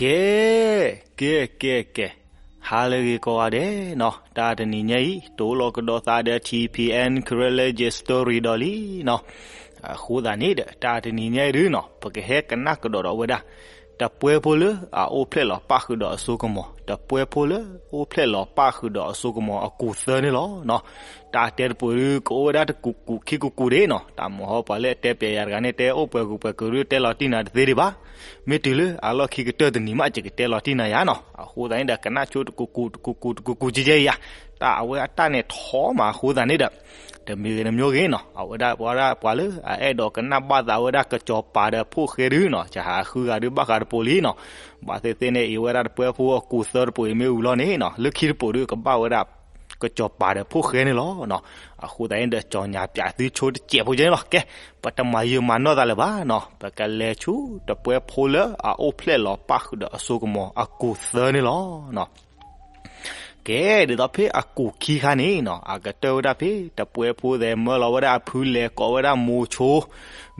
ကဲ ကဲ ကဲ ကဲ, ဟါလၢအဂ့ၤကိးဂၤဒဲးနီၤ, တၢ်တနံၤညါအံၤ တိၢ်လီၤကဒီးသးဒီး ထံၣ်ဖံးအဲၣ် Karen Legend Story ဒီးလံနီၤ. အဃိသတးန့ၣ်ဒီး တၢ်တနံၤညါအံၤဒုနီၤ ပကဟဲကနၣ်ကဒီးဒီးဝဲဒၣ် တပှဲဖိလၢအအိၣ်ဖျဲၣ်လီၤပၣ်ဃုာ်ဒီးအစိကမီၤ, တပှဲဖိလၢအိၣ်ဖျဲၣ်လီၤပၣ်ဃုာ်ဒီးအစိကမီၤအကူၣ်သၢန့ၣ်လီၤနီၤ. တၢ်တဲတပူၤဒု ကအိၣ်ဝဲဒၣ်တကူာ်ကူာ်ခံကူာ်ကူာ်ဒၣ်နီၤ, တၢ်မုၢ်ဟီပှၤလၢအတဲပျဲယၤတဂၤန့ၣ် တဲအိၣ်ပှဲၤကူာ်ပှဲၤကူာ်ဒု တဲလီၤတံၢ်နၤတသ့ဒံးဘၣ်. မ့ၢ်တုၤလၢအလီၢ်ခံကတၢၢ်တနံၤမး ယကတဲလီၤတံၢ်နၤယၤနီၤ. အဃိသတးန့ၣ်ဒီး ကနၣ်ဆိတကူာ်ကူာ်တကူာ်ကူာ်တကူာ်ကူာ်ကဲကဲယၤ, တၢ်အဝဲအတၢ်န့ၣ်ထီမးအဃိသတးန့ၣ်ဒီး တမံၤဂ့ၤတမံၤဂ့ၤနီၤ, အဝဲဒၣ်ပှၤဒၣ်ပှၤလၢအအဲၣ်ဒိးကနၣ်ဘၣ်သးဝဲဒၣ်ကစီၤပၤဒီးဖိၣ်ဃဲဒုနီၤ, ယဟးဃုဂၤဒုဘၣ်ဃးတပူၤလံနီၤ. ဘၣ်သ့ၣ်သ့ၣ်န့ၣ် အံၤဝဲဒၣ်တပှဲဖိအကူၣ်သၢတပူၤအံၤမ့ၢ်ဝံၤလီၤန့ၣ်နီၤ, လၢခံတပူၤဒုကဘၣ်ဝဲဒၣ် ကစီၤပၤဒီးဖိၣ်ဃဲန့ၣ်လီၤနီၤ. အဃိသတးန့ၣ်ဒီး ကၠီညါပၠးသုဆိတစဲးဖိကဲန့ၣ်လီၤ. ကဲ, ပတမၤယၢၤမၤနီၢ်သးလၢၤဘၣ်နီၤ, ပကလဲၤဆူတပှဲဖိလၢအအိၣ်ဖျဲၣ်လီၤပၣ်ဃုာ်ဒီးအစိကမီၤအကူၣ်သၢန့ၣ်လီၤနီၤ. ကဲ, ဒ်သိးဖဲအကူၣ်ခံခါန့ၣ်နီၤ, အကတၢၢ်ဝဲဒၣ်ဖဲ တပှဲဖိသဲးမၢလီၤဝဲဒၣ်အဖုလဲၤကိးဝဲဒၣ်မိၤဆိ,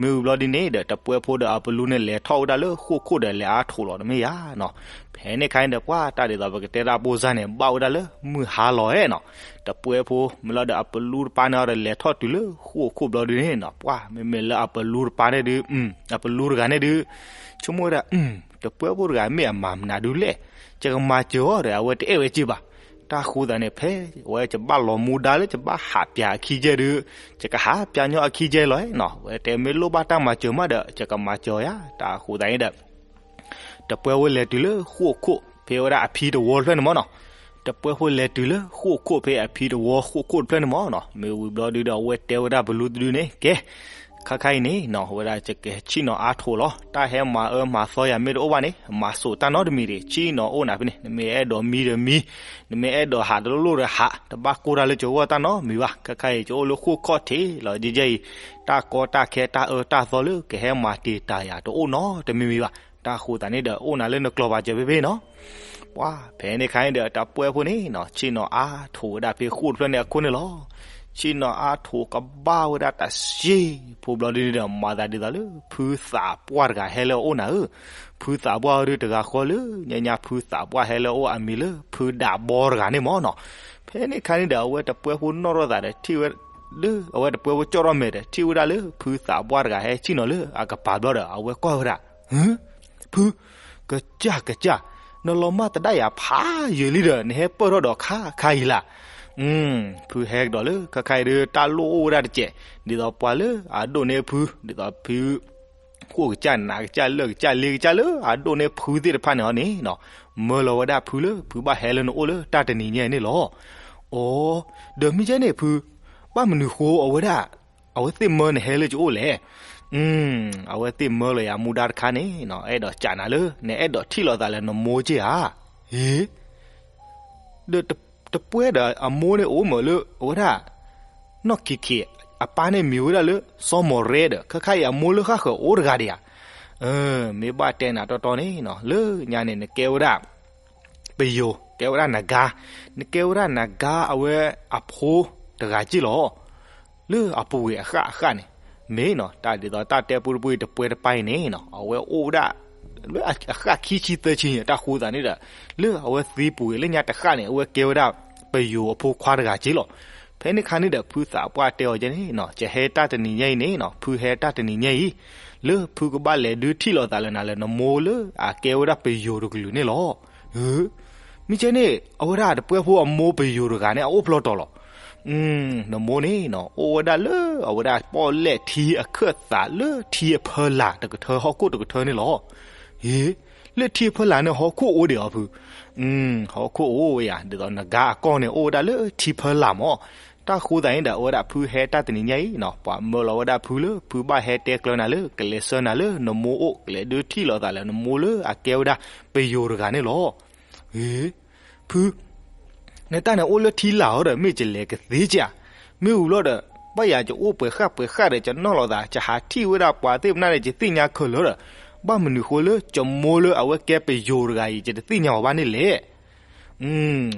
မ့ၢ်ဝံၤဘျီဒ်န့ၣ်ဒီး တပှဲဖိဒီးအပလူန့ၣ်လဲၤထီၣ်ဝဲဒၣ်လၢဃိာ်ခိၣ်ဒီးလဲၤအါထိးလီၤတမ့ၢ်ဧါနီၤ. ဖဲန့ၣ်ခါန့ၣ်ဒီး ပှၤတၢ်ဒ်သိးပကတဲတၢ်ပိၢ်စၢ်န့ၣ် ဘၣ်ဝဲဒၣ်လၢမုၢ်ဟါလီၤဧါနီၤ. တပှဲဖိမ့ၢ်လီၤဒီးအပလူတပၤန့ၣ်ဒီးလဲၤထီၣ်တုၤလၢဃိာ်ခိၣ်ဘျီဒုန့ၣ်နီၤ, ပှၤမ့မ့ၢ်လၢအပလူတပၤန့ၣ်ဒု အပလူတဂၤန့ၣ်ဒု ဆိကမိၣ်ဝဲဒၣ် တပှဲဖိတဂၤမ့ၢ်အမၤမနုၤဒုလဲၣ်, ယကမၤစၢၤအီၤဒီး အဝဲတအဲၣ်ဝဲစ့ဘၣ်. တၢ်ဃိသတးန့ၣ် ဖဲဝဲယဘၣ်လီၤမူဒါလၢယဘၣ်ဟးပၠးအခံကဲဒု, ယကဟးပၠးညီအခံကဲလီၤနီၤ, ဝဲတဲမ့ၢ်လိၣ်ဘၣ်တၢ်မၤစၢၤမးဒီး ယကမၤစၢၤယၤ. တၢ်ဃိသတးန့ၣ်ဒီး တပှဲဖိလဲၤတုၤလၢဃိာ်ခိၣ်ဖဲဝဲဒၣ်အဖံတဝီတဖျၢၣ်န့ၣ်မၢ်နီၤ. တပှဲဖိလဲၤတုၤလၢဃိာ်ခိၣ်ဖဲအဖံတဝီဃိာ်ခိၣ်တဖျၢၣ်န့ၣ်မၢ်နီၤ, မ့ၢ်ဝံၤဘျီဒုဒီး အဝဲတဲဝဲဒၣ်ပလူတဒုန့ၣ် ကဲ, ခါခါအံၤန့ၣ်နီၤ, ဝဲဒၣ်ယကဆ့ၣ်နီၤအါထိးလီၤ, တၢ်ဟဲမၤအၢမၤသီယၤမ့ၢ်တအိၣ်ဘၣ်န့ၣ် မၤစိာ်တၢ်နီတမံၤတဂ့ၤ, ဆ့ၣ်နီၤအိၣ်နၤဖဲန့ၣ်, နမ့ၢ်အဲၣ်ဒိးမံဒီးမံ, နမ့ၢ်အဲၣ်ဒိးဟးတလိၣ်လိၣ်ဒီးဟး, တဘၣ်ကိၢ်တၢ်လၢကဝီၤတၢ်နီတမံၤဘၣ်. ခါခါအံၤ ယအိၣ်လၢဃိာ်ခီၣ်ထံးလီၤ, ယဲယဲအံၤ တၢ်ကီတၢ်ခဲတၢ်အၢတၢ်သီလၢကဟဲမၤတ့ၢ်တၢ်ယၤတအိၣ်နီတမံၤမံၤဘၣ်. တၢ်ဃိသတးန့ၣ်ဒီး အိၣ်နၤလၢနကျိၤဘၣ်စၢၤဖဲဖဲနီၤ. ပှၤဖဲန့ၣ်ခါန့ၣ်ဒီး တပှဲဖိန့ၣ်နီၤ ဆ့ၣ်နီၤအါထိးဝဲဒၣ်ဖဲဃိာ်တဖျၢၣ်န့ၣ်အခိၣ်န့ၣ်လီၤ. ဆ့ၣ်နီၤအါထိးကဘၣ်ဝဲဒၣ်တၢ်စ့ဖိဘျီဒုန့ၣ်ဒီး မၤသးဒ်သိးလၢ ဖုသးပှၢ်တဂၤဟဲလၢအအိၣ်နၤဧၢ, ဖုသးပှၢ်ဒုတဂၤဃီလၢ ညါညါဖုသးပှၢ်ဟဲလၢအအိၣ်အမံၤလၢ ဖုဒးဘီတဂၤန့ၣ်မၢ်နီၤ. ဖဲန့ၣ်ခါန့ၣ်ဒီး အဝဲတပှဲဖိနီၣ်ထီၣ်သးဒီးထံၣ်ဝဲ လၢအဝဲတပှဲဖိကၠီၣ်ထီၣ်မဲာ်ဒီး ထံၣ်ဝဲဒၣ်လၢဖုသးပှၢ်တဂၤဟဲဆ့ၣ်နီၤလၢအကပၤဘျီဒီး အဝဲကွၢ်ဝဲဒၣ်, ဟၢ, ဖု, ကစၢ်ကစၢ်, နလီၤမၢ်သဒၣ်ယၤဖးယံာ်လံဒီး နဟဲပၢၢ်ထီၣ်ဒီးခါခါအံၤလၢ်. ဖုဟဲကဒီးလၢခါခါအံၤဒီး တၢ်လိၣ်အိၣ်ဝဲဒၣ်တစဲး, ဒ်သိးပှၤလၢအဒိၣ်န့ၢ်ဖု, ဒ်သိးဖု ဃိၣ်ကစၢ်နးကစၢ်လၢၢ်ကစၢ်လ့ကစၢ်လၢ အဒိၣ်န့ၢ်ဖုသ့ၣ်တဖၣ်န့ၣ်ဟီန့ၣ်, မၢလီၤဝဲဒၣ်ဖုလၢဖုဘၣ်ဟဲလၢနအိၣ်လၢတၢ်တနံၤညါအံၤန့ၣ်လီၤ. အိ, ဒီးမ့ၢ်ကဲန့ၣ်ဖု, ဘၣ်မနုၤဃိအဝဲဒၣ် အဝဲသ့ၣ်မၢနဟဲလၢယအိၣ်လဲၣ်. အဝဲသ့ၣ်မၢလီၤယၤမူဒါတခါန့ၣ် အဲၣ်ဒိးကးနၤလၢ နအဲၣ်ဒိးထံၣ်လိာ်သးလၢနမိၢ်က့ဧါ. ဟ့ ဒီးတပှဲဒီးအမိၢ်န့ၣ်အိၣ်မးလၢအဝဲဒၣ် နီၢ်ခံခံ, အပၢ်န့ၣ်မံၤဝဲဒၣ်လၢ စီၤမီၢ်ရဲဒီး ခါခါအံၤအမိၢ်လၢဃၣ်ဃၢၤအိၣ်တဂၤဒံးဧါ. မ့ၢ်ဘၣ်တဲနၤတီတီန့ၣ် လၢညါန့ၣ် နကဲဝဲဒၣ် ပယိၤ ကဲဝဲဒၣ်နဂါ, နကဲဝဲဒၣ်နဂါအဝဲအဖိတဂၤက့လီၤ. လၢအပူၤကွံာ်အဃၣ်အဃၣ်န့ၣ် မ့ၢ်နီၤ တၢ်ဒ်သိးတၢ်တဲပူတပူအံၤ တပှဲတပၢ်အံၤန့ၣ်နီၤ အဝဲအိၣ်ဝဲဒၣ် လၢအဃၣ်ခံဆံသၢဆံန့ၣ် တၢ်ဃိသးန့ၣ်ဒီး လၢအဝဲသံပူၤကွံာ်လၢညါတဃၣ်န့ၣ် အဝဲကဲဝဲဒၣ်ပယိၤအဖိခွါတဂၤက့လီၤ. ဖဲန့ၣ်ခါန့ၣ်ဒီး ဖုသးပှၢ်တဲအီၤကဲန့ၣ်နီၤ ယဟဲတၢ်တနံၤညါအံၤန့ၣ်နီၤ ဖုဟဲတၢ်တနံၤညါအံၤ လၢဖုကဘၣ်လဲၤဒုးထံၣ်လိာ်သးလၢနၤလၢနမိၢ်လၢအကဲဝဲဒၣ်ပယိၤတကလုာ်န့ၣ်လီၤ. မ့ၢ်ကဲန့ၣ် အဝဲဒၣ်တပှဲဖိအမိၢ်ပယိၤတဂၤန့ၣ် အအိၣ်ဖျီတီၤလီၤ. နမိၢ်န့ၣ်နီၤ အိၣ်ဝဲဒၣ်လၢအဝဲဒၣ်ပီၣ်လဲၣ်ထံအခၢၣ်သးလၢထံအဖၢလာ်တကထၢ ဟီၣ်ခိၣ်တကထၢန့ၣ်လီၤ. ဟ့ လၢထံအဖၢလာ်န့ၣ် ဟီၣ်ခိၣ်အိၣ်ဒံးအီၤဖု. ဟီၣ်ခိၣ်အိၣ်ဝဲယၤ ဒ်သိးနဂါအကီၢ်န့ၣ်အိၣ်ဝဲဒၣ်လၢထံဖၢလာ်မး. တၢ်ဃိသးန့ၣ်ဒီး အဝဲဒၣ်ဖုဟဲတၢ်တနံၤညါအံၤနီၤ ပှၤမၢလီၤဝဲဒၣ်ဖုလၢ ဖုဘၣ်ဟဲတဲကျၢၤနၤလၢ ကလဲၤဆှၢနၤလၢနမိၢ်အိၣ် ကလဲၤဒုးထံၣ်လိာ်သးလၢနမိၢ်လၢအကဲဝဲဒၣ်ပယိၤတဂၤန့ၣ်လီၤ. ဟ့ ဖု နတၢ်န့ၣ်အိၣ်လၢထံလာ်ဧါဒီး မ့ၢ်ယလဲၤကသ့ကဧါ. မ့ၢ်ဝံၤလီၤဒီး ဘၣ်ယၤယအိၣ်ပှဲၤဃၣ်ပှဲၤဃၣ်ဒီး ယနီၢ်လီၤသး ယဟးထံၣ်ဝဲဒၣ်ပှၤသ့ၣ်ပနၢ်န့ၣ် ယသ့ၣ်ညါခဲလၢာ်ဒီး ဘၣ်မနုၤဃိလၢယမိၢ်လၢအဝဲကဲပယိၤတဂၤအံၤ ယတသ့ၣ်ညါအီၤဘၣ်န့ၣ်လဲၣ်.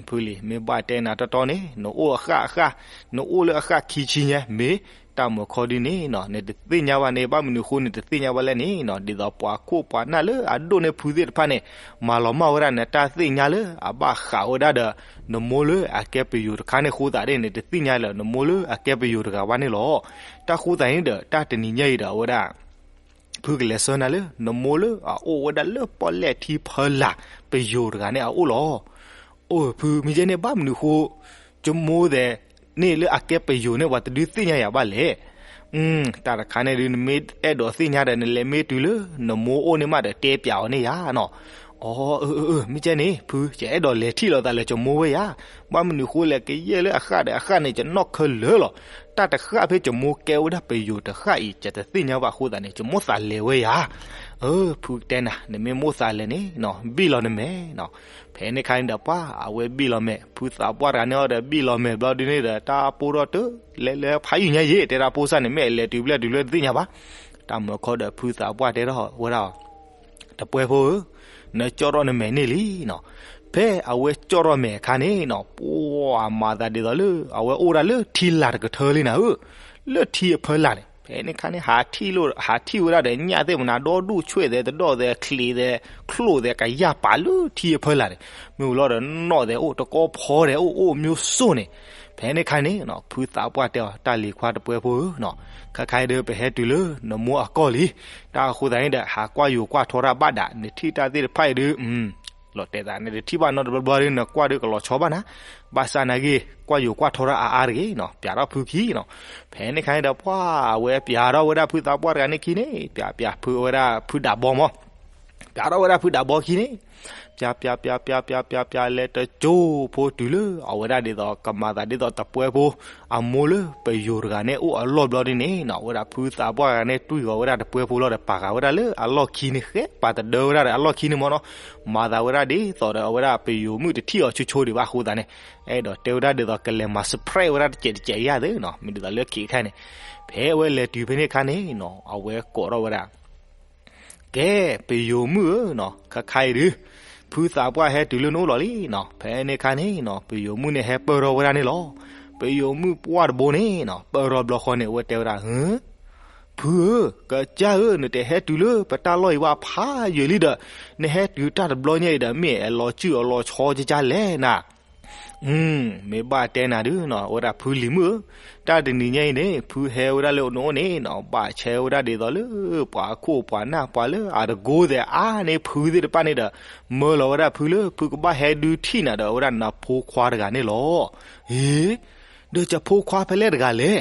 ဖုလံၤ မ့ၢ်ဘၣ်တဲနၤတီတီန့ၣ် နအိၣ်အဃၣ်အဃၣ် နအိၣ်လၢအဃၣ်ခံဆံညါ မ့ၢ် တၢ်မုၢ်ခီဒုန့ၣ်နီၤ နတသ့ၣ်ညါဘၣ်န့ၣ် ဘၣ်မနုၤဃိနတသ့ၣ်ညါဘၣ်လဲၣ်န့ၣ်နီၤ ဒ်သိးပှၤခိၣ်ပှၤနၢ်လၢအဒိၣ်န့ၢ်ဖုသ့ၣ်တဖၣ်န့ၣ် မၤလီၤမၢ်ဝဲဒၣ်နတၢ်သ့ၣ်ညါလၢအဘၣ်ဃးဝဲဒၣ်ဒီး နမိၢ်လၢအကဲပယိၤတခါန့ၣ်အဃိသတးန့ၣ် နတသ့ၣ်ညါလၢနမိၢ်လၢအကဲပယိၤတဂၤဘၣ်န့ၣ်လီၤ. တၢ်ဃိသတးန့ၣ်ဒီး တၢ်တနံၤညါအံၤဒီးအဝဲဒၣ် ဖုကလဲၤဆၢနၤလၢ နမိၢ်လၢအအိၣ်ဝဲဒၣ်လၢပီၣ်လဲၣ်ထံဖီလာ်ပယိၤတဂၤန့ၣ်အအိၣ်လီၤ. အိၣ်ဖု မ့ၢ်ကဲန့ၣ် ဘၣ်မနုၤဃိ ကမိၢ်သဲးန့ၣ်လၢအကဲပယိၤန့ၣ် ပှၤတဒုးသ့ၣ်ညါယၤဘၣ်လဲၣ်. တၢ်တခါန့ၣ်ဒုး နမ့ၢ်အဲၣ်ဒိးသ့ၣ်ညါဒီး နလဲၤမ့ၢ်တုၤလၢနမိၢ်အိၣ်န့ၣ်မးဒီး တဲပျးအီၤန့ၣ်ယၤနီၤ. အိ မ့ၢ်ကဲန့ၣ် ဖု ယအဲၣ်ဒိးလဲၤထံၣ်လိာ်သးလၢကမိၢ်ဝဲယၤ. ဘၣ်မနုၤဃိလဲၣ် ကယဲၢ်လၢအဃၣ်ဒီးအဃၣ်န့ၣ် ယနီၣ်ခဲလၢာ်လီၤ. တၢ်တဃၣ်ဖဲကမိၢ်ကဲဝဲဒၣ်ပယိၤတဃၣ်အံၤ ယတသ့ၣ်ညါဘၣ်အဃိသတးန့ၣ် ကမိၢ်သးလဲၤဝဲယၤ. ဖုတဲနၤ နမ့ၢ်မိၣ်သးလဲၤန့ၣ်နီၤ ဘံၣ်လီၤနမဲာ်နီၤ. ဖဲန့ၣ်ခါန့ၣ်ဒီး ပှၤအဝဲဘံၣ်လီၤမဲာ် ဖုသးပှၢ်တဂၤန့ၣ်အီၤဒီး ဘံၣ်လီၤမဲာ်ဘျီဒုန့ၣ်ဒီး တၢ်ပိၢ်ထီၣ်တၢၢ် လဲၤလၢဖးယံာ်ညါယံာ် တဲဒၣ်ပိၢ်စၢ်န့ၣ် မ့ၢ်အလဲၤတုၤဘျဲၣ်တုၤလၢတသ့ၣ်ညါဘၣ်. တၢ်မုၢ်ခီဒီး ဖုသးပှၢ်တဲထီၣ်ဝဲဒၣ်အီၤ တပှဲဖိဧၢ, နကၠီၣ်ထီၣ်နမဲာ်န့ၣ်လံနီၤ. ဖဲအဝဲကၠီၣ်ထီၣ်မဲာ်အခါန့ၣ်နီၤ ပှၤမၤသးဒ်သိးလၢ အဝဲအိၣ်ဒၣ်လၢထံလာ်တကထၢလံနၤဧၢ, လၢထံအဖီလာ်န့ၣ်. ဖဲန့ၣ်ခါန့ၣ် ဟးထံၣ်ဝဲဒၣ်ဒီးညၣ်သ့ၣ်မနၤ ဒီဒူၣ်ဆွဲၣ်သဲး တဒီၣ်သဲး ချံးသဲး ချိၣ်သဲး ကယၢ်ပာ်လၢထံအဖီလာ်န့ၣ်. မ့ၢ်ဝံၤလီၤဒီး နီၣ်သဲးအိၣ် တကီဖီသဲးအိၣ် အိၣ်မျိုးစုံန့ၣ်. ဖဲန့ၣ်ခါန့ၣ်နီၤ ဖုသးပှၢ်တဲအီၤ တၢ်လံၤခွါတပှဲဖိဧၢနီၤ, ခါခါအံၤဒုး ပဟဲတုၤလၢနမိၢ်အကီၢ်လံ. တၢ်အဃိသတးန့ၣ်ဒီး ဟးကွၢ်ယိၤကွၢ်ထီတၢ်ဘၣ်ဒၣ် နထံၣ်တၢ်သ့ၣ်တဖၣ်အံၤဒုး လီၤတဲာ်သး နတထံၣ်ဘၣ်နီတဘျီဘျီဒုး နကွၢ်ဒုးကလီၤဆီဘၣ်နၤ. ဘၣ်ဆၣ်နာ်က့ ကွၢ်ယိၤကွၢ်ထီတၢ်အါအါတဂ့ၤနီၤ ပျးထီၣ်ဖုခံနီၤ. ဖဲန့ၣ်ခါန့ၣ်ဒီး ပှၤအဝဲပျးထီၣ်ဝဲဒၣ်ဖုသးပှၢ်တဂၤန့ၣ်ခံန့ၣ် ပျးပျးဖုဝဲဒၣ်ဖုဒးဘီမး ပျးထီၣ်ဝဲဒၣ်ဖုဒးဘီခံန့ၣ် ပျးပျးပျးပျးပျးပျးပျး လဲၤတကၠိဖိတုၤလၢ အဝဲဒၣ်ဒ်သိး ကမၤသးဒ်သိးတပှဲဖိ အမိၢ်လၢပယိၤတဂၤန့ၣ်အိၣ်အလီၢ်ဘျီဒ်န့ၣ်နီၤ အဝဲဒၣ်ဖုသးပှၢ်တဂၤန့ၣ် တွံၢ်ဃီၤဝဲဒၣ်တပှဲဖိလီၤဒီး ပာ်ဃာ်ဝဲဒၣ်လၢအလီၢ်ခံန့ၣ် ဃဲပာ်တဒၢဝဲဒၣ်ဒီးအလီၢ်ခံန့ၣ်မးနီၤ. မၤသးဝဲဒၣ်ဒ်သိးဒီး အဝဲဒၣ်ပယိၤမုၣ်တထံၣ်အီၤဆိဆိဒံးဘၣ်အဃိသတးန့ၣ် အဲၣ်ဒိးတဲဝဲဒၣ်ဒ်သိး ကလဲၤမၤ surprise ဝဲဒၣ်တစဲးတစဲးယၤသ့နီၤ မ့ၢ်ဒ်သိးလၢခံခါန့ၣ်. ဖဲအဝဲလဲၤတုၤဖဲန့ၣ်ခါန့ၣ်နီၤ အဝဲကိးထီၣ်ဝဲဒၣ် ကဲ ပယိၤမုၣ်ဧၢနီၤ ခါခါအံၤဒုး ဖုသးပှၢ်ဟဲတုၤလၢနအိၣ်လီၤလံနီၤ. ဖဲန့ၣ်ခါန့ၣ်နီၤ ပယိၤမုၣ်န့ၣ်ဟဲပၢၢ်ထီၣ်ဝဲဒၣ်န့ၣ်လီၤ. ပယိၤမုၣ်ပှၢ်တဘိန့ၣ်နီၤ ပၢၢ်ထီၣ်ဘျီဃီန့ၣ် အဝဲတဲဝဲဒၣ် ဖုဧၢ, ကစၢ်ဧၢ, နတဟဲတုၤလၢပတၢ်လီၢ်အံၤဘၣ်ဖးယံာ်လံဒီး နဟဲတုၤတၢ်တဘျီညါအံၤဒီး မ့ၢ်အလီၤစုၣ်အလီၤဆီကကၢ်လဲၣ်နၤ. မ့ၢ်ဘၣ်တဲနၤဒုးနီၤ အဝဲဒၣ်ဖုလံၤမုၣ်ဧၢ, တၢ်တနံၤညါအံၤန့ၣ် ဖုဟဲဝဲဒၣ်လၢနအိၣ်န့ၣ်နီၤ ဘၣ်ဆဲဝဲဒၣ်ဒ်သိးလၢ ပှၤခိၣ်ပှၤနၢ်ပှၤလၢအတကိသဲးအါန့ၢ်ဖုသ့ၣ်တဖၣ်န့ၣ်ဒီး မၢလီၤဝဲဒၣ်ဖုလၢ ဖုကဘၣ်ဟဲဒုးထံၣ်နၤဒီး အဝဲဒၣ်နဖိခွါတဂၤန့ၣ်လီၤ. အ့ ဒီးယဖိခွါဖဲလဲၣ်တဂၤလဲၣ်.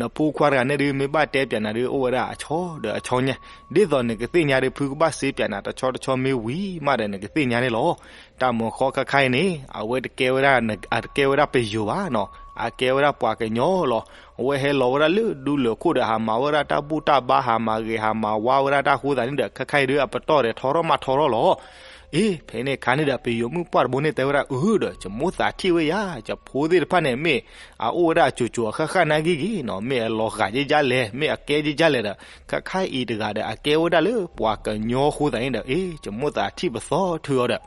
နဖိခွါတဂၤန့ၣ်ဒုး မ့ၢ်ဘၣ်တဲပျးနၤဒုး အိၣ်ဝဲဒၣ်အဆီဒီးအဆီညါ, ဒ်သိးနကသ့ၣ်ညါဒုး ဖုကဘၣ်စ့ပျးနၤတဆီတဆီမ့ၢ်ဝံၤမးဒီး နကသ့ၣ်ညါန့ၣ်လီၤ. တၢ်မုၢ်ဃီခါခါအံၤန့ၣ် အဝဲတကဲဝဲဒၣ် အတကဲဝဲဒၣ်ပယိၤဘၣ်နီၤ, အကဲဝဲဒၣ်ပှၤကညီလီၤ. အဝဲဟဲလီၤဝဲဒၣ်လၢဒူလၢၢ်ခိၣ်ဒီး ဟးမၤဝဲဒၣ်တၢ်ဘူၣ်တၢ်ဘါ ဟးမၤဂ့ၤဟးမၤဝါဝဲဒၣ်တၢ်အဃိသတးန့ၣ်ဒီး ခါခါအံၤဒုး အပတီၢ်ဒီးထီထီၣ်မးထီထီၣ်လီၤ. အ့ ဖဲန့ၣ်ခါန့ၣ်ဒီး ပယိၤမုၣ်ပှၢ်တဘိန့ၣ်တဲဝဲဒၣ် အၢ ဒီး ယမိၢ်သးထံၣ်ဝဲယၤ, ယဖိသ့ၣ်တဖၣ်န့ၣ် မ့ၢ်အအိၣ်ဝဲဒၣ်အစိၤစိၤအဃၣ်ဃၣ်နာ်က့ဂ့ၤနီၤ, မ့ၢ်အလီၤဂာ်ကကၢ်လဲၣ်, မ့ၢ်အကဲကကၢ်လဲၣ်ဒီး ခါခါအံၤတဂၤဒီး အကဲဝဲဒၣ်လၢပှၤကညီအဃိသတးန့ၣ်ဒီး အ့ ယမိၢ်သးထံၣ်ပသီထုအီၤဒီး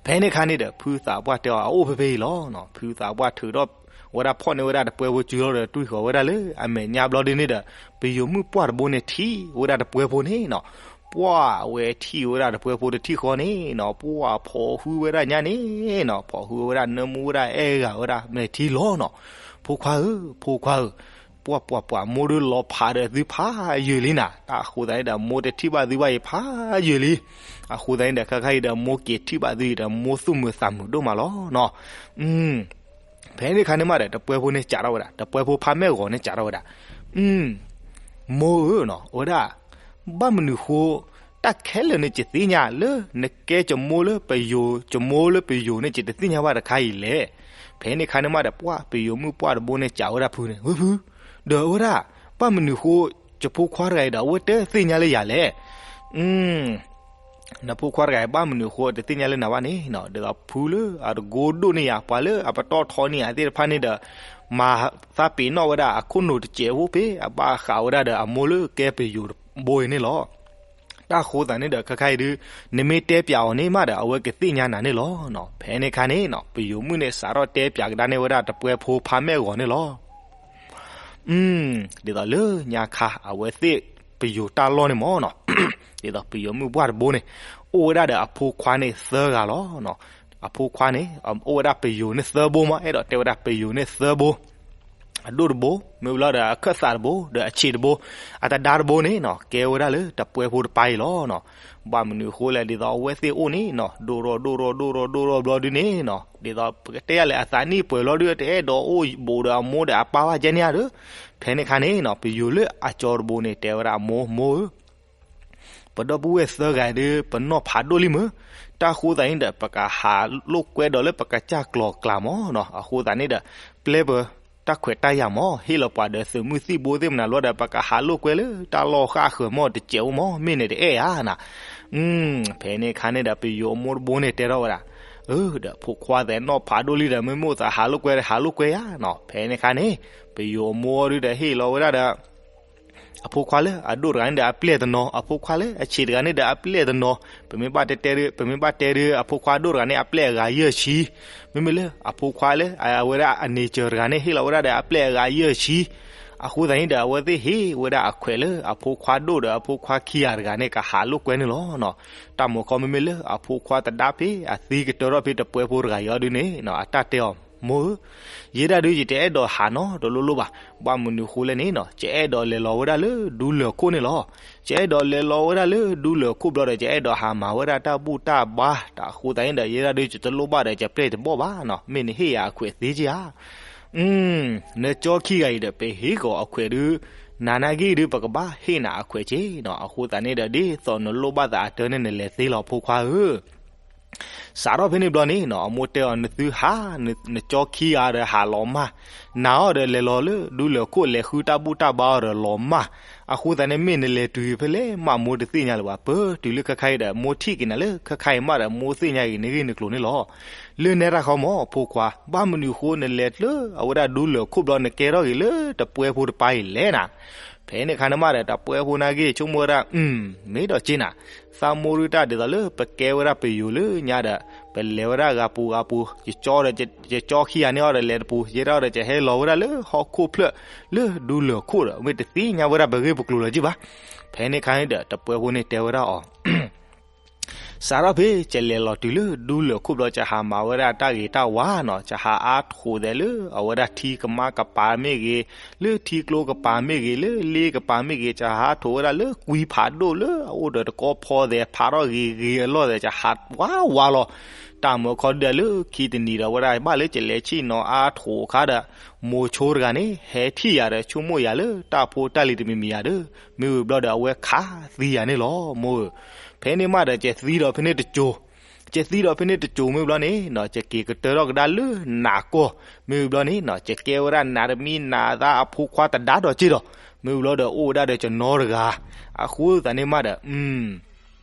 ဖဲန့ၣ်ခါန့ၣ်ဒီး ဖုသးပှၢ်တဲအီၤ အအိၣ်ဖဲဖဲအံၤလီၤ. ဖုသးပှၢ်ထုးထီၣ်ဝဲဒၣ်ဖီၣ်န့ၢ်ဝဲဒၣ်တပှဲဖိစုလီၤဒီး တွံၢ်ဃီၤဝဲဒၣ်လၢအမဲာ်ညါဘျီဒ်န့ၣ်ဒီး ပယိၤမုၣ်ပှၢ်တဘိန့ၣ်ထံၣ်ဝဲဒၣ်တပှဲဖိန့ၣ်နီၤ, ပှၢ်အဝဲထံၣ်ဝဲဒၣ်တပှဲဖိတထံၣ်ဃီန့ၣ်နီၤ, ပှၢ်ဖီၣ်ဟုဝဲဒၣ်ညါန့ၣ်နီၤ, ဖီၣ်ဟုဝဲဒၣ်နၢမူဝဲဒၣ်အဲၣ်ဂၤဝဲဒၣ်မဲာ်ထံလီၤနီၤ. ဖိခွါဧၢ, ဖိခွါဧၢ, ပှၢ်ပှၢ်ပှၢ် မိၢ်ဒုးလီၤဖးဒီးသုဖးယံာ်လံနၤ, တၢ်အဃိသတးန့ၣ်ဒီး မိၢ်တထံၣ်ဘၣ်သုဘၣ်အံၤဖးယံာ်လံ. အဃိသတးန့ၣ်ဒီး ခါခါအံၤဒီး မိၢ်က့ၤထံၣ်ဘၣ်သုအံၤဒီး မိၢ်သူၣ်မုာ်သးမုာ်ဒိၣ်မးလီၤနီၤ. ဖဲန့ၣ်ခါန့ၣ်မးဒီး တပှဲဖိန့ၣ်စးထီၣ်ဝဲဒၣ်, တပှဲဖိဖါမဲာ်ဂီၤန့ၣ်စးထီၣ်ဝဲဒၣ်, မိၢ်ဧၢနီၤ, အဝဲဒၣ် ဘၣ်မနုၤဃိ တၢ်ခဲလၢာ်န့ၣ် ယသ့ၣ်ညါလၢ နကဲယမိၢ်လၢပယိၤ, ယမိၢ်လၢပယိၤန့ၣ် ယတသ့ၣ်ညါဘၣ်တခါအံၤလဲၣ်. ဖဲန့ၣ်ခါန့ၣ်မးဒီး ပှၢ်ပယိၤမုၣ်ပှၢ်တဘိန့ၣ်စံးဝဲဒၣ်ဖုန့ၣ်, ဝဲဖု, ဒီးအဝဲဒၣ် ဘၣ်မနုၤဃိ ယဖိခွါတဂၤအံၤဒီး အဝဲတသ့ၣ်ညါလၢယၤလဲၣ်. နဖိခွါတဂၤအံၤ ဘၣ်မနုၤဃိတသ့ၣ်ညါလၢနၤဘၣ်န့ၣ်နီၤ, ဒ်သိးဖုလၢအတကိဒိၣ်န့ၢ်ယၤ ပှၤလၢအပတီၢ်ထီန့ၢ်ယၤသ့ၣ်တဖၣ်န့ၣ်ဒီး မၤသးပ့ၤနီၣ်ဝဲဒၣ်အခိၣ်နူာ်တစဲးဖိဖဲ အဘၣ်ဃးဝဲဒၣ်ဒီးအမိၢ်လၢကဲပယိၤတဘိအံၤန့ၣ်လီၤ. တၢ်ဃိသးန့ၣ်ဒီး ခါခါအံၤဒုး နမ့ၢ်တဲပျးအီၤန့ၣ်မးဒီး အဝဲကသ့ၣ်ညါနၤန့ၣ်လီၤ. ဖဲန့ၣ်ခါန့ၣ်နီၤ ပယိၤမုၣ်န့ၣ် စးထီၣ်တဲပျးကဒါန့ၢ်ဝဲဒၣ်တပှဲဖိဖါမဲာ်ဂီၤန့ၣ်လီၤ. ဒ်သိးလၢညါခါအဝဲသ့ၣ်ပယိၤတၢ်လီၢ်န့ၣ်မ့ၢ်နီၤ, ဒ်သိးပယိၤမုၣ်ပှၢ်တဘိန့ၣ် အိၣ်ဝဲဒၣ်ဒီးအဖိခွါန့ၣ်သၢဂၤလီၤ. အဖိခွါန့ၣ် အိၣ်ဝဲဒၣ်ပယိၤန့ၣ်သၢဘိမး, အဲၣ်ဒိးတဲဝဲဒၣ်ပယိၤန့ၣ်သၢဘိ, အဒိၣ်တဘိ မ့ၢ်ဝံၤလီၤဒီးအခၢၣ်သးတဘိ ဒီးအဆံးတဘိ, အတဒါတဘိန့ၣ်နီၤ ကဲဝဲဒၣ်လၢတပှဲဖိတပၤအံၤလီၤနီၤ. ဘၣ်မနုၤအဃိလဲၣ် ဒ်သိးအဝဲသ့ၣ်အိၣ်န့ၣ်နီၤ ဒိၣ်ထီၣ်ဒိၣ်ထီၣ်ဒိၣ်ထီၣ်ဒိၣ်ထီၣ်ဘျီဒုန့ၣ်နီၤ ဒ်သိးပကတဲယၤလဲၣ် အသးနံၣ်ပှဲၤလီၤဒု တအဲၣ်ဒိးအိၣ်ဘူးဒီးအမိၢ်ဒီးအပၢ်ဘၣ်ကဲန့ၣ်ဧါဒီး, ဖဲန့ၣ်ခါန့ၣ်နီၤ ပယိၤလၢအကၠီတဘိန့ၣ် တဲဝဲဒၣ်အမိၢ်, မိၢ်ဧၢ ပဒီပုၢ်ဝဲၢ်သၢဂၤဒု ပနီၢ်ဖးဒိၣ်လံမ့ၢ်, တၢ်ဃိသးန့ၣ်ဒီး ပကဟးလိာ်ကွဲဒီးလၢပကစၢ်ကျီၤကျါမ့ၢ်နီၤ, အဃိသတးန့ၣ်ဒီး ပျဲပတၢ်ခွဲးတၢ်ယာ်မ့ၢ် ဟ့ၣ်လီၤပှၤဒီးသုးမုၢ်သံၣ်ဘိသ့ၣ်မနုၤလီၤဒီး ပကဟးလိာ်ကွဲလၢတၢ်လီၢ်ဃၣ်ဃၢၤမ့ၢ်တစဲးအိၣ်မ့ၢ် မ့ၢ်န့ၣ်တအဲၣ်ဧါနီၤ. ဖဲန့ၣ်ခါန့ၣ်ဒီး ပယိၤအမိၢ်တဘိန့ၣ်တဲထီၣ်ဝဲဒၣ်, အၢ ဒီးဖိခွါသဲးနီၢ်ဖးဒိၣ်လံဒီး မ့မ့ၢ်အိၣ်သးဟးလိာ်ကွဲဒီး ဟးလိာ်ကွဲယၤနီၤ. ဖဲန့ၣ်ခါန့ၣ် ပယိၤအမိၢ်ဒုဒီးဟ့ၣ်လီၤဝဲဒၣ်ဒီး အဖိခွါလၢအဒိၣ်တဂၤန့ၣ်ဒီးအပျဲၢ်တနီၤ, အဖိခွါလၢအဆံးတဂၤန့ၣ်ဒီးအပျဲၢ်တနီၤ, ပမ့ၢ်ဘၣ်တဲတဲဒု ပမ့ၢ်ဘၣ်တဲဒု အဖိခွါဒိၣ်တဂၤန့ၣ်အပျဲၢ်အဂၤယဲၢ်ဆံ, မ့မ့ၢ်လၢအဖိခွါလၢအဝဲဒၣ်အန့ၢ်စၢၤတဂၤန့ၣ် ဟ့ၣ်လီၤဝဲဒၣ်ဒီးအပျဲၢ်အဂၤယဲၢ်ဆံ, အဃိသတးန့ၣ်ဒီး အဝဲသ့ၣ်ဟ့ၣ်ဝဲဒၣ်အခွဲးလၢအဖိခွါခံဂၤတဂၤန့ၣ် ကဟးလိာ်ကွဲန့ၣ်လီၤ. တၢ်မူခီမ့မ့ၢ်လၢအဖိခွါတဒါဖဲအသံကတၢၢ်ထီၣ်ဖဲတပှဲဖိတဂၤအံၤအီၤဒုန့ၣ် အတၢ်တဲအီၤ, မိၢ်ဧၢ ယဲဒၣ်ဒု ယတအဲၣ်ဒိးဟးနီတလိၣ်လိၣ်ဘၣ်. ဘၣ်မနုၤအဃိလဲၣ်န့ၣ်နီၤ ယအဲၣ်ဒိးလဲၤလီၤဝဲဒၣ်လၢဒူလၢၢ်ခိၣ်န့ၣ်လီၤ. ယအဲၣ်ဒိးလဲၤလီၤဝဲဒၣ်လၢဒူလၢၢ်ခိၣ်ဘျီဒီး ယအဲၣ်ဒိးဟးမၤဝဲဒၣ်တၢ်ဘူၣ်တၢ်ဘါ, တၢ်အဃိသတးန့ၣ်ဒီး ယဲဒၣ်ဒု ယတလိၣ်ဘၣ်ဒီး ယပျဲၢ်တဘီၣ်ဘၣ်နီၤ, မ့ၢ်နဟ့ၣ်ယၤအခွဲးသ့က့ဧါ. နကၠီခံဂၤအံၤဒီး ပဟ့ၣ်ကီးအခွဲးဒု, နၤနာ်က့ဒု ပကဘၣ်ဟ့ၣ်နၤအခွဲးက့နီၤ, အဃိသတးန့ၣ်ဒီး ဒ်သိးနလိၣ်ဘၣ်သးအတၢ်န့ၣ် နလဲၤသ့လီၤဖိခွါဧၢ စးထီၣ်ဖဲန့ၣ်ဘျီန့ၣ်နီၤ အမိၢ်တဲအီၤ နသုဟး, နကၠီခံဂၤဒီးဟးလီၤမၢ်, နၤအီၤဒီးလဲၤလီၤလၢဒူလၢၢ်ခိၣ် လဲၤဃုတၢ်ဘူၣ်တၢ်ဘါအီၤဒီးလီၤမၢ်, အဃိသတးန့ၣ် မ့ၢ်နလဲၤတုၤဖဲလဲၣ်မး မိၢ်တသ့ၣ်ညါလၢၤဘၣ်, ပတုၤလၢခဲခါအံၤဒီး မိၢ်ထံၣ်က့ၤနၤလၢခဲခါအံၤမးဒီး မိၢ်သ့ၣ်ညါက့ၤနဂ့ၢ်နကျိၤန့ၣ်လီၤ. လၢနဲတၢ်ဃီမး ဖိခွါ, ဘၣ်မနုၤအဃိနလဲၤလၢအဝဲဒၣ်ဒူလၢၢ်ခိၣ်ဘျီ နကဲထီၣ်က့ၤလၢတပှဲဖိတပၤအံၤလဲၣ်နၤ. ဖဲန့ၣ်ခါန့ၣ်မးဒီး တပှဲဖိနာ်က့ ဆိကမိၣ်ဝဲဒၣ် မ့ၢ်ဒီးက့နၤ, သးမိၢ်ရူၢ်တၢ်ဒ်သိးလၢပကဲဝဲဒၣ်ပယိၤလၢညါဒီး ပလဲၤဝဲဒၣ်ဂၤပူၤဂၤပူၤ, ယကၠီဒီး ယကၠီခံဂၤန့ၣ်အီၤဒီးလဲၤတပူၤ, ယဲဒၣ်ဒီး ယဟဲလီၤဝဲဒၣ်လၢဟီၣ်ခိၣ်ဖျၢၣ် လၢဒူလၢၢ်ခိၣ်ဒီး မ့ၢ်တသ့ၣ်ညါဝဲဒၣ်ပဂ့ၢ်ပကျိၤလၢၤက့ဘၣ်. ဖဲန့ၣ်ခါန့ၣ်ဒီး တပှဲဖိန့ၣ်တဲဝဲဒၣ်အီၤ စးထီၣ်ဖဲယလဲၤလီၤတုၤလၢဒူလၢၢ်ခိၣ်ဘျီ ယဟးမၤဝဲဒၣ်တၢ်ဂ့ၤတၢ်ဝါနီၤ, ယဟးအါထီၣ်သဲးလၢအဝဲဒၣ်ထံကမါကပၤမ့ၢ်ဂ့ၤ, လၢထံကျိကပၤမ့ၢ်ဂ့ၤ, လၢလ့ကပၤမ့ၢ်ဂ့ၤ, ယဟးထီၣ်ဝဲဒၣ်လၢကွံဖးဒိၣ်လၢအအိၣ်ဒီးတကီဖီသဲး ဖးထီၣ်ဂ့ၤဂ့ၤအလီၢ်သဲး ယဟးဝးဝးလီၤ. တၢ်မူခီဒုဒီးလၢခံတနံၤဒီး ဝဲဒၣ်ဘၣ်လၢယလဲၤဆ့ၣ်နီၤအါထီၣ်အခါဒီး မိၤဆိတဂၤန့ၣ် ဟဲထံၣ်ယၤဒီး ဆိကမိၣ်ယၤလၢတၢ်ဖိတၢ်လံၤတမံၤမံၤယၤဒီး မ့ၢ်ဝံၤဘျီဒီး အဝဲခးသံယၤန့ၣ်လီၤ မိၢ်ဧၢ. ဖဲန့ၣ်မးဒီး ယသံဒီးဖဲန့ၣ်တစိၤ, ယသံဒီးဖဲန့ၣ်တစိၤမ့ၢ်ဘျီန့ၣ်နီၤ ယက့ၤကတၢၢ်ထီၣ်ကဒါလၢနးကီၢ်, မ့ၢ်ဝံၤဘျီန့ၣ်နီၤ ယကဲဝဲဒၣ်နးတမံနးသးအဖိခွါတဒါဒီးက့ဒီး မ့ၢ်ဝံၤဘျီဒီး အိၣ်ဝဲဒၣ်ဒီးယနီတဂၤ, အဃိသတးန့ၣ်မးဒီး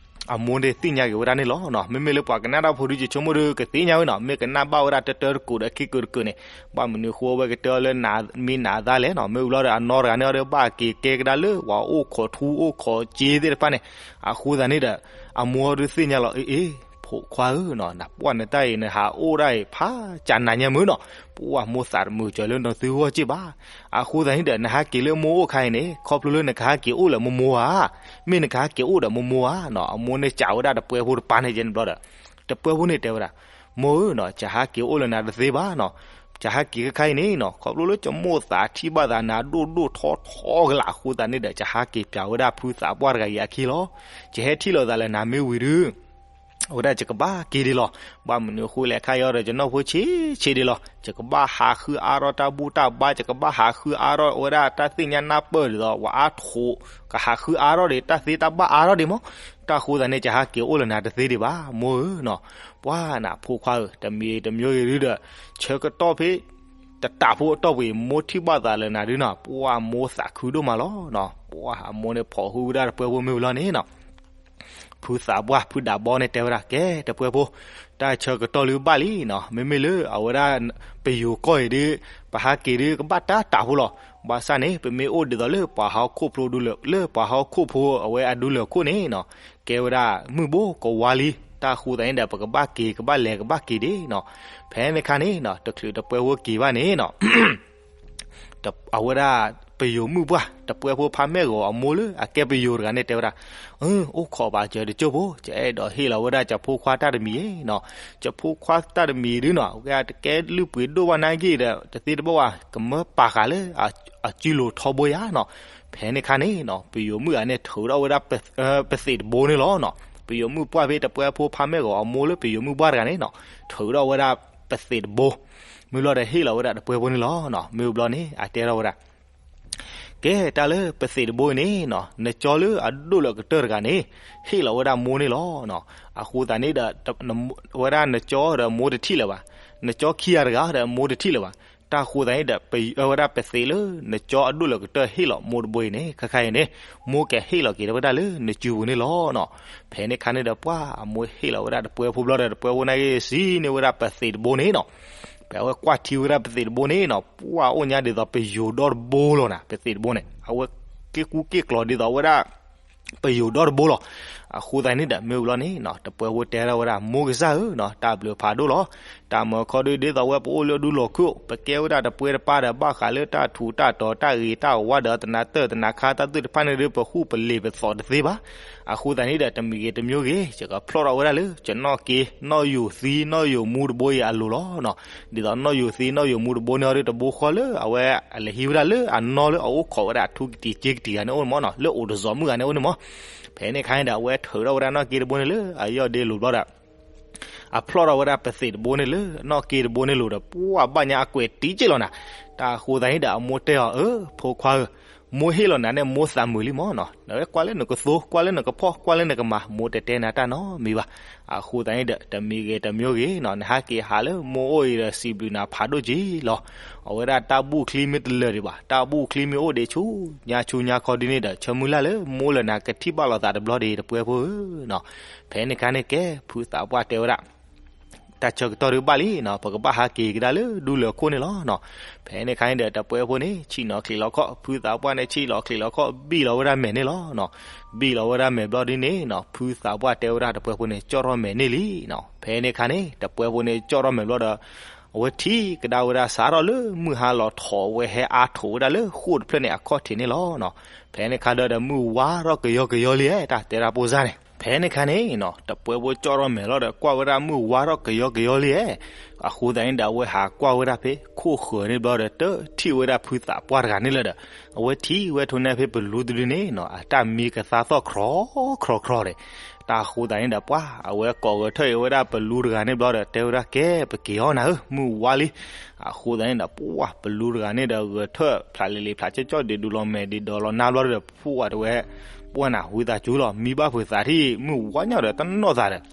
အမိၢ်န့ၣ်သ့ၣ်ညါက့ၤဝဲဒၣ်န့ၣ်လီၤ. မ့မ့ၢ်လၢပှၤကနၣ်တၢ်ဖိဒု ယဆိကမိၣ်ဒု ကသ့ၣ်ညါဝဲနီၤ, မ့ၢ်ကနၣ်ဘၣ်ဝဲဒၣ်တၢတၢတကိးဒီးခံကိးတကိးန့ၣ်, ဘၣ်မနုၤအဃိဝဲကတၢၢ်လၢနးမံနးသးလဲၣ်နီၤ, မ့ၢ်ဝံၤဘျီဒီး အနီတဂၤန့ၣ်အီၤဒီး ဘၣ်က့ၤကဲကဒါလၢ ပှၤအိၣ်ခိးထူအိၣ်ခိးစ့သ့ၣ်တဖၣ်န့ၣ်, အဃိသတးန့ၣ်ဒီး အမိၢ်ဒုသ့ၣ်ညါလီၤ, အ့ အ့ ဖိခွါဧၢနီၤ, နပှၢ်နတၢ်အံၤ နဟးအိၣ်ဒၣ်အံၤ ဖးကၢ်နၤညါမုၢ်နီၤ, ပှၢ်မိၢ်သးတမုာ်စၢၤလၢနသုဂီၢ်က့ဘၣ်. အဃိသတးန့ၣ်ဒီး နဟးက့ၤလၢမိၢ်အိၣ်ခါအံၤန့ၣ် ခီဖျိလၢနကဟးက့ၤအိၣ်လၢမိၢ်မိၢ်ဧါ, မ့ၢ်နကဟးက့ၤအိၣ်ဒီးမိၢ်မိၢ်ဧါနီၤ, အမိၢ်န့ၣ်စံးဝဲဒၣ်တပှဲဖိတပၤန့ၣ် ယဲန့ၣ်ဘျီဒီး တပှဲဖိန့ၣ်တဲဝဲဒၣ်, မိၢ်ဧၢနီၤ, ယဟးက့ၤအိၣ်လၢနၤတသ့ဘၣ်နီၤ, ယဟးက့ၤခဲခါအံၤန့ၣ်နီၤ ခီဖျိလၢယမိၢ်သးထံၣ်ဘၣ်သးနၤဒိၣ်ဒိၣ်ထီထီကလာ်အဃိသတးန့ၣ်ဒီး ယဟးက့ၤပျးဝဲဒၣ်ဖုသးပှၢ်တဂၤအံၤအခံလီၤ. ယဟဲထံၣ်လိာ်သးလၢနၤမ့ၢ်ဝံၤဒု အဝဲဒၣ်ယကဘၣ်က့ၤဒံးလီၤ. ဘၣ်မနုၤအဃိလဲၣ်ခဲအံၤဒီး ယနီၢ်ဖိဆံးဆံးဒံးလီၤ. ယကဘၣ်ဟးဃုအါထီၣ်တၢ်ဘူၣ်တၢ်ဘါ, ယကဘၣ်ဟးဃုအါထီၣ်ဝဲဒၣ်တၢ်သ့ၣ်ညါနၢ်ပၢၢ်ဒ်သိး ပှၤအါထီၣ်, ကဟးဃုအါထီၣ်ဒံး တၢ်သ့တၢ်ဘၣ်အါထီၣ်ဒံးမး. တၢ်ဃိသတးန့ၣ် ယဟးက့ၤအိၣ်လၢနၤတသ့ဒံးဘၣ် မိၢ်ဧၢနီၤ. ပှၢ်နၤဖိခွါဧၢ, တမံၤတမံၤဂ့ၤဒုဒီး ဆၢကတီၢ်ဖဲ တတးဖိအတီၢ်ပူၤအံၤ မိၢ်ထံၣ်ဘၣ်သးလၢနၤဒုနီၤ, ပှၢ်မိၢ်သးခုဒိၣ်မးလီၤနီၤ. ပှၢ်အမိၢ်န့ၣ်ဖီၣ်ဟုဝဲဒၣ်တပှဲဖိမ့ၢ်ဝံၤလီၤန့ၣ်နီၤ ဖုသးပှၢ်ဖုဒးဘီန့ၣ်တဲဝဲဒၣ်, ကဲ တပှဲဖိ, တၢ်ဆၢကတီၢ်လၢဘၣ်လံနီၤ, မ့မ့ၢ်လၢအဝဲဒၣ် ပယိၤကီၢ်အံၤဒု ပဟးက့ၤဒု ကဘၣ်တၢ်တးဖိလီၤ. ဘၣ်ဆၣ်န့ၣ် ပမ့ၢ်အိၣ်ဒ်သိးလၢပှၤဟီၣ်ခိၣ်ဖျိဒူလၢ လၢပှၤဟီၣ်ခိၣ်ဖိအဝဲအဒူလၢခိၣ်န့ၣ်နီၤ, ကဲဝဲဒၣ်မုၢ်ဘိကဝါလံ. တၢ်ဃိသတးန့ၣ်ဒီး ပကဘၣ်က့ၤ ကဘၣ်လဲၤကဘၣ်က့ၤဒံးနီၤ. ဖဲန့ၣ်ခါန့ၣ်နီၤ တချုးတပှဲဖိက့ၤဘၣ်န့ၣ်နီၤ အဝဲဒၣ် ပယိၤမုၣ်ပှၢ် တပှဲဖိဖါမဲၢ်ဂီၤအမိၢ်လၢအကဲပယိၤတဂၤန့ၣ် တဲဝဲဒၣ်, အိၣ်ခိးဘၣ်စၢၤတကၠိၢ်ဖိ, ယအဲၣ်ဒိးဟ့ၣ်လီၤဝဲဒၣ်ယဖိခွါတၢ်တမံၤနီၤ. ယဖိခွါတၢ်တမံၤဒုနီၤ ဝဲတကဲလုၢ်ပှ့ၤဒိၣ်ဘၣ်နာ်က့ဒီး တသ့တဘၣ်ဝဲ ကမၢပာ်ဃာ်လၢအစုလိၤထီဘိယၤနီၤ. ဖဲန့ၣ်ခါန့ၣ်နီၤ ပယိၤမုၣ်အန့ၣ် ထုးထီၣ်ဝဲဒၣ် ပသံးတဘိန့ၣ်လီၤနီၤ. ပယိၤမုၣ်ပှၢ်ဖဲ တပှဲဖိဖါမဲၢ်ဂီၤအမိၢ်လၢပယိၤမုၣ်ပှၢ်တဂၤန့ၣ်နီၤ ထုးထီၣ်ဝဲဒၣ်ပသံးတဘိ, မ့ၢ်ဘျီဒီးဟ့ၣ်လီၤဝဲဒၣ်တပှဲဖိန့ၣ်လီၤနီၤ. မ့ၢ်ဘျီန့ၣ် အတဲထီၣ်ဝဲဒၣ် ကဲ တၢ်လၢပသံးတဘိအံၤန့ၣ်နီၤ နကၠီလၢအဒိၣ်လၢကတၢၢ်တဂၤန့ၣ် ဟ့ၣ်လီၤဝဲဒၣ်မိၢ်န့ၣ်လီၤနီၤ. အဃိသတးန့ၣ်ဒီး ဝဲဒၣ်နကၠီဒီးမိၢ်တထံၣ်လၢၤဘၣ်, နကၠီခံဂၤတဂၤဒီးမိၢ်တထံၣ်လၢၤဘၣ်. တၢ်အဃိသတးန့ၣ်ဒီး ပဝဲဒၣ်ပသံးလၢနကၠီအဒိၣ်လၢကတၢၢ်ဟ့ၣ်လီၤမိၢ်တဘိအံၤန့ၣ် ခဲခါအံၤန့ၣ် မိၢ်ကဟ့ၣ်လီၤက့ၤဝဲဒၣ်လၢနစုပူၤန့ၣ်လီၤနီၤ. ဖဲန့ၣ်ခါန့ၣ်ဒီး ပှၢ်အမိၢ်ဟ့ၣ်လီၤဝဲဒၣ်တပှဲဖိဘျီဒီး တပှဲဖိနာ်က့စံးန့ၢ်ဝဲဒၣ်ပသံးတဘိန့ၣ်နီၤ. ဖဲအဝဲကွၢ်ထံဝဲဒၣ်ပသံးတဘိန့ၣ်နီၤ ပှၢ်အိၣ်ညါဒ်သိးပယိၤဒီတဘိလီၤနီၤ. ပသံးတဘိန့ၣ် အဝဲက့ၤကူက့ၤကျီၤဒ်သိးဝဲဒၣ် ပယိၤဒီတဘိလီၤ. အဃိသတးန့ၣ်ဒီး မ့ၢ်ဘျီန့ၣ်နီၤ တပှဲဖိတဲထီၣ်ဝဲဒၣ် မိၢ်ကစၢ်ဧၢနီၤ တၢ်ဘျုးဖးဒိၣ်လီၤ. တၢ်မၢခီဒု ဒ်သိးဝဲပအိၣ်လၢဒူလီၤခိၣ် ပကဲဝဲဒၣ်တပှဲတပၢ်ဒီး ဘၣ်ဃးလၢတၢ်ထူးတၢ်တီၤ တၢ်ဂ့ၤတၢ်ဝါဒီး တနၤတၢၢ်တနၤခါ တၢ်သ့ၣ်တဖၣ်န့ၣ်ဒီး ပဃူပလ့ၤပသီၣ်တသ့ဘၣ်. အဃိသတးန့ၣ်ဒီး တမံၤဂ့ၤတမံၤဂ့ၤ ယကဖျီၣ်ထီၣ်ဝဲဒၣ်လၢ ယနီၣ်က့ၤ နီၣ်ယိၤသံ နီၣ်ယိၤမူတဘိအံၤအလိၤလီၤနီၤ. ဒ်သိးနီၣ်ယိၤသံ နီၣ်ယိၤမူတဘိန့ၣ်ဒီး တဘိဃီလၢအဝဲ အလဲၤဟံးဝဲဒၣ်လၢအနီၢ်လၢအအိၣ်ခိးဝဲဒၣ်အထူကတံၤက့ကတံၤဂၤန့ၣ်အိၣ်န့ၣ်မ့ၢ်နီၤ, လၢအိၣ်တစီၤမုၣ်ဂၤန့ၣ်အိၣ်န့ၣ်မ့ၢ်. ဖဲန့ၣ်ခါန့ၣ်ဒီး အဝဲထုးထီၣ်ဝဲဒၣ်နီၣ်က့ၤတဘိန့ၣ်လၢအယီၢ်ဒ့လိၤဘျီဒီး အဖျီၣ်ထီၣ်ဝဲဒၣ်ပသံးတဘိန့ၣ်လၢ နီၣ်က့ၤတဘိန့ၣ်လိၤဒီး ပှၢ်ဘၣ်ညါအကွဲးတံၢ်က့လီၤနၤ. တၢ်အဃိသတးန့ၣ်ဒီး အမိၢ်တဲအီၤ အၢ ဖိခွါဧၢ, မိၢ်ဟ့ၣ်လီၤနၤန့ၣ် မိၢ်သးမုာ်လံမ့ၢ်နီၤ. နဝဲကွၢ်လၢနကသိ ကွၢ်လၢနကဖီၣ် ကွၢ်လၢနကမၤ မိၢ်တတဲနၤတၢ်နီတမံၤဘၣ်. အဃိသတးန့ၣ်ဒီး တမံၤဂ့ၤတမံၤဂ့ၤနီၤ နဟးက့ၤဟးလၢမိၢ်အိၣ်အံၤဒီး စံးဘျုးနၤဖးဒိၣ်က့လီၤ. အဝဲဒၣ်တၢ်ဘူၣ်ချံမ့ၢ်တလၢာ်ဒံးဘၣ်, တၢ်ဘူၣ်ချံမ့ၢ်အိၣ်ဒံးဆူညါဆူညါခီဒ်န့ၣ်ဒီး ဆၢမုၢ်လၢ်လၢမိၢ်လၢနၤကထံၣ်ဘၣ်လိာ်သးတဘျီဒံး တပှဲဖိဧၢနီၤ. ဖဲန့ၣ်ခါန့ၣ်ကဲ ဖုသးပှၢ်တဲဝဲဒၣ် တၢ်ဆၢကတီၢ်ဒုးဘၣ်လံနီၤ ပကဘၣ်ဟးက့ၤကဒါလၢဒူလၢၢ်ခိၣ်န့ၣ်လီၤနီၤ. ဖဲန့ၣ်ခါန့ၣ်ဒီး တပှဲဖိန့ၣ် ဆံၣ်နီၤချံးလီၤခီၣ်, ဖုသးပှၢ်န့ၣ် ဆံၣ်လီၤချံးလီၤခီၣ် ဘံၣ်လီၤဝဲဒၣ်မဲာ်န့ၣ်လီၤနီၤ. ဘံၣ်လီၤဝဲဒၣ်မဲာ်ဘျီဒ်န့ၣ်နီၤ ဖုသးပှၢ်တဲဝဲဒၣ်တပှဲဖိန့ၣ် ကၠီၣ်ထီၣ်မဲာ်န့ၢ်လံနီၤ. ဖဲန့ၣ်ခါန့ၣ် တပှဲဖိန့ၣ် ကၠီၣ်ထီၣ်မဲာ်ဘျီဒီး အဝဲထံၣ်ကဒါဝဲဒၣ်စးထီၣ်လၢမုၢ်ဟါလီၤထီၣ် အဝဲဟဲအါထီၣ်ဝဲဒၣ်လၢဃိာ်တဖျၢၣ်န့ၣ် အခီၣ်ထံးန့ၣ်လီၤနီၤ. ဖဲန့ၣ်ခါဒီး မုၢ်ဝါထီၣ်ကယီကယီလံဧါ တၢ်တဲဒၣ်ဖိစၢ်န့ၣ်. ဖဲန့ၣ်ခါန့ၣ်နီၤ တပှဲဖိကၠီၣ်ထီၣ်မဲာ်လီၤဒီး ကွၢ်ဝဲဒၣ်မုၢ်ဝါထီၣ်ကယီကယီလံဧါ. အဃိသတးန့ၣ်ဒီး အဝဲဟးကွၢ်ဝဲဒၣ်ဖဲခိၣ်ဃၢၤန့ၣ်ဘျီဒီး တထံၣ်ဝဲဒၣ်ဖုသးပှၢ်တဂၤန့ၣ်လၢၤဒီး အဝဲထံၣ်ဝဲထိၣ်န့ၢ်ဖဲပလူတဒုန့ၣ်နီၤ အတၢ်မံကသါသီၣ်ကြီကြီန့ၣ်. တၢ်အဃိသတးန့ၣ်ဒီး ပှၢ်အဝဲကိးဂဲၤထၢၣ်အံၤဝဲဒၣ်ပလူတဂၤန့ၣ်ဘျီဒီး တဲဝဲဒၣ် ကဲ ပက့ၤအီၤနၤဧၢ မုၢ်ဝါလံ. အဃိသတးန့ၣ်ဒီး ပှၢ်ပလူတဂၤန့ၣ်ဒီး ဂဲၤထၢၣ်ဖျးလံၤလံၤဖျးကၠီၣ်ကၠီၣ် ဒ့ဒူလီၤမဲာ်ဒ့ဒီလီၤနါဘျီဒီး ပှၢ်တဝဲ ပှၢ်နၤဝံသးစူၤလီၤ မံဘၣ်ဖုးသးထံၣ် မုၢ်ဝါညီဒီးတနီၣ်သးဒီး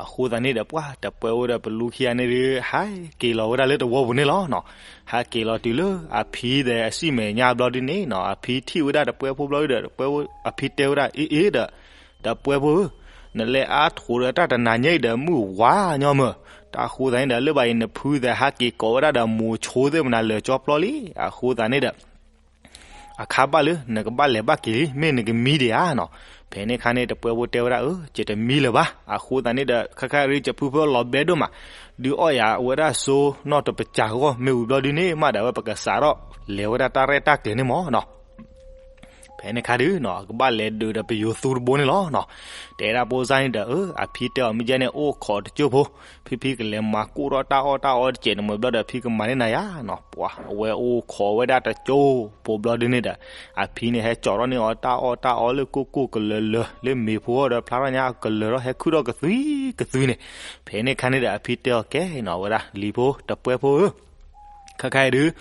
အဃိသတးန့ၣ်ဒီး ပှၢ်တပှဲဖိဒီးပလူခံဂၤန့ၣ်ဒီး ဟဲက့ၤလီၤဝဲဒၣ်လၢတဝီပူၤန့ၣ်လီၤနီၤ. ဟဲက့ၤလီၤတုၤလၢအဖံဒီးအစံၣ်မဲာ်ညါဘျီဒ်န့ၣ်နီၤ အဖံထံၣ်ဝဲဒၣ်တပှဲဖိဘျီဒီး တပှဲဖိ အဖံတဲဝဲဒၣ် အ့ အ့ ဒီး တပှဲဖိဧၢ, နလဲၤအါထီၣ်ဒီးတၢ်တနၤညါအံၤဒီး မုၢ်ဝါညီမၢ်. တၢ်အဃိသတးန့ၣ်ဒီး လၢဘၣ်အံၤနဖုသးဟဲက့ၤကိးဝဲဒၣ်ဒီး မိၤဆိသ့ၣ်မနုၤလၢာ်ကၠီပျီလံ. အဃိသတးန့ၣ်ဒီး အခါဘၣ်လၢနကဘၣ်လဲၤဘၣ်က့ၤလံ မ့ၢ်နကမံဒံးဧါနီၤ. ဖဲန့ၣ်ခါန့ၣ် တပှဲဖိတဲဝဲဒၣ် အၢ ယတမံလၢၤဘၣ်. အဃိသတးန့ၣ်ဒီး ခါခါရံ ယဖုဖုလီၤဘဲဒိၣ်မး ဒုးအီၣ်ယၤဝဲဒၣ်စိနီၢ်တပစၢ်ဂီၢ် မ့ၢ်ဝံၤဘျီဒ်န့ၣ် မ့ၢ်ဒၣ်ဝဲပကစးထီၣ်လဲၤဝဲဒၣ်တၢ်ရဲၣ်တၢ်ကျဲၤန့ၣ်မၢ်နီၤ. ဖဲန့ၣ်ခါဒုးနီၤ အကဘၣ်လဲၤဒုးဒီးပယိၤသူတဘိန့ၣ်လီၤနီၤ. တဲဒၣ်ဖိစၢ်န့ၣ်ဒီး အၢ အဖံတဲအီၤမ့ၢ်ကဲန့ၣ် အိၣ်ခိးတကၠိၢ်ဖိ, ဖံဖံကလဲၤမၤကိၢ်ထီၣ်တၢ်အီၣ်တၢ်အီတစဲးန့ၣ်မ့ၢ်ဘျီဒီး ဖံကမၤန့ၢ်နၤယါနီၤ. ပှၢ်အဝဲအိၣ်ခိးဝဲဒၣ်တကၠိၢ်ဖိဘျီဒ်န့ၣ်ဒီး အဖံန့ၣ်ဟဲကၠီထီၣ်န့ၢ်အီၤတၢ်အီၣ်တၢ်အီလၢကိၢ်ကိၢ်ကလၢၤလၢၤ လၢမ့ၤဖိအီၤဒီးဖျါထီၣ်ညါကလၢၤထီၣ် ဟဲခုၣ်ထီၣ်ကသွံကသွံန့ၣ်. ဖဲန့ၣ်ခါန့ၣ်ဒီး အဖံတဲအီၤကဲနီၤ ဝဲဒၣ်လံၤဖိ တပှဲဖိဧၢ ခဲခါအံၤဒုး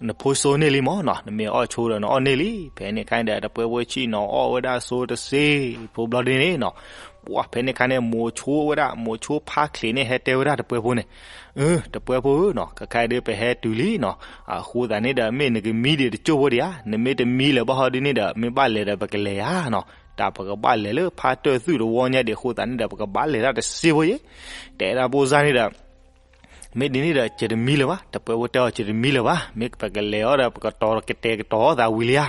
နဖိစိန့ၢ်လံမၢ်နီၤ, နမ့ၢ်အီၣ်ဆိဒီးနအီၣ်န့ၢ်လံ. ဖဲန့ၣ်ခါန့ၣ်ဒီး တပှဲဖိဆ့ၣ်နီၤအီၣ်ဝဲဒၣ်ဆိတစ့ဖိဘျီဒ်န့ၣ်နီၤ, ပှၢ်ဖဲန့ၣ်ခါန့ၣ် မိၤဆိဝဲဒၣ် မိၤဆိဖါချ့းန့ၣ် ဟဲတဲဝဲဒၣ်တပှဲဖိန့ၣ်, အၢ တပှဲဖိဧၢနီၤ, ခဲခါအံၤဒုး ပဟဲတုၤလံနီၤ, အဃိသတးန့ၣ်ဒီး မ့ၢ်နကမံဒံးတကၠိၢ်ဖိဒံးဧါ, နမ့ၢ်တမံလၢၤဘၣ်ဟီဒ်န့ၣ်ဒီး မ့ၢ်ဘၣ်လဲၤဒီးပကလဲၤဧါနီၤ, တၢ်ပကဘၣ်လဲၤလၢဖါတၢၢ်သူၣ်တဝီညါဒံးအဃိသတးန့ၣ်ဒီး ပကဘၣ်လဲၤဒၣ်တစ့ဖိယဲ, တဲဒၣ်ဖိစၢ်န့ၣ်ဒီး မ့ၢ်ဒ်န့ၣ်ဒီး ယတမံလၢၤဘၣ်, တပှဲဖိတဲအီၤ ယတမံလၢၤဘၣ်, မ့ၢ်ပကလဲၤအီၤဒီး ပကတီၤကတဲာ်ကတီၤအီၤသးဝံၤလံဧါ.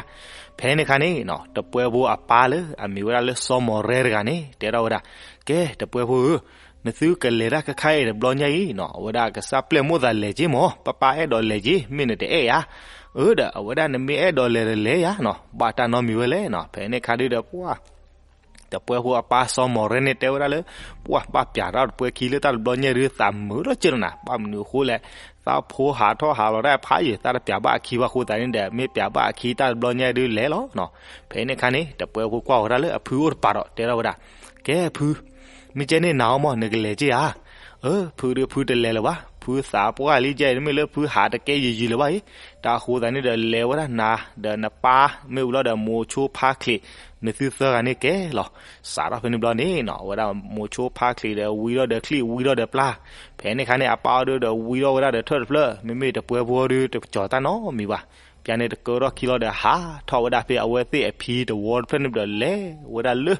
ဖဲန့ၣ်ခါန့ၣ်နီၤ တပှဲဖိအပၢ်လၢအမံၤဝဲဒၣ်လၢစီၤမီၤရဲတဂၤန့ၣ် တဲထီၣ်ဝဲဒၣ်, ကဲ တပှဲဖိဧၢ, နသုကလဲၤတၢ်ခဲခါအံၤတဘျီညါအံၤနီၤ, အဝဲဒၣ်ကစၢ်ပျဲၢ်မိၣ်သးလဲၤက့ၤမၢ်, ပၢ်ပၢ်အဲၣ်ဒိးလဲၤက့ၤ, မ့ၢ်နတအဲၣ်ဧါ. အၢ ဒီးအဝဲဒၣ်နမ့ၢ်အဲၣ်ဒိးလဲၤဒီးလဲၤယၤနီၤ, ဘၣ်တၢ်နီတမံၤဝဲလဲၣ်နီၤ. ဖဲန့ၣ်အခါဒုဒီးပှၢ် တပှဲၤဖိအပၢ်စီၤမီၤရဲၣ်န့ၣ်တဲဝဲဒၣ်လၢ ပှၢ်ဘၣ်ပျးတၢ်တပှဲၤခံလၢတၢ်တဘျီညါဒု သးမုာ်ထီၣ်ကၢၢ်နၤ, ဘၣ်မနုၤအဃိလဲၣ်, သးဖိဟးထီၣ်ဟးလီၤဒၣ်ဖးယံာ် သးတပျးဘၣ်အခံဘၣ်အဃိသတးန့ၣ်ဒီး မ့ၢ်ပျးဘၣ်အခံတၢ်တဘျီညါဒုလဲၤလီၤနီၤ. ဖဲန့ၣ်အခါန့ၣ် တပှဲၤဖိကွၢ်ဝဲဒၣ်လၢအဖုအိၣ်တပၤဒီး တဲထီၣ်ဝဲဒၣ်, ကဲဖု, မ့ၢ်ကဲန့ၣ်နၤအီၤမး နကလဲၤက့ၤဧါ. အၢ ဖုဒုဖုတလဲၤလၢၤဘၣ်, ဖုသးပှၢ်လံကဲအံၤ တမ့ၢ်လၢဖုဟးတကဲယံာ်ယံာ်လၢၤဘၣ်အံၤ, တၢ်အဃိသတးန့ၣ်ဒီး လဲၤဝဲဒၣ်နၤ ဒီးနပၢ် မ့ၢ်ဝံၤလီၤဒီးမိၤဆိဖါချံး နသုသၢဂၤန့ၣ်ကဲလီၤ. စးထီၣ်ဖဲန့ၣ်ဘျီန့ၣ်နီၤ အဝဲဒၣ်မိၤဆိဖါချံးဒီး ဝံထီၣ်ဒီးချံးဝံထီၣ်ဒီးပျၢ်, ဖဲန့ၣ်အခါန့ၣ် အပၢ်အီၤဒုဒီးဝံထီၣ်ဝဲဒၣ်ဒီးထၢၣ်တဖျၢၣ်, မ့မ့ၢ်တပှဲၤဖိဒုတကၠီၤတၢ်နီတမံၤဘၣ်. ပျၢ်န့ၣ်တကၢထီၣ်ခံလီၤဒီး ဟးထီၣ်ဝဲဒၣ်ဖဲအဝဲသ့ၣ်အဖံတဝီတဖျၢၣ်န့ၣ်ဒီး လဲၤဝဲဒၣ်လၢ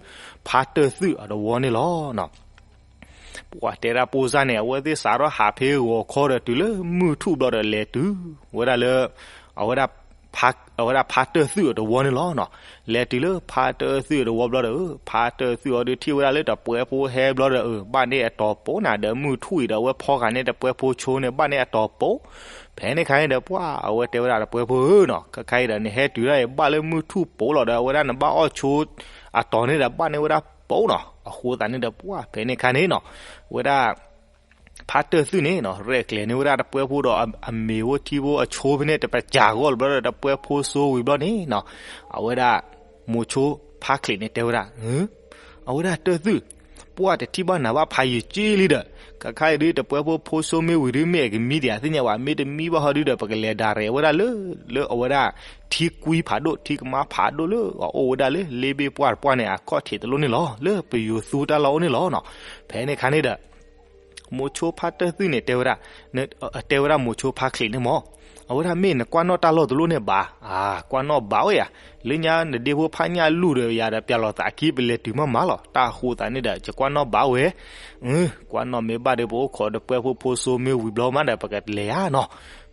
ဖါတၢၢ်သုးအတဝီန့ၣ်လီၤနီၤ. ပှၢ်တဲဒၣ်ပိၢ်စၢ်န့ၣ် အဝဲသ့ၣ်စးထီၣ်ဟးဖဲဂီၤခီဒီးတုၤလၢမုၢ်ထူၣ်ဘျီဒီး လဲၤတုၤဝဲဒၣ်လၢ အဝဲဒၣ် အဝဲဒၣ်ဖါတၢၢ်သုးအတဝီန့ၣ်လီၤနီၤ. လဲၤတုၤလၢဖါတၢၢ်သုးအတဝီဘျီဒီး ဖါတၢၢ်သုးအီၤဒုးထံၣ်ဝဲဒၣ်လၢတပှဲၤဖိဟဲဘျီဒီး ဘၣ်န့ၢ်အတီၤပိာ်နၤဒီး မုၢ်ထူၣ်အံၤဒီး အဝဲဖီဂာ်န့ၢ်တပှဲၤဖိဆိန့ၣ် ဘၣ်န့ၢ်အတီၤပိာ်. ဖဲန့ၣ်အခါန့ၣ်ဒီး ပှၢ်အဝဲတဲဝဲဒၣ်တပှဲၤဖိဧၢနီၤ, ခဲခါအံၤဒီး နဟဲတုၤဒၣ်အံၤ ဘၣ်လၢမုၢ်ထူၣ်ပိာ်လီၤဒီး အဝဲဒၣ်နဘၣ်အီၣ်ဆိအတီၤန့ၣ်ဒီး ဘၣ်န့ၢ်ဝဲဒၣ်ပိာ်နီၤ. အဃိသတးန့ၣ်ဒီး ပှၢ်ဖဲန့ၣ်အခါန့ၣ်နီၤ ဝဲဒၣ် ဖါတၢၢ်သုးန့ၣ်နီၤ ရဲၣ်ကျဲၤန့ၢ်ဝဲဒၣ်တပှဲၤဖိဒီးအမ့ၤဖိထံဖိအဆိဖဲန့ၣ် တပစၢ်ဂီၢ်လၢၤဘျီဒီး တပှဲၤဖိဆိဝံၤဘျီန့ၣ်နီၤ အဝဲဒၣ် မိၤဆိဖါချံးန့ၣ်တဲဝဲဒၣ် အဝဲဒၣ်တၢၢ်သုး, ပှၢ်တထံၣ်ဘၣ်နၤဘၣ်ဖးယံာ်က့လံဒီး ခဲခါအံၤဒု တပှဲၤဖိဖိဆိမ့ၢ်ဝံၤဒု မ့ၢ်အကမံဒံးဧါသ့ၣ်ညါဝဲ မ့ၢ်တမံဘၣ်ဟီဒုဒီး ပကလဲၤဒၣ်ရဲၣ်ဝဲဒၣ်လၢ လၢအဝဲဒၣ် ထံကွံဖးဒိၣ် ထံကမါဖးဒိၣ်လၢအအိၣ်ဝဲဒၣ်လၢ လ့ဘ့ၣ်ပှၢ်တပှၢ်န့ၣ် အခီၣ်ထံးတလိၣ်န့ၣ်လီၤ လၢပယိၤသူတၢ်လီၢ်အိၣ်န့ၣ်လီၤနီၤ. ဖဲန့ၣ်အခါန့ၣ်ဒီး မိၤဆိဖါတၢၢ်သုးန့ၣ်တဲဝဲဒၣ်, တဲဝဲဒၣ်မိၤဆိဖါချံးန့ၣ်မး, အဝဲဒၣ်မ့ၢ်နကွၢ်နီၣ်တၢ်လီၢ်တလိၣ်န့ၣ်ဘၣ်, အါ ကွၢ်နီၣ်ဘၣ်ဝဲယၤ, လၢညါနဒ့ဖိဖးညၣ်လူၢ်ဒီးယၤဒီး ပျၢ်လီၤသးခံပလဲၤတုၤမးမးလီၤ, တၢ်ဃိသးန့ၣ်ဒီး ယကွၢ်နီၣ်ဘၣ်ဝဲ, ကွၢ်နီၣ်မ့ၢ်ဘၣ်ဒီး ပအိၣ်ခိးတပှဲၤဖိဖိဆိမ့ၢ်ဝံၤဘျီမးဒီး ပကလဲၤဧါနီၤ.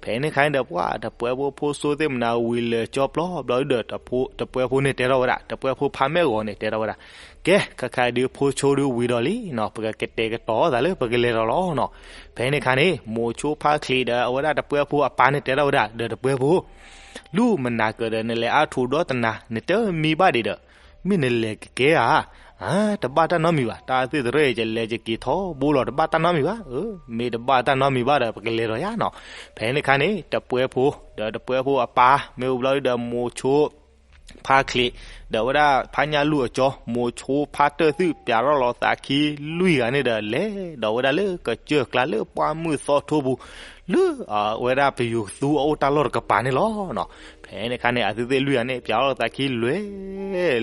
ဖဲန့ၣ်ခါန့ၣ်ဒီး ပှၢ်တပှဲၤဖိဖိဆိသ့ၣ်မနၤဝံၤလဲၤကၠီပျီဘျီဒီး တပှဲၤဖိန့ၣ်တဲထီၣ်ဝဲဒၣ်, တပှဲၤဖိဖးမဲၢ်ဂီၤန့ၣ်တဲထီၣ်ဝဲဒၣ်, ကဲ ခဲခါဒုးဖိဆိဒုးဝံၤဒီးလံနီၤ, ပကကတဲာ်ကတီၤသးလၢပကလဲၤဒီးလီၤနီၤ. ဖဲန့ၣ်ခါန့ၣ် မိၤဆိဖါချံးဒီး အဝဲဒၣ်တပှဲၤဖိအပၢ်န့ၣ်တဲထီၣ်ဝဲဒၣ် ဒီးတပှဲၤဖိ လူၢ်မနၤကၢၤဒီး နလဲၤအါထူးဒီတနၤ နတမံဘၣ်ဒံးဒီး မ့ၢ်နလဲၤကကဲဧါ, အါ တဘၣ်တၢ်နီတမံၤဘၣ်, တၢ်သ့ၣ်တရၢၣ်အံၤ ယလဲၤယက့ၤထီဘိလီၤ တဘၣ်တၢ်နီတမံၤဘၣ်, မ့ၢ်တဘၣ်တၢ်နီတမံၤဘၣ်ဒီး ပကလဲၤဒီးယၤနီၤ. ဖဲန့ၣ်ခါန့ၣ် တပှဲၤဖိ ဒီးတပှဲၤဖိအပၢ် မ့ၢ်ဝံၤဘျီဒီး မိၤဆိ ဖါချံး ဒီးဝဲဒၣ်ဖးညၣ်လူၢ်အကၠီ မိၤဆိဖါတၢၢ်သုး ပျးထီၣ်လီၤသးခံလွံၢ်ဂၤန့ၣ်ဒီး လဲၤဒီးဝဲဒၣ်လၢကစၢၢ်ကျါလၢပှၢ်မုၢ်သီထိပူၤ လၢအဝဲဒၣ်ပယိၤသူအအိၣ်တၢ်လီၢ်တကပၤန့ၣ်လီၤ. ဖဲန့ၣ်ခါန့ၣ် အသုသ့ၣ်လွံၢ်ဂၤန့ၣ် ပျးထီၣ်လီၤသးခံလွဲ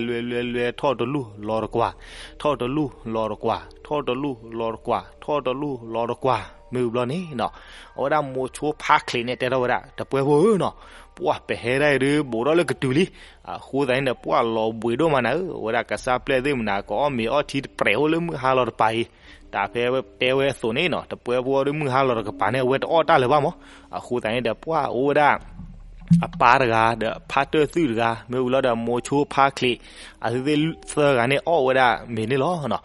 လွဲ လွဲ လွဲ ထီၣ်တလူၢ်လီၤတကွၢ်, ထီၣ်တလူၢ်လီၤတကွၢ်, ထီၣ်တလူၢ်လီၤတကွၢ်, ထီၣ်တလူၢ်လီၤတကွၢ် မ့ၢ်ဝံၤဘျီန့ၣ်နီၤ အဝဲဒၣ်မိၤဆိဖါချံးန့ၣ်တဲထီၣ်ဝဲဒၣ် တပှဲၤဖိဧၢနီၤ, ပှၢ်ပဟဲဒၣ်အံၤဒုး ဘူးထီၣ်လၢကတုၤလံ, အဃိသတးန့ၣ်ဒီး ပှၢ်လီၤဘှံးဒိၣ်မးနၤဧၢ, အဝဲဒၣ်ကစၢ်ပျဲၢ်သ့ၣ်မနၤ ကအီၣ်မ့ၤအီၣ်ထံတပြဲးအိၣ်လၢမုၢ်ဟါလီၤတပၤအံၤ, တၢ်ဖဲတဲဝဲအသိးန့ၣ်နီၤ တပှဲၤဖိအီၤဒုးမုၢ်ဟါလီၤတကပၤန့ၣ် အဝဲတအီၣ်တၢ်လၢၤဘၣ်မး, အဃိသတးန့ၣ်ဒီး ပှၢ်အိၣ်ဝဲဒၣ် အပၢ်တဂၤ ဒီးဖါတၢၢ်သုးတဂၤ မ့ၢ်ဝံၤလီၤဒီးမိၤဆိဖါချံး အသုသ့ၣ်သၢဂၤန့ၣ် အီၣ်ဝဲဒၣ်မ့ၤန့ၣ်လီၤ.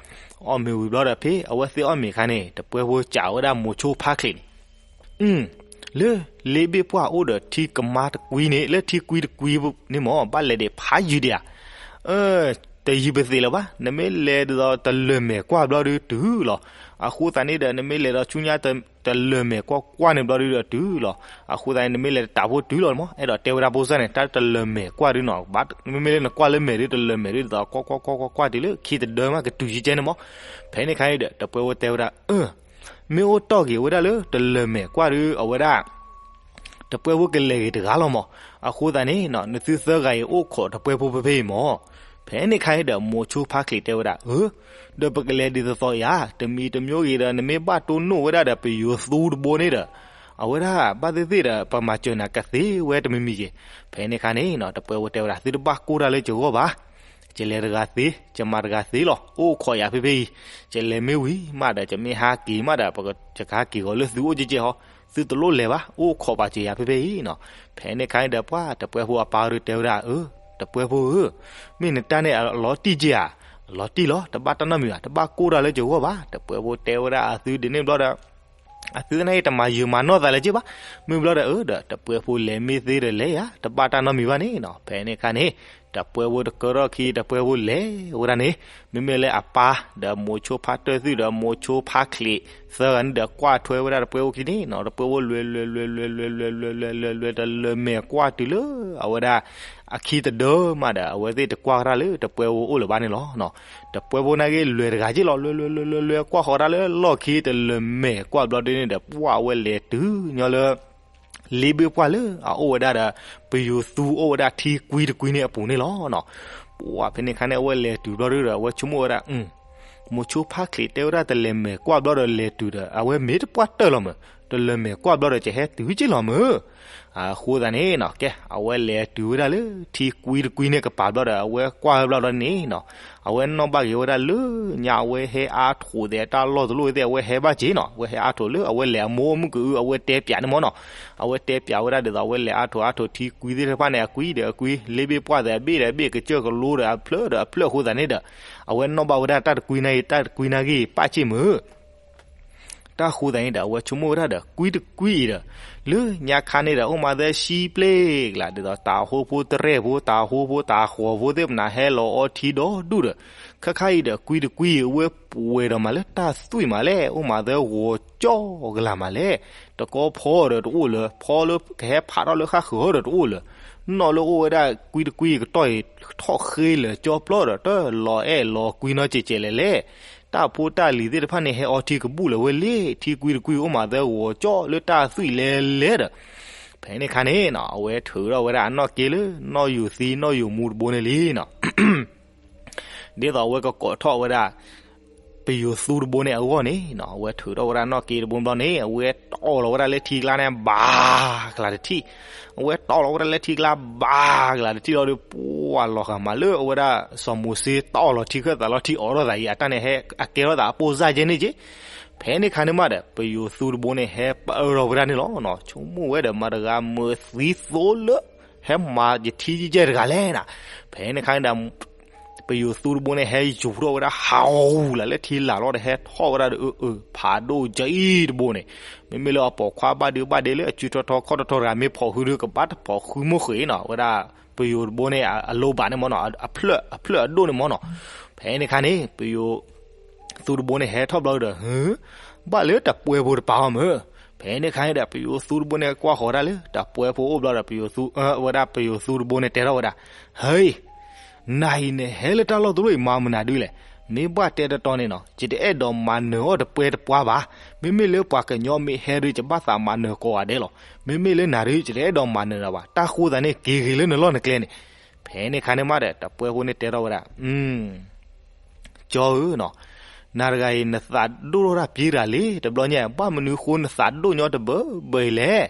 အီၣ်မ့ၤဝံၤဘျီဒီး ဖဲအဝဲသ့ၣ်အီၣ်မ့ၤအခါန့ၣ် တပှဲၤဖိစံးဝဲဒၣ်မိၤဆိဖါချံးန့ၣ် လၢလ့ဘ့ၣ်ပှၢ်အိၣ်ဒီးထံကမါတကွံန့ၣ် လၢထံကွံတကွံန့ၣ်မး ဘၣ်လဲၤဒံးဖးယံာ်ဒံးဧါ, တယံာ်ပသ့ၣ်လၢၤဘၣ်, နမ့ၢ်လဲၤဒ်သိးတလၢၢ်မဲာ်ကွၢ်ဘျီဒုးတုၤလီၤ. အဃိသတးန့ၣ်ဒီး နမ့ၢ်လဲၤဒီးဆူညါတလၢၢ်မဲာ်ကွၢ်ကွၢ်န့ၣ်ဘျီဒုးဒီးတုၤလီၤ. အဃိသတးန့ၣ် နမ့ၢ်လဲၤတတးဖိတုၤလီၤမး, အဲၣ်ဒိးတဲဝဲဒၣ်ဖိစၢ်န့ၣ် တၢ်တလၢၢ်မဲာ်ကွၢ်ဒုးနီၤ, မ့မ့ၢ်လၢနကွၢ်လၢမဲာ်ဒုး တလၢၢ်မဲာ်ဒုးဒ်သိး ကွၢ်ကွၢ်ကွၢ်ကွၢ်ကွၢ်တုၤလၢခံတဒၢမး ကတုၤကဲကဲန့ၣ်မး. ဖဲန့ၣ်ခါအံၤဒီး တပှဲၤဖိတဲဝဲဒၣ် အၢ မ့ၢ်အိၣ်တီၢ်က့ၤဝဲဒၣ်လၢတလၢၢ်မဲာ်ကွၢ်ဒုး အဝဲဒၣ် တပှဲၤဖိကလဲၤဂ့ၤတဂၤလီၤမး, အဃိသတးန့ၣ် နသုသၢဂၤအံၤအိၣ်ခိးတပှဲၤဖိဖဲဖဲအံၤမး. ဖဲန့ၣ်ခါအံၤဒီး မိၤဆိဖါချံးတဲဝဲဒၣ် အၢ ဒီးပကလဲၤဒ်သိးသိးအံၤဧါ, တမံၤတမံၤဂ့ၤဒီး နမ့ၢ်ဘၣ်တိၢ်နီၣ်ဝဲဒၣ်ဒီးပယိၤသူတဘိန့ၣ်ဒီး အဝဲဒၣ်ဘၣ်သ့ၣ်သ့ၣ်ဒီး ပမၤစၢၤနၤကသ့ဝဲတမံၤမံၤက့ၤ. ဖဲန့ၣ်ခါန့ၣ် တပှဲၤဖိတဲဝဲဒၣ် သုတဘၣ်ကိၢ်တၢ်လၢယဂီၢ်ဘၣ်, ယလဲၤတဂၤသ့, ယမၤတဂၤသ့လီၤ, အိၣ်ခိးယၤဖဲဖဲအံၤ, ယလဲၤမ့ၢ်ဝံၤမးဒီး ယမ့ၢ်ဟးက့ၤမးဒီး ယကဟးက့ၤဂီၤလၢသုအိၣ်ကဲကဲဟီ, သုတလိၣ်လဲၤဘၣ်, အိၣ်ခိးပာ်စၢၤယၤဖဲဖဲအံၤနီၤ. ဖဲန့ၣ်ခါန့ၣ်ဒီး ပှၢ်တပှဲၤဖိအပၢ်ဒုးတဲဝဲဒၣ် အၢ တပှဲၤဖိဧၢ, မ့ၢ်နတၢ်န့ၣ်အလီၤတံၢ်ကဲဧါ, လီၤတံၢ်လီၤ, တဘၣ်တၢ်နီတမံၤဘၣ်, တဘၣ်ကိၢ်တၢ်လၢယဂီၢ်ဘၣ်. တပှဲၤဖိတဲဝဲဒၣ်အသုဒ်န့ၣ်ဘျီဒီး အသုသနာ်က့ တမၤယုာ်မၤနီၢ်သးလၢၤက့ဘၣ်. မုၢ်ဘျီဒီး အၢဒီး တပှဲဖိလဲၤမ့ၢ်သ့ဒီးလဲၤယၤ တဘၣ်တၢ်နီတမံၤဘၣ်န့ၣ်နီၤ. ဖဲန့ၣ်အခါန့ၣ် တပှဲဖိတကၢထီၣ်ခံ တပှဲဖိလဲၤဝဲဒၣ်န့ၣ် မ့မ့ၢ်လၢအပၢ်ဒီးမိၤဆိဖါတၢၢ်သုၣ်ဒီးမိၤဆိဖါချံးသၢဂၤန့ၣ်ဒီး ကွၢ်ထွဲဝဲဒၣ်တပှဲဖိခံန့ၣ်နီၤ. တပှဲဖိလဲၤလဲၤလဲၤလဲၤလဲၤလဲၤလဲၤလဲၤလဲၤလဲၤလဲၤ တလၢၤမဲာ်ကွၢ်တုၤလၢအဝဲဒၣ် အခံတဒၢမးဒီး အဝဲသ့ၣ်တကွၢ်ကတၢၢ်လၢတပှဲဖိအိၣ်လၢၤဘၣ်န့ၣ်လီၤ. တပှဲဖိနာ်က့လဲၤတဂၤက့လီၤ လဲၤလဲၤလဲၤလဲၤလဲၤ ကွၢ်ဃီၤဒၣ်လၢလီၢ်ခံ တလၢၤမဲာ်ကွၢ်ဘျီဒုန့ၣ်ဒီး ပှၢ်အဝဲလဲၤတုၤညီလၢ လ့ဘ့ၣ်ပှၢ်လၢအအိၣ်ဝဲဒၣ်ဒီး ပယိၤသူအိၣ်ဝဲဒၣ်ထံကွံတကွံန့ၣ်အပူၤန့ၣ်လီၤ. ပှၢ်ဖဲန့ၣ်အခါန့ၣ် အဝဲလဲၤတုၤဘျီဒုဒီး အဝဲဆိကမိၣ်ဝဲဒၣ် မိၤဆိဖါချံးတဲဝဲဒၣ်တလဲၤမဲာ်ကွၢ်ဘျီဒီးလဲၤတုၤဒီး အဝဲမ့ၢ်တပှၢ်တၢၢ်လီၤမၢ်, တလဲၤမဲာ်ကွၢ်ဘျီဒီး ကဟဲတုၤက့လီၤမၢ်. အဃိသတးန့ၣ်နီၤ ကဲ အဝဲလဲၤတုၤဝဲဒၣ်လၢထံကွံတကွံန့ၣ်ကပၤဘျီဒီး အဝဲကွၢ်ဝဲဘျီဒီးန့ၣ်နီၤ အဝဲနီၣ်ဘၣ်က့ၤဝဲဒၣ်လၢညါ အဝဲဟဲအါထိးသဲးတၢ်လီၢ်တလီၢ်သ့ၣ် အဝဲဟဲဘၣ်က့ၤနီၤ. အဝဲဟဲအါထိးလၢအဝဲလဲၤအမိၢ်အိၣ်မုၢ်ကအု အဝဲတဲပၠးန့ၣ်မၢ်နီၤ. အဝဲတဲပၠးဝဲဒၣ်ဒ်သိး အဝဲလဲၤအါထိးအါထိး ထံကွံသ့ၣ်တဖၣ်န့ၣ် အကွံဒီးအကွံ လ့ဘ့ၣ်ပှၢ်သဲးအဘ့ၣ်ဒီးအဘ့ၣ် ကစၢၢ်ကလိဒီးအဖျၢၣ်ဒီးအဖျၢၣ်အဃိသတးန့ၣ်ဒီး အဝဲနီၣ်ဘၣ်ဝဲဒၣ်တၢ်တကွံနာ်က့ တၢ်တကွံနာ်က့ ပၣ်က့ၢ်မၢ်. တၢ်ဃိသတးန့ၣ်ဒီး အဝဲဆိကမိၣ်ဝဲဒၣ်ဒီး ကွံတကွံအံၤဒီး လၢညါခါန့ၣ်ဒီး အိၣ်မးသၢဆံဘျဲၣ်ကလး ဒ်သိးတၤဟိဖိတရဲၣ်ဖိ တၤဟိဖိတၤဃီၤဖိသ့ၣ်မနၤ ဟဲလီၤအီထံဒီဒူၣ်ဒီး ခဲခါအံၤဒီး ကွံတကွံအံၤ အဝဲပှဲၤဒီးမးလၢတၢ်သွံၣ်မးလဲၣ် အိၣ်မးသၢဂီၤကၠီကလးမးလဲၣ်. တကီဖီဒီးတအိၣ်လၢၤ ဖီလၢကဟဲဖးထီၣ်လၢဃၣ်ဃၢၤဒီးတအိၣ်လၢၤ. နီၣ်လၢအိၣ်ဝဲဒၣ်ကွံတကွံအံၤကတီၢ်အံၤ ထီၣ်ဃ့လၢာ်ကၠီပျီဒီး တလီၤအဲၣ်လီၤကွံနီတစဲးစဲးလဲၣ်လဲၣ်. တၢ်ဖိတၢ်လံၤသ့ၣ်တဖၣ်န့ၣ် ဟဲအီထံကဘူၣ်လၢၤဝဲလံ ထံကွံတကွံအိၣ်မးသၢဂီၤကၠီလၢတၢ်သွံၣ်လဲၤလဲၤဒီး ဖဲန့ၣ်ခါန့ၣ်နီၤ အဝဲထုးထီၣ်ဝဲဒၣ်အနီၣ်က့လၢ နီၣ်ယိၤသံနီၣ်ယိၤမူတဘိန့ၣ်လံနီၤ. ဒ်သိးအဝဲကကိးထီၣ်ဝဲဒၣ် ပယိၤသူတဘိန့ၣ်အဂီၢ်န့ၣ်နီၤ အဝဲထုးထီၣ်ဝဲဒၣ်နီၣ်က့တဘိဘျီန့ၣ် အဝဲတီၢ်လီၤဝဲဒၣ်လၢထံကျါန့ၣ် ဘၣ်ကလးတထံၣ်. အဝဲတီၢ်လီၤဝဲဒၣ်လၢထံကျါ ဘၣ်ကလးတထံၣ်လီၤဒီး ပှၢ်လီၤဂာ်မးလၢအဝဲဒၣ် စီၤမိၤၡ့တီၢ်လီၤထံခၢၣ်သးလီၤထံအီၣ်ထီၣ်သးအံၤ အတၢ်န့ၣ်ဟဲအကဲထီၣ်သးအပိၢ်စၢ်ကဲန့ၣ်က့. ဖဲန့ၣ်ခါန့ၣ်မးဒီး ပယိၤသူတဘိန့ၣ် ဟဲပၢၢ်ထီၣ်ဝဲဒၣ်န့ၣ်လီၤ. ဆိကမိၣ်ဝဲဒီး မတၤတဂၤမၢသံသိလၢ ဟဲမၤယထံယကဲတဂၤလဲၣ်နီၤ. ဖဲန့ၣ်ခါန့ၣ်ဒီး ပယိၤသူတဘိန့ၣ် ဟဲယူၤထီၣ်ဝဲဒၣ် ဟးဂူၤလၢလၢထံလာ်လီၤဒီး ဟဲထီၣ်ဝဲဒၣ်ဒီး အၢ အၢ ဖးဒိၣ်ကအံၤတဘိန့ၣ် မ့မ့ၢ်လၢအပိာ်ခွါဘၣ်ဒုးဘၣ်ဒဲလၢအစုထီထီခီၣ်ထီထီတဂၤ မ့ၢ်ဖီၣ်ဃုဒုး ကဘၣ်တဖီၣ်ဃုမိၢ်ဃ့နီၤ ဝဲဒၣ်ပယိၤတဘိန့ၣ် အလိၣ်ဘၣ်န့ၣ်မၢ်နီၤ အဖျၢၣ်အဒိၣ်န့ၣ်မၢ်နီၤ. ဖဲန့ၣ်ခါန့ၣ် ပယိၤသူတဘိန့ၣ် ဟဲထီၣ်ဘျီဒီး ဟၢ ဘၣ်လၢတပှဲဖိတပၤအီၤမၢ်. ဖဲန့ၣ်ခါန့ၣ်ဒီး ပယိၤသူတဘိန့ၣ် ကွၢ်ဃီၤဒၣ်လၢ တပှဲဖိအိၣ်ဘျီဒီး ပယိၤသူ ဝဲဒၣ်ပယိၤသူတဘိန့ၣ် တဲထီၣ်ဝဲဒၣ် ဟဲ နၤအံၤနဟဲလၢတၢ်လီၢ်တလီၢ်အံၤ မၤမနုၤဒုလဲၣ်. မ့ၢ်ဘၣ်တဲတတီန့ၣ်နီၤ ယတအဲၣ်ဒိးမၤနၢၤအီၣ်တပှဲတပှၤဘၣ်. မ့မ့ၢ်လၢပှၤကညီမ့ၢ်ဟဲဒုး ယဘၣ်သးမၤနၢၤကိးဂၤဒဲးလီၤ. မ့မ့ၢ်လၢနၤဒုး ယတအဲၣ်ဒိးမၤနၢၤနၤဘၣ်. တၢ်ဃိသတးန့ၣ် က့ၤဂ့ၤလၢနလီၢ်နကျဲန့ၣ်. ဖဲန့ၣ်ခါန့ၣ်မးဒီး တပှဲဖိန့ၣ်တဲထီၣ်ဝဲဒၣ် ကၠီဧၢနီၤ, နၤတဂၤအံၤ နသးဒိၣ်ထီၣ်တၢ်ပျံၤတၢ်လံ တဘျီညါ ဘၣ်မနုၤဃိနသးဒိၣ်ညီတဘၢဘၢအံၤလဲၣ်.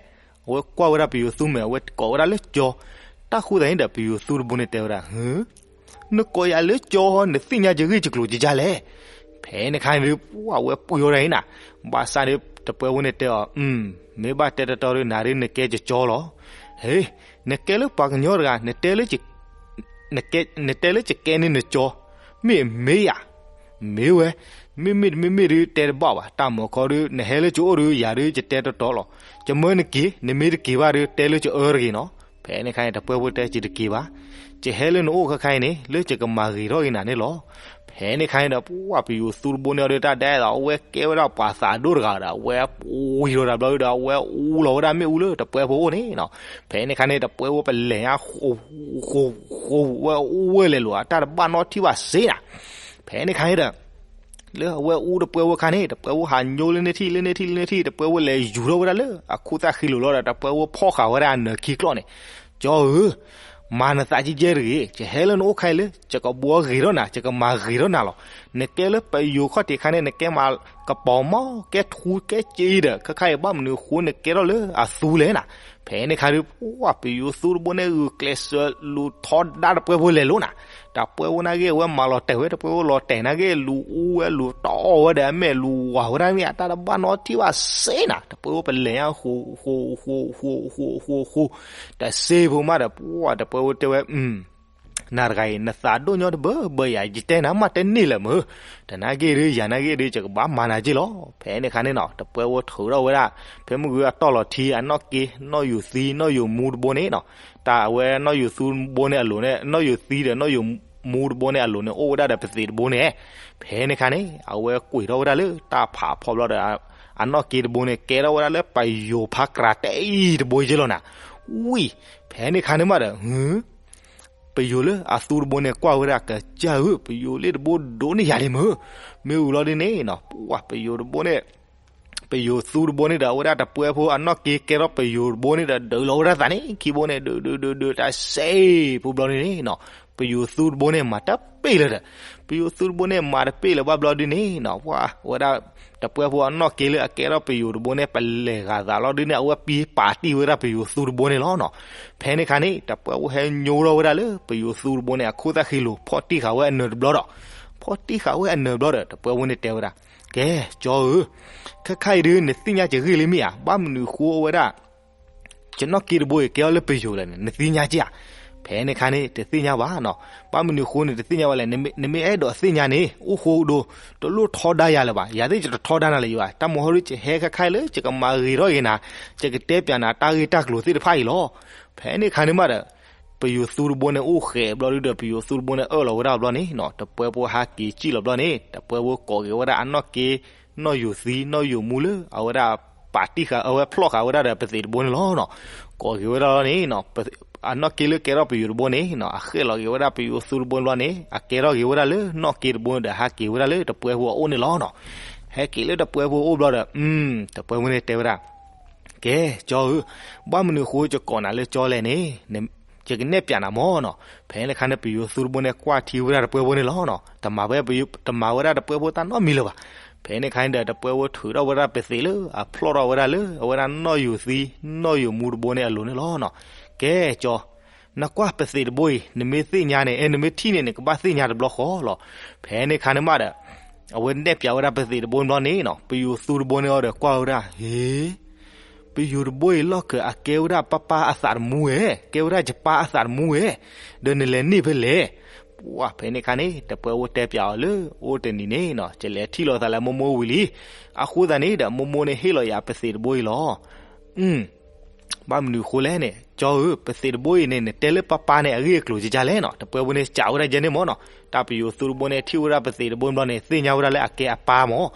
အဝဲကွၢ်ဝဲဒၣ်ပယိၤသူမဲာ် အဝဲကိးဝဲဒၣ်လၢကၠီ, တၢ်ဃိသတးန့ၣ်ဒီး ပယိၤသူတဘိန့ၣ်တဲဝဲဒၣ် ဟၢ, နကိးယၤလၢကၠီ နသ့ၣ်ညါယဂ့ၢ်ယကျိၤယကလဲၣ်. ဖဲန့ၣ်ခါန့ၣ် ပှၢ်ဝဲပှ့ၤအီၤဒၣ်အံၤနၤ, ဘၣ်ဆၣ်န့ၣ် တပှဲဖိန့ၣ်တဲအီၤ, မ့ၢ်ဘၣ်တဲတတီဒီး နၤဒုးနကဲယကၠီလီၤ. ဟ့, နကဲလၢပှၤကညီတဂၤ နတဲလၢယကဲန့ၢ်နကၠီ, မ့ၢ်မ့ၢ်ယၤ, မ့ၢ်ဝဲ, မ့မ့ၢ်တမ့မ့ၢ်ဒုးတဲတဘၣ်ဘၣ်, တၢ်မၤခီဒုး နဟဲလၢယအိၣ်ဒုး ယၤဒုးယတဲတတီလီၤ. ယမၢနက့ၤ နမ့ၢ်တက့ၤဘၣ်ဒုး တဲလၢယအၢတဂ့ၤနီၤ. ဖဲန့ၣ်ခါန့ၣ် တပှဲဖိတဲယတက့ၤဘၣ်, ယဟဲလၢနအိၣ်ခဲခါအံၤန့ၣ် လၢယကမၤဂ့ၤထီၣ်ဂ့ၤနၤန့ၣ်လီၤ. ဖဲန့ၣ်ခါန့ၣ်ဒီး ပှၢ်ပယိၤသူတဘိန့ၣ်အီၤဒုး တၢ်ဒဲးသိး အဝဲကဲဝဲဒၣ်ပှၤသးဒိၣ်တဂၤဒီး အဝဲပှ့ၤထီၣ်တၢ်ဘျီဒုးဒီး အဝဲအူလီၤဝဲဒၣ်မ့ၣ်အူလၢတပှဲဖိအအိၣ်န့ၣ်နီၤ. ဖဲန့ၣ်ခါန့ၣ် တပှဲဖိပလဲၤညါဃိ ဃိ ဃိ ဝဲအူဝဲလဲၤလိာ် အတၢ်တဘၣ်နီတထံၣ်ဘၣ်စ့နၤ. ဖဲန့ၣ်ခါန့ၣ်ဒီး လၢအဝဲအူတပှဲဖိအခါန့ၣ် တပှဲဖိဟးညိလၢန့ၢ်ထံၣ် လၢန့ၢ်ထံၣ် လၢန့ၢ်ထံၣ် တပှဲဖိလဲၤယူၤထီၣ်ဝဲဒၣ်လၢအခိၣ်သၣ်ဃံလိာ်လီၤဒီး တပှဲဖိဖီၣ်ဃာ်ဝဲဒၣ်အနၢၤခံကျီၢ်န့ၣ်, ကၠီဧၢ, မၤနသးကဲကဲတဂ့ၤ, ယဟဲလၢနအိၣ်ခါအံၤလၢ ယကဘှီဂ့ၤထီၣ်နၤ ယကမၤဂ့ၤထီၣ်နၤလီၤ. နကဲလၢပယိၤခီၣ်ထံးခါန့ၣ် နကဲမၤကပီၤမီၢ် ကဲထူကဲစ့အံၤဒီး ခဲခါအံၤဘၣ်မနုၤအဃိ နကဲထီၣ်လၢအသူလဲၣ်နၤ. ဖဲန့ၣ်ခါဒုး ပှၢ်ပယိၤသူတဘိန့ၣ် ဂုာ်ကျဲးစၢးလူၤထီဒါတပှဲဖိလဲၤလိာ်နၤ. တပှဲဖိနာ်က့ အဝဲမၤလီၤတဲာ်ဝဲ တပှဲဖိလီၤတဲာ်နာ်က့ လူၤအူဝဲ လူၤတီၢ်ဝဲဒီးအမဲာ် လူၤဝၤဝဲဒၣ်မ့ၢ် အတၢ်တဘၣ်နီတထံၣ်ဘၣ်စ့နၤ. တပှဲဖိပလဲၤညါဃိ ဃိ ဃိ ဃိ ဃိ ဃိ ဃိ ဃိ တစ့ဖိမးဒီး ပှၢ်တပှဲဖိတဲဝဲ အ နၤတဂၤအံၤ နသးဒိၣ်ညီတဘၢဘၢယၤ ယတဲနၤမးတန့ၢ်လၢၤမုၢ်, တနာ်က့ၢ်ဒုး ယၤနာ်က့ၢ်ဒုး ယကဘၣ်မၤနၤက့ၢ်လီၤ. ဖဲန့ၣ်အခါန့ၣ်နီၤ တပှဲၤဖိထုးထီၣ်ဝဲဒၣ် ဖဲမုၢ်ဂုၤအတီၢ်လီၤထံ အနီၢ်က့ နီၢ်ယိၤသံ နီၢ်ယိၤမူတဘိန့ၣ်နီၤ, တၢ်အဝဲနီၢ်ယိၤသံတဘိန့ၣ်အလိၤန့ၣ် နီၢ်ယိၤသံဒီးနီၢ်ယိၤမူတဘိန့ၣ်အလိၤန့ၣ် အိၣ်ဝဲဒၣ်ဒီးပသံးတဘိန့ၣ်, ဖဲန့ၣ်အခါန့ၣ် အဝဲကွံာ်ထီၣ်ဝဲဒၣ်လၢတၢ်ဖးဖီဘျီဒီး အနီၢ်က့တဘိန့ၣ် ကဲထီၣ်ဝဲဒၣ်လၢပယိၤဖးကြးတအံၤတဘိက့ၢ်လီၤနၤ, ဝံၤ, ဖဲန့ၣ်အခါန့ၣ်မးဒီး ပယိၤလၢအသူတဘိန့ၣ် ကွၢ်ဝဲဒၣ် ကစၢ်ဧၢ, ပယိၤလ့ၣ်တဘိဒိးန့ၢ်ယၤဒံးမုၢ်, မ့ၢ်ဝံၤလီၤဒ်န့ၣ်နီၤ ပှၤပယိၤတဘိန့ၣ် ပယိၤသူတဘိန့ၣ်ဒီး အဝဲဒၣ်တပှဲၤဖိအနီၢ်က့ကဲထီၣ်ပယိၤတဘိန့ၣ်ဒီး ဒုးလီၤဝဲဒၣ်သးန့ၣ် ခံဘိန့ၣ် ဒုးဒုးဒုးဒုးတၢ်စဲးဖိဘျီဒ်န့ၣ်နီၤ, ပယိၤသူတဘိန့ၣ် မၤတပ့ၢ်လၢၤဒီး ပယိၤသူတဘိန့ၣ်မၤတပ့ၢ်လၢၤဘၣ်ဘျီဒ်န့ၣ်နီၤ, ပှၤဝဲဒၣ် တပှဲၤဖိအနီၢ်က့လၢအကဲထီၣ်ပယိၤတဘိန့ၣ် ပလဲၤဂၤသးလီၤဒ်န့ၣ် အဝဲပံပာ်တံၢ်ဝဲဒၣ်ပယိၤသူတဘိန့ၣ်လီၤနီၤ. ဖဲန့ၣ်အခါန့ၣ် တပှဲၤဖိဟဲညိထီၣ်ဝဲဒၣ်လၢ ပယိၤသူတဘိန့ၣ် အခိၣ်သၣ်ဃံလိၤ ဖီၣ်တံၢ်ဃာ်ဝဲအနၢၤတဘျီဒီး ဖီၣ်တံၢ်ဃာ်ဝဲအနၢၤတဘျီဒီး တပှဲၤဖိန့ၣ်တဲဝဲဒၣ်, ကဲ, ကၠီဧၢ, ခဲခါအံၤဒုး နသ့ၣ်ညါကဂ့ၢ်လံမ့ၢ်ဧါ, ဘၣ်မနုၤဃိဝဲဒၣ် ယနီၢ်က့တဘိအံၤ ကဲအီၤလၢပယိၤလဲၣ်န့ၣ် နသ့ၣ်ညါက့ဧါ. ဖဲန့ၣ်အခါန့ၣ် တသ့ၣ်ညါဘၣ်နီၤ. ဘၣ်မနုၤဃိန့ၣ် တသ့ၣ်ညါဘၣ်လဲၣ်, နမ့ၢ်အဲၣ်ဒိးသ့ၣ်ညါန့ၣ် အိၣ်ဃိဒိ တလိၣ်ထီဒါယၤလၢၤဘၣ်. ယၤသ့ၣ်ယတထီဒါနၤလၢၤဘၣ်. တၢ်မဟီဒုး ယဟဲခဲခါအံၤလၢ ယကမၤဂ့ၤထီၣ်က့ၤနၤ, ယကတဲပၠးနၤတၢ်ဂ့ၢ်တၢ်ကျိၤသ့ၣ်တဖၣ်အံၤလီၤ. ဖဲန့ၣ်အခါန့ၣ်မးဒီး ပယိၤသူတဘိန့ၣ် အိၣ်ဃဲးဘျီဒုဒီး ပယိၤသူတဘိန့ၣ် အၢၣ်လီၤဝဲဒၣ်ဘျီန့ၣ်နီၤ, တပှဲၤဖိဟးက့ၤစံၣ်လီၤဘျီန့ၣ် တပှဲၤဖိကိးက့ၤဝဲဒၣ်အနီၢ်က့ နီၢ်ယိၤသံ နီၢ်ယိၤမူလၢ အဝဲဒၣ်ပာ်တံၢ်ဃာ် အဝဲဖျီၣ်ဃာ်ဝဲဒၣ်ဒီးပသံးတဘိန့ၣ်လီၤနီၤ. ကိးက့ၤဝဲဒၣ်လီၤန့ၣ်နီၤ, အနီၢ်က့လၢကဲထီၣ်ပယိၤတဘိန့ၣ်နီၤ အဃဲၣ်လီၤက့ၤဝဲဒၣ်ပယိၤသူတဘိန့ၣ်ဘျီန့ၣ် အကဲထီၣ်က့ၤဝဲဒၣ်လၢနီၢ်က့တဘိန့ၣ်ဒီး ဟးက့ၤဝဲဒၣ်လၢတပှဲၤဖိအအိၣ်န့ၣ်လီၤနီၤ. ဟဲက့ၤလၢတပှဲၤဖိအအိၣ်ဘျီဒီး တပှဲၤဖိန့ၣ်တဲဝဲဒၣ် ကဲ, ကၠီဧၢ, ဘၣ်မနုၤအဃိယကိးနၤလၢကၠီလဲၣ်န့ၣ်, ယကနဲၣ်ပၠးနၤမၢ်နီၤ. ဖဲန့ၣ်အခါန့ၣ် ပယိၤသူတဘိန့ၣ် ကွၢ်ထံဝဲဒၣ်တပှဲၤဖိန့ၣ်လီၤနီၤ. တမၤဝဲ တမၤဝဲဒၣ်တပှဲၤဖိတၢ်နီတမံၤလၢၤဘၣ်. ဖဲန့ၣ်အခါန့ၣ်ဒီး တပှဲၤဖိထုးထီၣ်ဝဲဒၣ်ပသံးလၢ အဖျီၣ်ထီၣ်ဝဲဒၣ်လၢ အဝဲဒၣ်နီၢ်ယိၤသံ နီၢ်ယိၤမူတဘိန့ၣ်အလိၤန့ၣ်လီၤနီၤ. ကဲ, ကၠီ, နကွၢ်ပသံးတဘိအံၤ နမ့ၢ်သ့ၣ်ညါန့ၣ် အဲ နမ့ၢ်ထံၣ်န့ၣ် နကဘၣ်သ့ၣ်ညါတဘျီဃီလီၤ. ဖဲန့ၣ်အခါန့ၣ်မးဒီး အဝဲနဲၣ်ပၠးဝဲဒၣ်ပသံးတဘိန့ၣ်ဘျီန့ၣ်နီၤ, ပယိၤသူတဘိန့ၣ်အီၤဒီးကွၢ်ဝဲဒၣ်, ဟ့, ပယိၤတဘိအံၤလီၢ်ခၢး အကဲဝဲဒၣ်ပၢ်ပၢ်အသးတမူဝဲ, ကဲဝဲဒၣ်ယပၢ်အသးတမူဝဲ, ဒီးနလဲၤန့ၢ်ဖဲလဲၣ်. ပှၤဖဲန့ၣ်အခါန့ၣ် တပှဲၤဖိတဲပၠးအီၤလၢ အိၣ်တနံၤန့ၣ်နီၤ ယလဲၤထံၣ်လိာ်သးလၢမိၢ်မိၢ်ဝံၤလံ. အဃိသတးန့ၣ်ဒီး မိၢ်မိၢ်န့ၣ်ဟ့ၣ်လီၤယၤပသံးတဘိအံၤလီၤ. ဘၣ်မနုၤအဃိလဲၣ်န့ၣ် ကၠီဧၢ, ပသံးတဘိအံၤန့ၣ် နတဲလၢပၢ်ပၢ်န့ၣ် အဂ့ၢ်အကျိၤကကလဲၣ်နီၤ. တပှဲၤဖိန့ၣ်စံးဝဲဒၣ်ယဲန့ၣ်မၢ်နီၤ. တၢ်ပယိၤသူတဘိန့ၣ် ထံၣ်ဝဲဒၣ်ပသံးတဘိန့ၣ်ဘျီန့ၣ် သ့ၣ်ညါဝဲဒၣ်လၢအကဲအပၢ်မၢ်.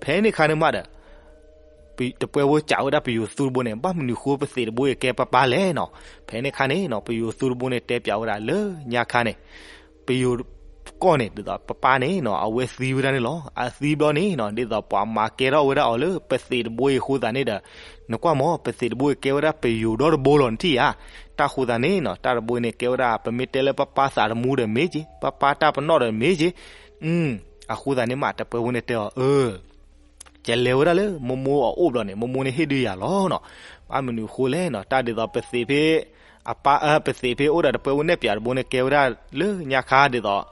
ဖဲန့ၣ်အခါန့ၣ်မးဒီး တပှဲၤဖိစံးဝဲဒၣ်ပယိၤသူတဘိန့ၣ် ဘၣ်မနုၤဃိပသံးတဘိအံၤကဲပၢ်ပၢ်လဲၣ်နီၤ. ဖဲန့ၣ်အခါန့ၣ်နီၤ ပယိၤသူတဘိန့ၣ် တဲပၠးဝဲဒၣ်လၢညါခါန့ၣ် ပယိၤကီၢ်န့ၣ် ဒ်သိးပၢ်ပၢ်န့ၣ်နီၤ အဝဲသံဝဲဒၣ်န့ၣ်လီၤ. အသံဘျီန့ၣ်နီၤ ဒ်သိးပှၤမၤကဲထီၣ်ဝဲဒၣ်အီၤလၢပသံးတဘိအံၤအဃိသတးန့ၣ်ဒီး နကွၢ်မၢ် ပသံးတဘိအံၤကဲဝဲဒၣ်ပယိၤဒီတဘိလီၤ နထံၣ်ဧါ. တၢ်ဃိသတးန့ၣ်နီၤ တၢ်တဘိန့ၣ်ကဲဝဲဒၣ် ပမ့ၢ်တဲလၢပၢ်ပၢ်သးတမူဒီးမ့ၢ်က့ၤ ပၢ်ပၢ်တၢ်ပနီၣ်ဒီးမ့ၢ်က့ၤ အဃိသတးန့ၣ်မး တပှဲၤဖိန့ၣ်တဲအီၤ အၢ ယလဲၤဝဲဒၣ်လၢမိၢ်မိၢ်အအိၣ်ဘျီန့ၣ် မိၢ်မိၢ်န့ၣ်ဟ့ၣ်ဒုးယၤလီၤနီၤ. ဘၣ်မနုၤအဃိလဲၣ်နီၤ တၢ်ဒ်သိးပသံးဖဲ အပၢ် ပသံးဖဲအိၣ်ဒီးတပှဲၤဖိနဲၣ်ပၠးတဘိန့ၣ် ကဲဝဲဒၣ်လၢညါခါဒ်သိး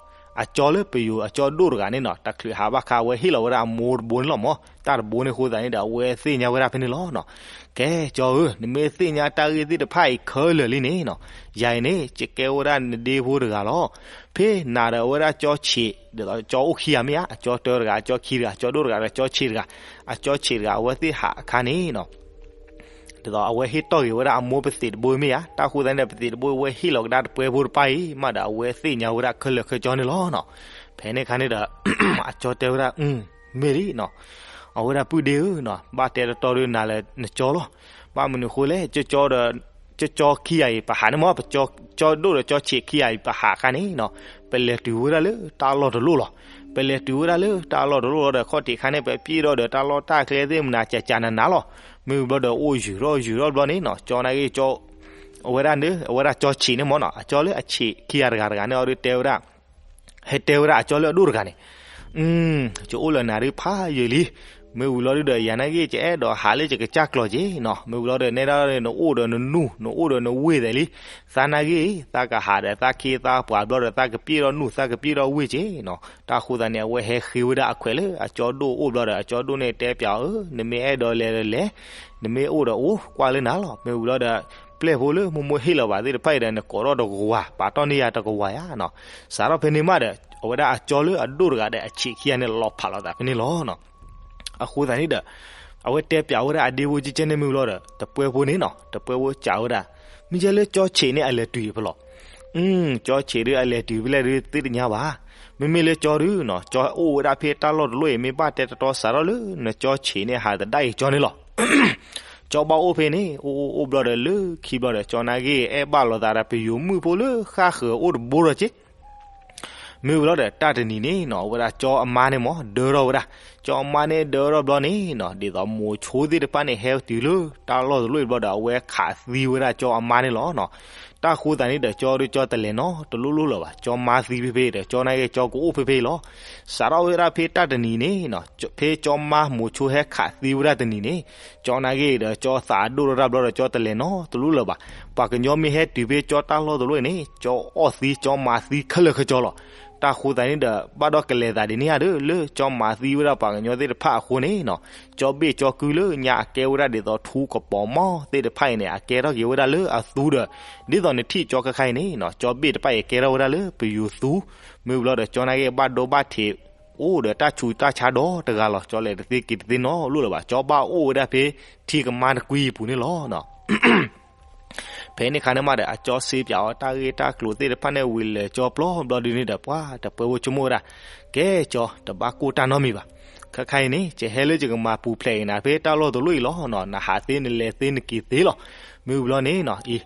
အကၠီလၢပယိၤအကၠီဒိၣ်တဂၤန့ၣ်နီၤ တချုးဟးဘၣ်ခါ အဝဲဟ့ၣ်လီၤဝဲဒၣ်အမိၢ်တဘိန့ၣ်လီၤမၢ်. တၢ်တဘိန့ၣ်အဃိသတးန့ၣ်ဒီး အဝဲသ့ၣ်ညါဝဲဒၣ်ဖဲန့ၣ်လီၤနီၤ. ကဲ ကၠီဧၢ, နမ့ၢ်သ့ၣ်ညါတၢ်ဂ့ၢ်သ့ၣ်တဖၣ်အံၤခဲလၢာ်လံန့ၣ်နီၤ ယၤအံၤန့ၣ် ယကဲဝဲဒၣ်နဒ့ဖိတဂၤလီၤ. ဖဲနၤဒီးအဝဲဒၣ်ကၠီဆံး ဒ်သိးကၠီအိၣ်ခံဂၤမ့ၢ်ဧါ, အကၠီတၢတဂၤ အကၠီခံတဂၤ အကၠီဒိၣ်တဂၤဒီးကၠီဆံးတဂၤ, အကၠီဆံးတဂၤ အဝဲသ့ၣ်ဟးအခါန့ၣ်နီၤ ဒ်သိးအဝဲဟ့ၣ်တီၢ်က့ၤဝဲဒၣ်အမိၢ်ပသံးတဘိမ့ၢ်ဧါ, တၢ်ဃိသတးန့ၣ်ဒီး ပသံးတဘိအံၤ အဝဲဟ့ၣ်လီၤကဒါတပှဲၤဖိတဖၣ်အံၤမးဒီး အဝဲသ့ၣ်ညါဝဲဒၣ်ခဲလၢာ်ခဲဆ့န့ၣ်လီၤနီၤ. ဖဲန့ၣ်အခါန့ၣ်ဒီး အကၠီတဲဝဲဒၣ် မ့ၢ်လံနီၤ, အဝဲဒၣ်ပုၢ်ဒ့ဧၢနီၤ, ဘၣ်တဲတတီဒီးနၤလၢနကၠီလီၤ. ဘၣ်မနုၤအဃိလဲၣ်, ကၠီဒီး ကၠီခံဂၤအံၤ ပဟးန့ၣ်မၢ်, ပကၠီဒိၣ်ဒီးကၠီဆံးခံဂၤအံၤ ပဟးအခါန့ၣ်နီၤ, ပလဲၤတုၤဝဲဒၣ်လၢတၢ်လီၢ်တလီၢ်လီၤ. ပလဲၤတုၤဝဲဒၣ်လၢတၢ်လီၢ်တလီၢ်လီၤဒီး ခီၣ်ထံးအခါန့ၣ် ပပျဲၢ်ထီၣ်ဒီးတၢ်လီၢ်တၢ်ကျဲသ့ၣ်မနၤ ကကနးနးလီၤ. မ့ၢ်ဝံၤဘျီဒီး အိၣ်ယူၤထီၣ်ယူၤထီၣ်ဘျီန့ၣ်နီၤ, ကၠီနာ်က့ ကၠီ အဝဲဒၣ်န့ၣ် အဝဲဒၣ်ကၠီဆံးန့ၣ်မၢ်နီၤ, အကၠီလၢအဆံးခံဂၤတဂၤတဂၤန့ၣ်အီၤဒီးတဲဝဲဒၣ် ဟဲတဲဝဲဒၣ်အကၠီလၢအဒိၣ်တဂၤန့ၣ်, ယအိၣ်လၢနၤဒုးဖးယံာ်လံ. မ့ၢ်ဝံၤလီၤဒုးဒီး ယၤနာ်က့ ယအဲၣ်ဒိးဟးလၢယကစၢ်ကျီၢ်က့နီၤ. မ့ၢ်ဝံၤလီၤဒီး နဲဒၣ်န့ၣ် နအိၣ်ဒီးနနူၢ် နအိၣ်ဒီးနဝ့ၢ်သဲးလံ. သးနာ်က့ သးကဟးဒီးသးခ့သးပှၤဘျီဒီး သးကပျဲၢ်ထီၣ်နူၢ် သးကပျဲၢ်ထီၣ်ဝ့ၢ်က့နီၤ. တၢ်ဃိသတးန့ၣ် အဝဲဟဲဃ့ဝဲဒၣ်အခွဲးလၢအကၠီဒိၣ်အအိၣ်ဘျီဒီး အကၠီဒိၣ်န့ၣ်တဲပၠးအီၤ, နမ့ၢ်အဲၣ်ဒိးလဲၤဒီးလဲၤ, နမ့ၢ်အိၣ်ဒီးအိၣ် ကွၢ်လၢနၤလီၤ. မ့ၢ်ဝံၤလီၤဒီး ပျဲၢ်ဖိလၢမိၢ်မိၢ်ဟ့ၣ်လီၤဘၣ်သ့ၣ်တဖၣ်အံၤဒီး နကိးထီၣ်တကဝၤ ပာ်ထီၣ်န့ၢ်ယၤတကဝၤယါနီၤ. စးထီၣ်ဖဲန့ၣ်မးဒီး အဝဲဒၣ်အကၠီလၢအဒိၣ်တဂၤဒီးအဆံးခံဂၤန့ၣ် လီၤဖးလိာ်သးဖဲန့ၣ်လီၤနီၤ. အဃိသတးန့ၣ်ဒီး အဝဲတဲပၠးဝဲဒၣ်အဒ့ဖိကဲကဲန့ၣ် မ့ၢ်ဘျီဒီး တပှဲၤဖိန့ၣ်နီၤ, တပှဲၤဖိစံးဝဲဒၣ်, မ့ၢ်ကဲလၢကၠီဆံးန့ၣ်အလဲၤတုၤဖဲလဲၣ်. ကၠီဆံးဒုးအလဲၤတုၤဖဲလဲၣ်ဒုးသ့ၣ်ညါဘၣ်. မ့မ့ၢ်လၢကၠီဒုးနီၤ, ကၠီအိၣ်ဝဲဒၣ်ဖဲတၢ်လီၢ်တလီၢ်အံၤ မ့ၢ်ဘၣ်တဲတတီ စးထီၣ်လၢနကၠီဆံးန့ၣ် ဟးသဒၣ်အံၤကၠီန့ၣ်လီၤ. ကၠီဘၣ်အိၣ်ဖဲန့ၣ် အိၣ်အိၣ်အိၣ်ဘျီဒီး လၢခံဘျီဒီး ကၠီနာ်က့ အဲၣ်ဘၣ်လိာ်သးဒီးပယိၤမုၣ်ဖိလၢဃၣ်ဃၢၤအိၣ်တဘိဒီးက့ မ့ၢ်ဝံၤလီၤဒီး တၢ်တနံၤန့ၣ်နီၤ, အဝဲဒၣ်ကၠီအမါန့ၣ်မ့ၢ်ဒၢထီၣ်ဝဲဒၣ်, ကၠီအမါန့ၣ်ဒၢထီၣ်ဘျီန့ၣ်နီၤ, ဒ်သိးမိၤဆိသ့ၣ်တဖၣ်န့ၣ် ဟဲတုၤလၢတၢ်လီၢ်တလီၢ်အံၤဘျီဒီး အဝဲခးသံဝဲဒၣ်ကၠီအမါန့ၣ်လီၤနီၤ. တၢ်ဃိသတးန့ၣ်ဒီး ကၠီဒုးကၠီတလဲၤနီတလိၣ်လိၣ်လၢၤဘၣ်, ကၠီမါသံဖဲဖဲဒီး ကၠီနာ်က့ ကၠီကအိၣ်ဖဲဖဲလီၤ. စးထီၣ်ဝဲဒၣ်ဖဲတၢ်တနံၤန့ၣ်နီၤ, ဖဲကၠီမါမိၤဆိဟဲခးသံဝဲဒၣ်တနံၤန့ၣ်, ကၠီနာ်က့ဒီး ကၠီသးဒိၣ်ထီၣ်တၢ်ဘျီဒီး ကၠီတလဲၤနီတလိၣ်လၢၤဘၣ်. ပှၤကညီမ့ၢ်ဟဲတုၤဖဲကၠီတၢ်လီၢ်တလီၢ်အံၤန့ၣ် ကၠီအီၣ်သံ ကၠီမၤသံခဲလၢာ်ခဲဆ့လီၤ. တၢ်ဃိသတးန့ၣ်ဒီး ဘၣ်ဒီးကလဲၤသးဒ်န့ၣ်ဧါဒီး လၢကၠီမၤသံဝဲဒၣ်ပှၤကညီသ့ၣ်တဖၣ်အဃိန့ၣ်နီၤ, ကၠီဘ့ၣ်ကၠီကုလၢညါအကဲဝဲဒၣ်ဒ်သိးထူကပီၤမီသ့ၣ်တဖၣ်အံၤန့ၣ် အကဲထီၣ်က့ၤဝဲဒၣ်လၢအသူဒီး ဒ်သိးနထံၣ်ကၠီခဲခါအံၤန့ၣ်နီၤ, ကၠီဘ့ၣ်တဖၣ်အံၤကဲထီၣ်ဝဲဒၣ်လၢပယိၤသူ, မ့ၢ်ဘျီဒီး ကၠီနာ်က့ဘၣ်ဒိဘၣ်ထံး အိၣ်ဒီးတၢ်ဆူးတၢ်ဆါဒီတဂၤလီၤ. ကၠီလဲၤတသ့က့ၤတသ့နီတလိၣ်လၢၤဘၣ်, ကၠီဘၣ်အိၣ်ဝဲဒၣ်ဖဲထံကမါတကွံအပူၤန့ၣ်လီၤ. ဖဲန့ၣ်ခါန့ၣ်မးဒီး အကၠီစ့ပၠးအီၤတၢ်ဂ့ၢ်တၢ်ကျိၤသ့ၣ်တဖၣ်န့ၣ် ဝံၤလဲၤကၠီပျီဘျီဒုန့ၣ်ဒီး ပှၤတပှဲၤဖိဆိကမိၣ်ဝဲဒၣ်, ကဲကၠီ တဘၣ်ကိၢ်တၢ်နီတမံၤဘၣ်. ခဲခါအံၤန့ၣ် ယဟဲလၢယကမၤပူၤဖျဲးက့ၤနၤ ဖဲတၢ်လီၢ်တလီၢ်အံၤလီၤနီၤ, နဟးသ့နလဲၤသ့နက့ၤသ့လီၤ. မ့ၢ်ဘျီန့ၣ်နီၤ အံၤ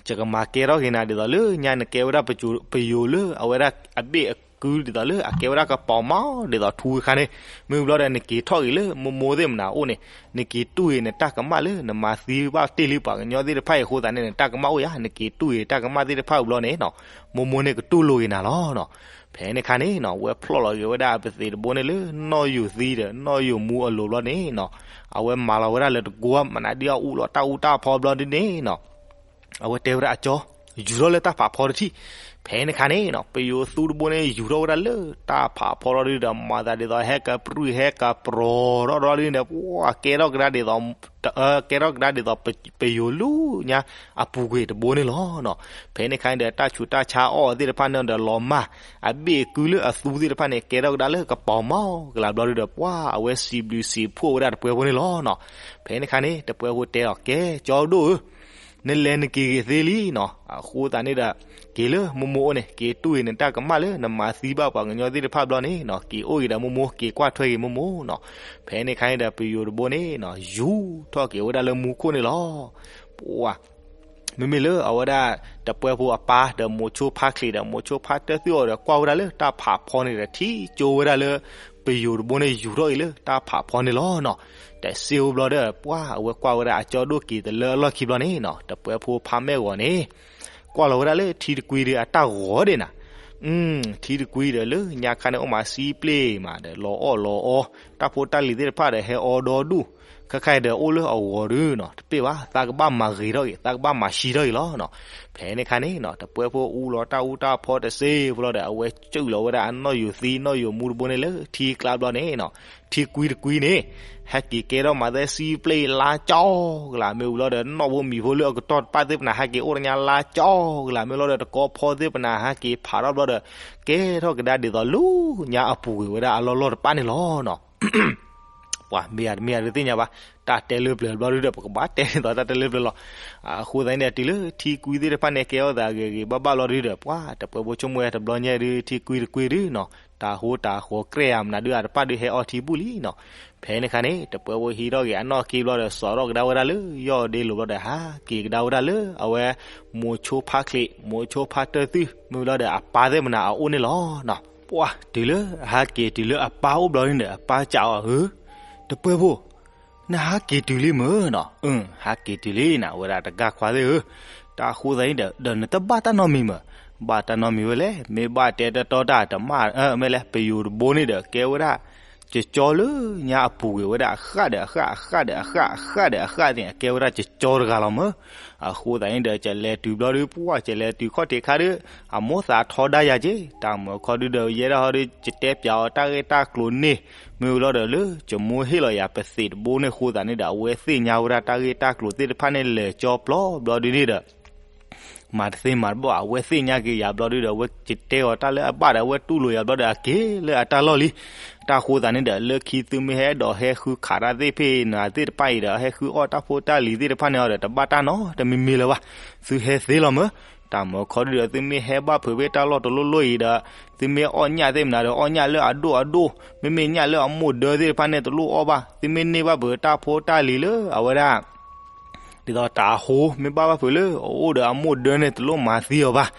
ယကမၤကဲထီၣ်က့ၤနၤဒ်သိးလၢညါနကဲဝဲဒၣ်ပယိၤ လၢအဝဲဒၣ်အဘ့ၣ်အကုဒ်သိးလၢအကဲဝဲဒၣ်ကပီၤမီဒ်သိးထူအခါန့ၣ်, မ့ၢ်ဘျီဒီးနက့ၤထီၣ်က့ၤလၢမိၢ်မိၢ်သ့ၣ်မနၤအအိၣ်န့ၣ်, နက့ၤတူၢ်က့ၤနတၢ်ကမၣ်လၢနမၤသံဘၣ်တ့ၢ်လံပှၤကညီသ့ၣ်တဖၣ်အံၤအဃိသတးန့ၣ် နတၢ်ကမၣ်အိၣ်ယၤ, နက့ၤတူၢ်က့ၤတၢ်ကမၣ်သ့ၣ်တဖၣ်အံၤဘျီန့ၣ်နီၤ, မိၢ်မိၢ်န့ၣ်ကတူၢ်လိာ်က့ၤနၤလီၤနီၤ. ဖဲန့ၣ်ခါန့ၣ်နီၤ ဝဲဖျီၣ်လီၤက့ၤဝဲဒၣ်အပသံးတဘိန့ၣ်လၢနီၣ်ယိၤသံဒီး နီၣ်ယိၤမူအလိၤဘျီန့ၣ်နီၤ, အဝဲမၤလီၤဝဲဒၣ်လၢတကိးမနုၤဒ်အအူလီၤတၢ်အူတၢ်ဖီဘျီဒုန့ၣ်နီၤ အဝဲတဲဝဲဒၣ်အကၠီ, ယူၤထီၣ်လၢတၢ်ဖးဖီတထံၣ်. ဖဲန့ၣ်ခါန့ၣ်နီၤ ပယိၤသူတဘိန့ၣ် ယူၤထီၣ်ဝဲဒၣ်လၢတၢ်ဖးဖီလီၤဒုဒီး မၤသးဒ်သိးဟဲကပြုၢ်ဟဲကပြီၤထီၣ်ဒ်န့ၣ်ဒီး ပှၤကဲထီၣ်ကဒါဒ်သိး ကဲထီၣ်ကဒါဒ်သိးပယိၤလူညါအပူၤကွံာ်တဘိန့ၣ်လီၤနီၤ. ဖဲန့ၣ်ခါန့ၣ်ဒီး တၢ်ဆူးတၢ်ဆါအီၣ်သ့ၣ်တဖၣ်န့ၣ်ဒီး လီၤမၢ် အဘ့ၣ်အကုလၢအသူသ့ၣ်တဖၣ်န့ၣ် ကဲထီၣ်ကဒါလၢကပီၤမီကလၤဘျီဒုဒီး ပှၤအဝဲစံးဘျုးစံးဖှိၣ်ဝဲဒၣ်တပှဲၤဖိန့ၣ်လီၤနီၤ. ဖဲန့ၣ်ခါန့ၣ် တပှဲၤဖိတဲအီၤ ကဲကၠီဒိၣ်ဧၢ နလဲၤနက့ၤဂ့ၤသ့လံနီၤ, အဃိသတးန့ၣ်ဒီး က့ၤလၢမိၢ်မိၢ်အိၣ်န့ၣ် က့ၤတူၢ်က့ၤနတၢ်ကမၣ်လၢနမၤသံဘၣ်ပှၤကညီသ့ၣ်တဖၣ်ဘျီန့ၣ်နီၤ, က့ၤအိၣ်က့ၤဒီးမိၢ်မိၢ် က့ၤကွၢ်ထွဲက့ၤမိၢ်မိၢ်နီၤ. ဖဲန့ၣ်ခါန့ၣ်ဒီး ပယိၤတဘိန့ၣ်နီၤ ယူၤထီၣ်က့ၤဝဲဒၣ်လၢမူခိၣ်န့ၣ်လီၤ. ပှၤ မ့မ့ၢ်လၢအဝဲဒၣ် တပှဲၤဖိအပၢ်ဒီးမိၤဆိဖါချံးဒီး မိၤဆိဖါတၢၢ်သုၣ်အီၤဒီး ကွၢ်ဝဲဒၣ်လၢတၢ်ဖးဖီန့ၣ်ဒီး ထံၣ်ကၠိဝဲဒၣ်လၢ ပယိၤတဘိန့ၣ် ယူၤထီၣ်အံၤလၢတၢ်ဖးဖီန့ၣ်လီၤနီၤ. တစ့အိၣ်ဘျီဒီး ပှၤအဝဲကွၢ်ဝဲဒၣ်အကၠီဒိၣ်က့ၤတလၢအလီၢ်ခံဘျီန့ၣ်နီၤ တပှဲၤဖိဖါမဲာ်ဂီၤန့ၣ် ကွၢ်လီၤဝဲဒၣ်လၢထံတကွံဒုးအတၢ်ဂီၤဒဲးနၤ, ထံတကွံဒီးလၢညါခါန့ၣ် အိၣ်မးစံပျ့ၤမးဒီး လီၤအီၣ်လီၤအီ တၢ်ဖိတၢ်လံၤသ့ၣ်တဖၣ်ဒီး ဟဲအီဒီဒူၣ်, ခဲခါအံၤဒီး အိၣ်လၢအဂီၤဒုနီၤ တပ့ၢ်ဘၣ် သးကဘၣ်မၤဂ့ၤထီၣ်ဂ့ၤ သးကဘၣ်မၤဆံထီၣ်ဂ့ၤလီၤနီၤ. ဖဲန့ၣ်ခါန့ၣ်နီၤ တပှဲၤဖိအူလီၤတၢ်အူတၢ်ဖီတစ့ဖိလီၤဒီး အဝဲစုၣ်လီၤဝဲဒၣ်အနီၣ်ယိၤသံနီၣ်ယိၤမူတဘိန့ၣ်လၢထံကျါဘျီန့ၣ်နီၤ, ထံကွံတကွံန့ၣ် ဟဲက့ၤကဲထီၣ်မၤသဲစံပျ့ၤလါကၠီကလၤ မ့ၢ်ဝံၤလီၤဒီး နီၣ်ဖိမံၤဖိလၢအကတီၢ်တပၣ်သ့ၣ်ပနၤ ဟဲက့ၤအိၣ်တညါလါကၠီကလၤ မ့ၢ်လီၤဒီး တကီဖီသ့ၣ်ပနၤ ဟဲက့ၤဖးထီၣ်ဘျီဒီး ကဲထီၣ်ကဒါဒ်သိးလူညါအပူၤကွံာ်ဝဲဒၣ်အလီၢ်လီၢ်တပၣ်န့ၣ်လီၤနီၤ. ပှၤမ့ၢ်ယၤတမ့ၢ်ယၤတသ့ၣ်ညါဘၣ်, တၢ်တဲလၢပျၢၤဘျီဒုဒီး ပကဘၣ်တဲဒ်သိးတၢ်တဲလၢပျၢၤလီၤ. အဃိသတးန့ၣ်ဒီး တုၤလၢထံကွံသ့ၣ်တဖၣ်န့ၣ် ကဲထီၣ်သးဂ့ၤဂ့ၤဘၣ်ဘၣ်လီၤဒုဒီး ပှၤတပှဲၤဖိဆိကမိၣ်ဝဲတဘျီညါဒု ထံကွံတကွံဒုနီၤ တၢ်ဟိတၢ်ဃီၤကြဲၢ်ဧါမနုၤဒု အတပၣ်ဒုဟဲအီထံဘူၣ်လံနီၤ. ဖဲန့ၣ်ခါန့ၣ် တပှဲၤဖိဟံးထီၣ်က့ၤအနီၣ်ခံဘျီဒီး စိာ်ထီၣ်ကဒါဝဲဒၣ်လၢယီၢ်ဒ့လိၤဘျီဒီး ဟးက့ၤကဒါဝဲဒၣ်လၢအဝဲ မိၤဆိဖါချံး မိၤဆိဖါတၢၢ်သုၣ် မ့ၢ်ဝံၤလီၤဒီးအပၢ်သ့ၣ်မနၤအအိၣ်န့ၣ်လီၤနီၤ. ပှၤတုၤလၢအဟးက့ၤတုၤလၢအပၢ်အိၣ်ဘျီန့ၣ်ဒီး အပၢ်စံးအီၤဧၢ, တပှဲၤဖိ နဟးက့ၤတုၤလံမ့ၢ်နီၤ. အၢ ဟးက့ၤတုၤလံနီၤ ဝဲဒၣ်တဂၤခွါသ့ၣ်ဧၢ, တၢ်ဃိသတးန့ၣ်ဒီး ဒီးနတဘၣ်တၢ်နီတမံၤမ့ၢ်, ဘၣ်တၢ်နီတမံၤဝဲလဲၣ်, မ့ၢ်ဘၣ်တဲတတီတၢ်တမၣ် မ့ၢ်လဲၣ် ပယိၤတဘိန့ၣ်ဒီး ကဲဝဲဒၣ် ကၠီလၢညါအပူၤကွံာ်ဝဲဒၣ်အဃၣ်ဒီးအဃၣ် အဃၣ်ဒီးအဃၣ် အဃၣ်ဒီးအဃၣ်သ့ၣ် အကဲဝဲဒၣ်ကၠီတဂၤလီၤမၢ်. အဃိသတးန့ၣ်ဒီး ကလဲၤတုၤဘျီဒုး ပှၢ် ကလဲၤတုၤခီၣ်ထံးခါဒီး အမိၢ်သးထီဒါယၤက့ၤ တၢ်မၢခီဒုဒီး ယဲဒၣ်ဟီဒီး ကတဲပၠးအီၤတၢ်ဂ့ၢ်တၢ်ကျိၤန့ၣ် မ့ၢ်ဝံၤလီၤဒီးလၢ ကမိၢ်ဟ့ၣ်လီၤယၤပသံးတဘိန့ၣ်အဃိသတးန့ၣ်ဒီး အဝဲသ့ၣ်ညါဝဲဒၣ်တၢ်ဂ့ၢ်တၢ်ကျိၤသ့ၣ်တဖၣ်န့ၣ် လဲၤကၠီပျီဘျီဒုန့ၣ်ဒီး မၤတသ့မၤတဘၣ် အဝဲသ့ၣ်ညါက့ၤယၤဘျီဒုဒီး အဝဲကတဲအီၤတၢ်လၢအဘၣ်ဒီး အဝဲတူၢ်လိာ်ယၤဘျီဒီး အက့ၤလၢအတၢ်လီၢ်လံ. တၢ်ဃိသတးန့ၣ်ဒီး လၢခံသုမ့ၢ်ဟဲဒီးဟဲဃုခးတၢ်သ့ၣ်ဖ့ၣ်နၤသ့ၣ်တဖၣ်အံၤဒီး ဟဲဃုအီၣ်တၢ်ဖိတၢ်လံၤသ့ၣ်တဖၣ်န့ၣ်အီၤဒီး တဘၣ်တၢ်နီတမံၤမံၤလၢၤဘၣ်. သုဟဲသ့လီၤမၢ်. တၢ်မၢခီဒုဒီး သုမ့ၢ်ဟဲဘၣ်ဖုးဖဲတၢ်လီၢ်တလိၣ်လိၣ်အံၤဒီး သုမ့ၢ်အီၣ်ညၣ်သ့ၣ်မနၤဒီး အီၣ်ညၣ်လၢအဒိၣ်အဒိၣ်, မ့မ့ၢ်ညၣ်လၢအမိၢ်ဒၢသ့ၣ်တဖၣ်န့ၣ် တလိၣ်အီၣ်ဘၣ်. သုမ့ၢ်န့ၢ်ဘၣ်ဖုးတၢ်ဖိတၢ်လံၤလၢအဝဲဒၣ် ဒ်သိးတၢ်အဟိ မ့ၢ်ဘၣ်ဘၣ်ဖုးလၢအအိၣ်ဒီးအမိၢ်ဒၢန့ၣ် တလိၣ်မၤသံအီၤဘၣ်.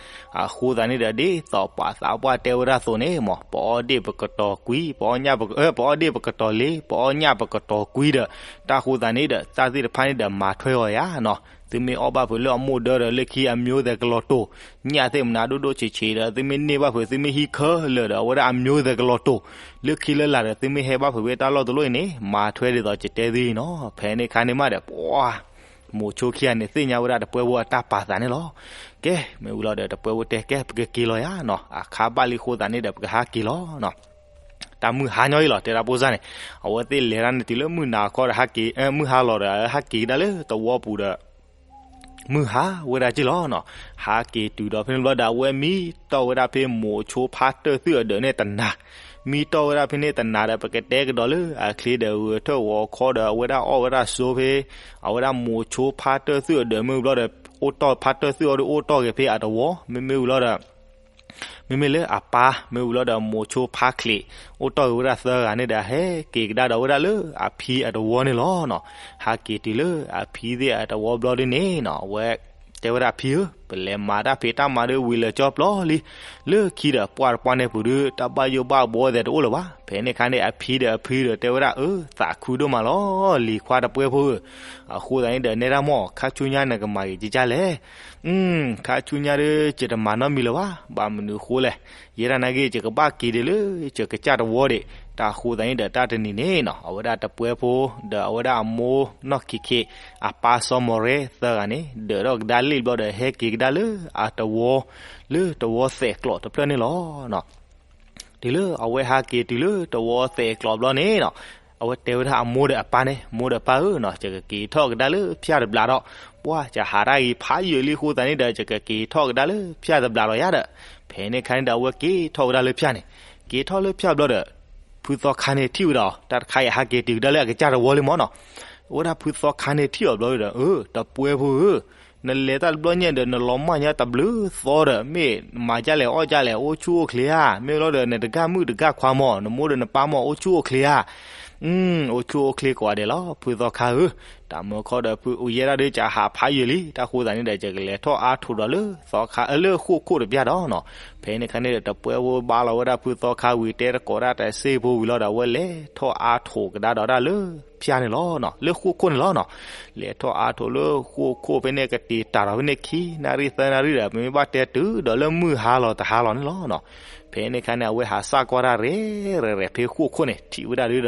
အဃိသတးန့ၣ်ဒီး ဒ်သိးပှၤသးပှၢ်တဲဝဲဒၣ်အသိးန့ၣ်မၢ်, ပအီၣ်ဒ့ၣ်ပကတီၤကွံ, ပအီၣ်ညၣ်ပက, ပအီၣ်ဒ့ၣ်ပကတီၤလံ, ပအီၣ်ညၣ်ပကတီၤကွံဒီး တၢ်ဃိသတးန့ၣ်ဒီး တၢ်သ့ၣ်တဖၣ်န့ၣ်ဒီးမၤထွဲအီၤယၤနီၤ. သုမ့ၢ်အီၣ်ဘၣ်ဖုးလၢအမိၢ်ဒၢဒီး လၢခံအမျိုးသဲးကလီၤတိာ်, ညၣ်သ့ၣ်မနၤဒိၣ်ဒိၣ်ဆံးဆံးဒီး သုမ့ၢ်န့ၢ်ဘၣ်ဖုး သုမ့ၢ်ဟံးခဲလၢာ်ဒီး အဝဲဒၣ်အမျိုးသဲးကလီၤတိာ်, လၢခံလၢလာ်ဒီး သုမ့ၢ်ဟဲဘၣ်ဖုးဖဲတၢ်လီၢ်တလိၣ်အံၤန့ၣ် မၤထွဲဒ်သိးကတဲသုအံၤနီၤ. ဖဲန့ၣ်ခါန့ၣ်မးဒီး ပှၤ မိၤဆိခံဂၤန့ၣ် သ့ၣ်ညါဝဲဒၣ်တပှဲၤဖိအတၢ်ပာ်သးန့ၣ်လီၤ. ကဲ မ့ၢ်ဝံၤလီၤဒီး တပှဲၤဖိတဲ ကဲ ပကက့ၤလီၤယၤနီၤ, အခါဘၣ်လံအဃိသတးန့ၣ်ဒီး ပကဟးက့ၤလီၤနီၤ. တၢ်မုၢ်ဟါညီအံၤလီၤ တဲဒၣ်ဖိစၢ်န့ၣ်, အဝဲသ့ၣ်လဲၤတၢ်န့ၣ်တုၤလၢမုၢ်နၤခီဒီး ဟးက့ၤ, မုၢ်ဟါလီၤဒီး ဟးက့ၤကဒါလၢသဝီပူၤဒီး မုၢ်ဟါဝဲဒၣ်က့ၤလီၤနီၤ. ဟးက့ၤတုၤဒီးဖဲန့ၣ်ဘျီဒီး အဝဲမံတီၢ်ဝဲဒၣ်ဖဲမိၤဆိဖါတၢၢ်သုၣ်အဒၢးန့ၣ်တနၤ, မံတီၢ်ဝဲဒၣ်ဖဲန့ၣ်တနၤဒီး ပကတဲကဒီးလၢအချ့ဒီး ဂဲၤထၢၣ်ဂီၤခီဒီး အဝဲဒၣ်အီၣ်ဝဲဒၣ်ဆိဖဲ အဝဲဒၣ်မိၤဆိဖါတၢၢ်သုၣ်အဒၢး မ့ၢ်ဝံၤဘျီဒီး အိၣ်တီၢ်ဖါတၢၢ်သုၣ်အီၤဒီး အိၣ်တီၢ်ဂ့ၤဖဲအတဝီ, မ့မ့ၢ်ဝံၤလီၤဒီး မ့မ့ၢ်လၢအပၢ် မ့ၢ်ဝံၤလီၤဒီး မိၤဆိဖါချံး အိၣ်တီၢ်ဂ့ၤဝဲဒၣ်သၢဂၤန့ၣ်ဒီး ဟဲက့ၤကဒါဒီးဝဲဒၣ်လၢအဖံအတဝီန့ၣ်လီၤနီၤ. ဟးက့ၤတုၤလၢအဖံသ့ၣ်အတဝီဘျီဒုန့ၣ်နီၤ အဝဲတဲဝဲဒၣ် ဖံဧၢ, ပလဲၤမၤတၢ်ဖံးတၢ်မၤဒီးဝံၤလၢာ်ကၠီပျီလံ, လၢခံဒီးပှၢ်တပှၢ်န့ၣ်ပူၤဒု တၢ်ဘၣ်ယိၣ်ဘၣ်ဘှီသဲးတအိၣ်လၢၤဘၣ်. ဖဲန့ၣ်ခါန့ၣ် အဖံဒီးအဖုဒီးတဲဝဲဒၣ် အၢ သးခုဒိၣ်မးလီၤ လံၤခွါတပှဲၤဖိဧၢ, အဃိသတးန့ၣ်ဒီး နဲဒၣ်မီၢ် ခါဆူညါနကမၤဂ့ၤကကၢ်လဲၣ်. ခါဆူညါဒီး ယတမၤနီတမံၤလၢၤဘၣ်, ဘၣ်မနုၤအဃိလဲၣ်, ယဲဒၣ်နာ်က့ ယကဘၣ်က့ၤဒံးလၢယကစၢ်တဝီဒံး, တၢ်အဃိသတးန့ၣ်ဒီး တၢ်တနံၤန့ၣ်နီၤ အဝဲဒၣ်တပှဲၤဖိ ဒီးအဝဲဒၣ်အမိၢ်နီၢ်ခံခံ အပၢ်စီၤမီၤရဲသၢဂၤန့ၣ် ဒၢးထီၣ်ကဒါလံာ်ဘျီဒီး ဟဲက့ၤကဒါလၢအတဝီ, လၢတဝီသဲးကျိးတဖျၢၣ်န့ၣ်လီၤ. တုၤလၢအဝဲဟးက့ၤတုၤလၢတဝီသဲးကျိးဘျီန့ၣ်နီၤ, အဝဲတဲဝဲဒၣ်အမိၢ်ဒီးအပၢ်န့ၣ်, မိၢ်ဒီးပၢ်ဧၢနီၤ, ယကက့ၤထီၣ်ကဒါလၢဖၠၣ်တဘျီဒီး, ပှၢ် ယဟးတၢ်ဂ့ၤဖးယံာ်လံအဃိသတးန့ၣ်ဒီး ယကက့ၤထီၣ်ကဒါလၢဖၠၣ်တဘျီဒီးယၤဒီး, ဖဲန့ၣ်ခါန့ၣ်ဒီး အဝဲက့ၤထီၣ်ဝဲဒၣ်လၢဖၠၣ်န့ၣ်, က့ၤထီၣ်လၢဖၠၣ်ဘျီဒီး ဖုသီခါန့ၣ်ထံၣ်ဝဲဒၣ်အီၤ, တၢ်တခါအံၤဟးက့ၤတုၤကဒါလၢအကစၢ်တဝီလံမီၢ်နီၤ, အဝဲဒၣ်ဖုသီခါန့ၣ်ထံၣ်အီၤဘျီဒီး အၢ တပှဲၤဖိဧၢ နလဲၤတၢ်တဘျီညါဒီး နလီၤမၢ်ညါတဘျုးသီဒီး မ့ၢ်မၤဒ်လဲၣ်အီၣ်ဒ်လဲၣ် အိၣ်ဆူၣ်အိၣ်ချ့ဧါ, မ့ၢ်လီၤဒီး နတဂၤမုၣ်တဂၤခွါမီၢ် နမိၢ်ဒီးနပၢ်မီၢ် အိၣ်ဆူၣ်အိၣ်ချ့ဧါ. အိၣ်ဆူၣ်အိၣ်ချ့ကိးဂၤဒဲးလီၤ ဖုသီခါဧၢ, တၢ်မၢခီဒီး ဖုအိၣ်ယဲဒၣ်ဒီး ကဟးဖးယံာ်လံ တၢ်ဃိသတးန့ၣ်ဒီး ယကလဲၤထီၣ်အါထိးဒီးလၢသီခါ လၢဃိၣ်ခိၣ်တပျၢ်ဒီးနီၤ, ဖဲန့ၣ်ခါန့ၣ်ဒီး တပှဲၤဖိဘါလီၤဝဲဒၣ်ဖုသီခါဝံၤ တဲတကိးဒၣ်တစ့ဖိဝံၤလီၤဒီး အဝဲလဲၤထီၣ်အါထိးကဒါဒီးဒၣ်လၢဖၠၣ်န့ၣ်လီၤ, လၢဃိၣ်ခိၣ်န့ၣ်လီၤနီၤ, လဲၤထီၣ်အါထိးလၢဃိၣ်ခိၣ်ဖဲန့ၣ် ကတ့ၤတၢ်ဒီးဖဲန့ၣ် ခံနၣ်ရံၣ်သၢနၣ်ရံၣ်ဒီး ပမ့ၢ်ဘၣ်တဲတုၤဒီးလၢမုၢ်ဟါလီၤတဟါလီၤန့ၣ်လီၤနီၤ, ဖဲန့ၣ်ခါန့ၣ် အဝဲဟးစၢ်ကွၢ်တၢ်ရဲၣ်ရဲၣ်ရဲၣ်ဖဲဃိၣ်ခိၣ်န့ၣ် ထံၣ်ဝဲဒၣ်ဒုဒီး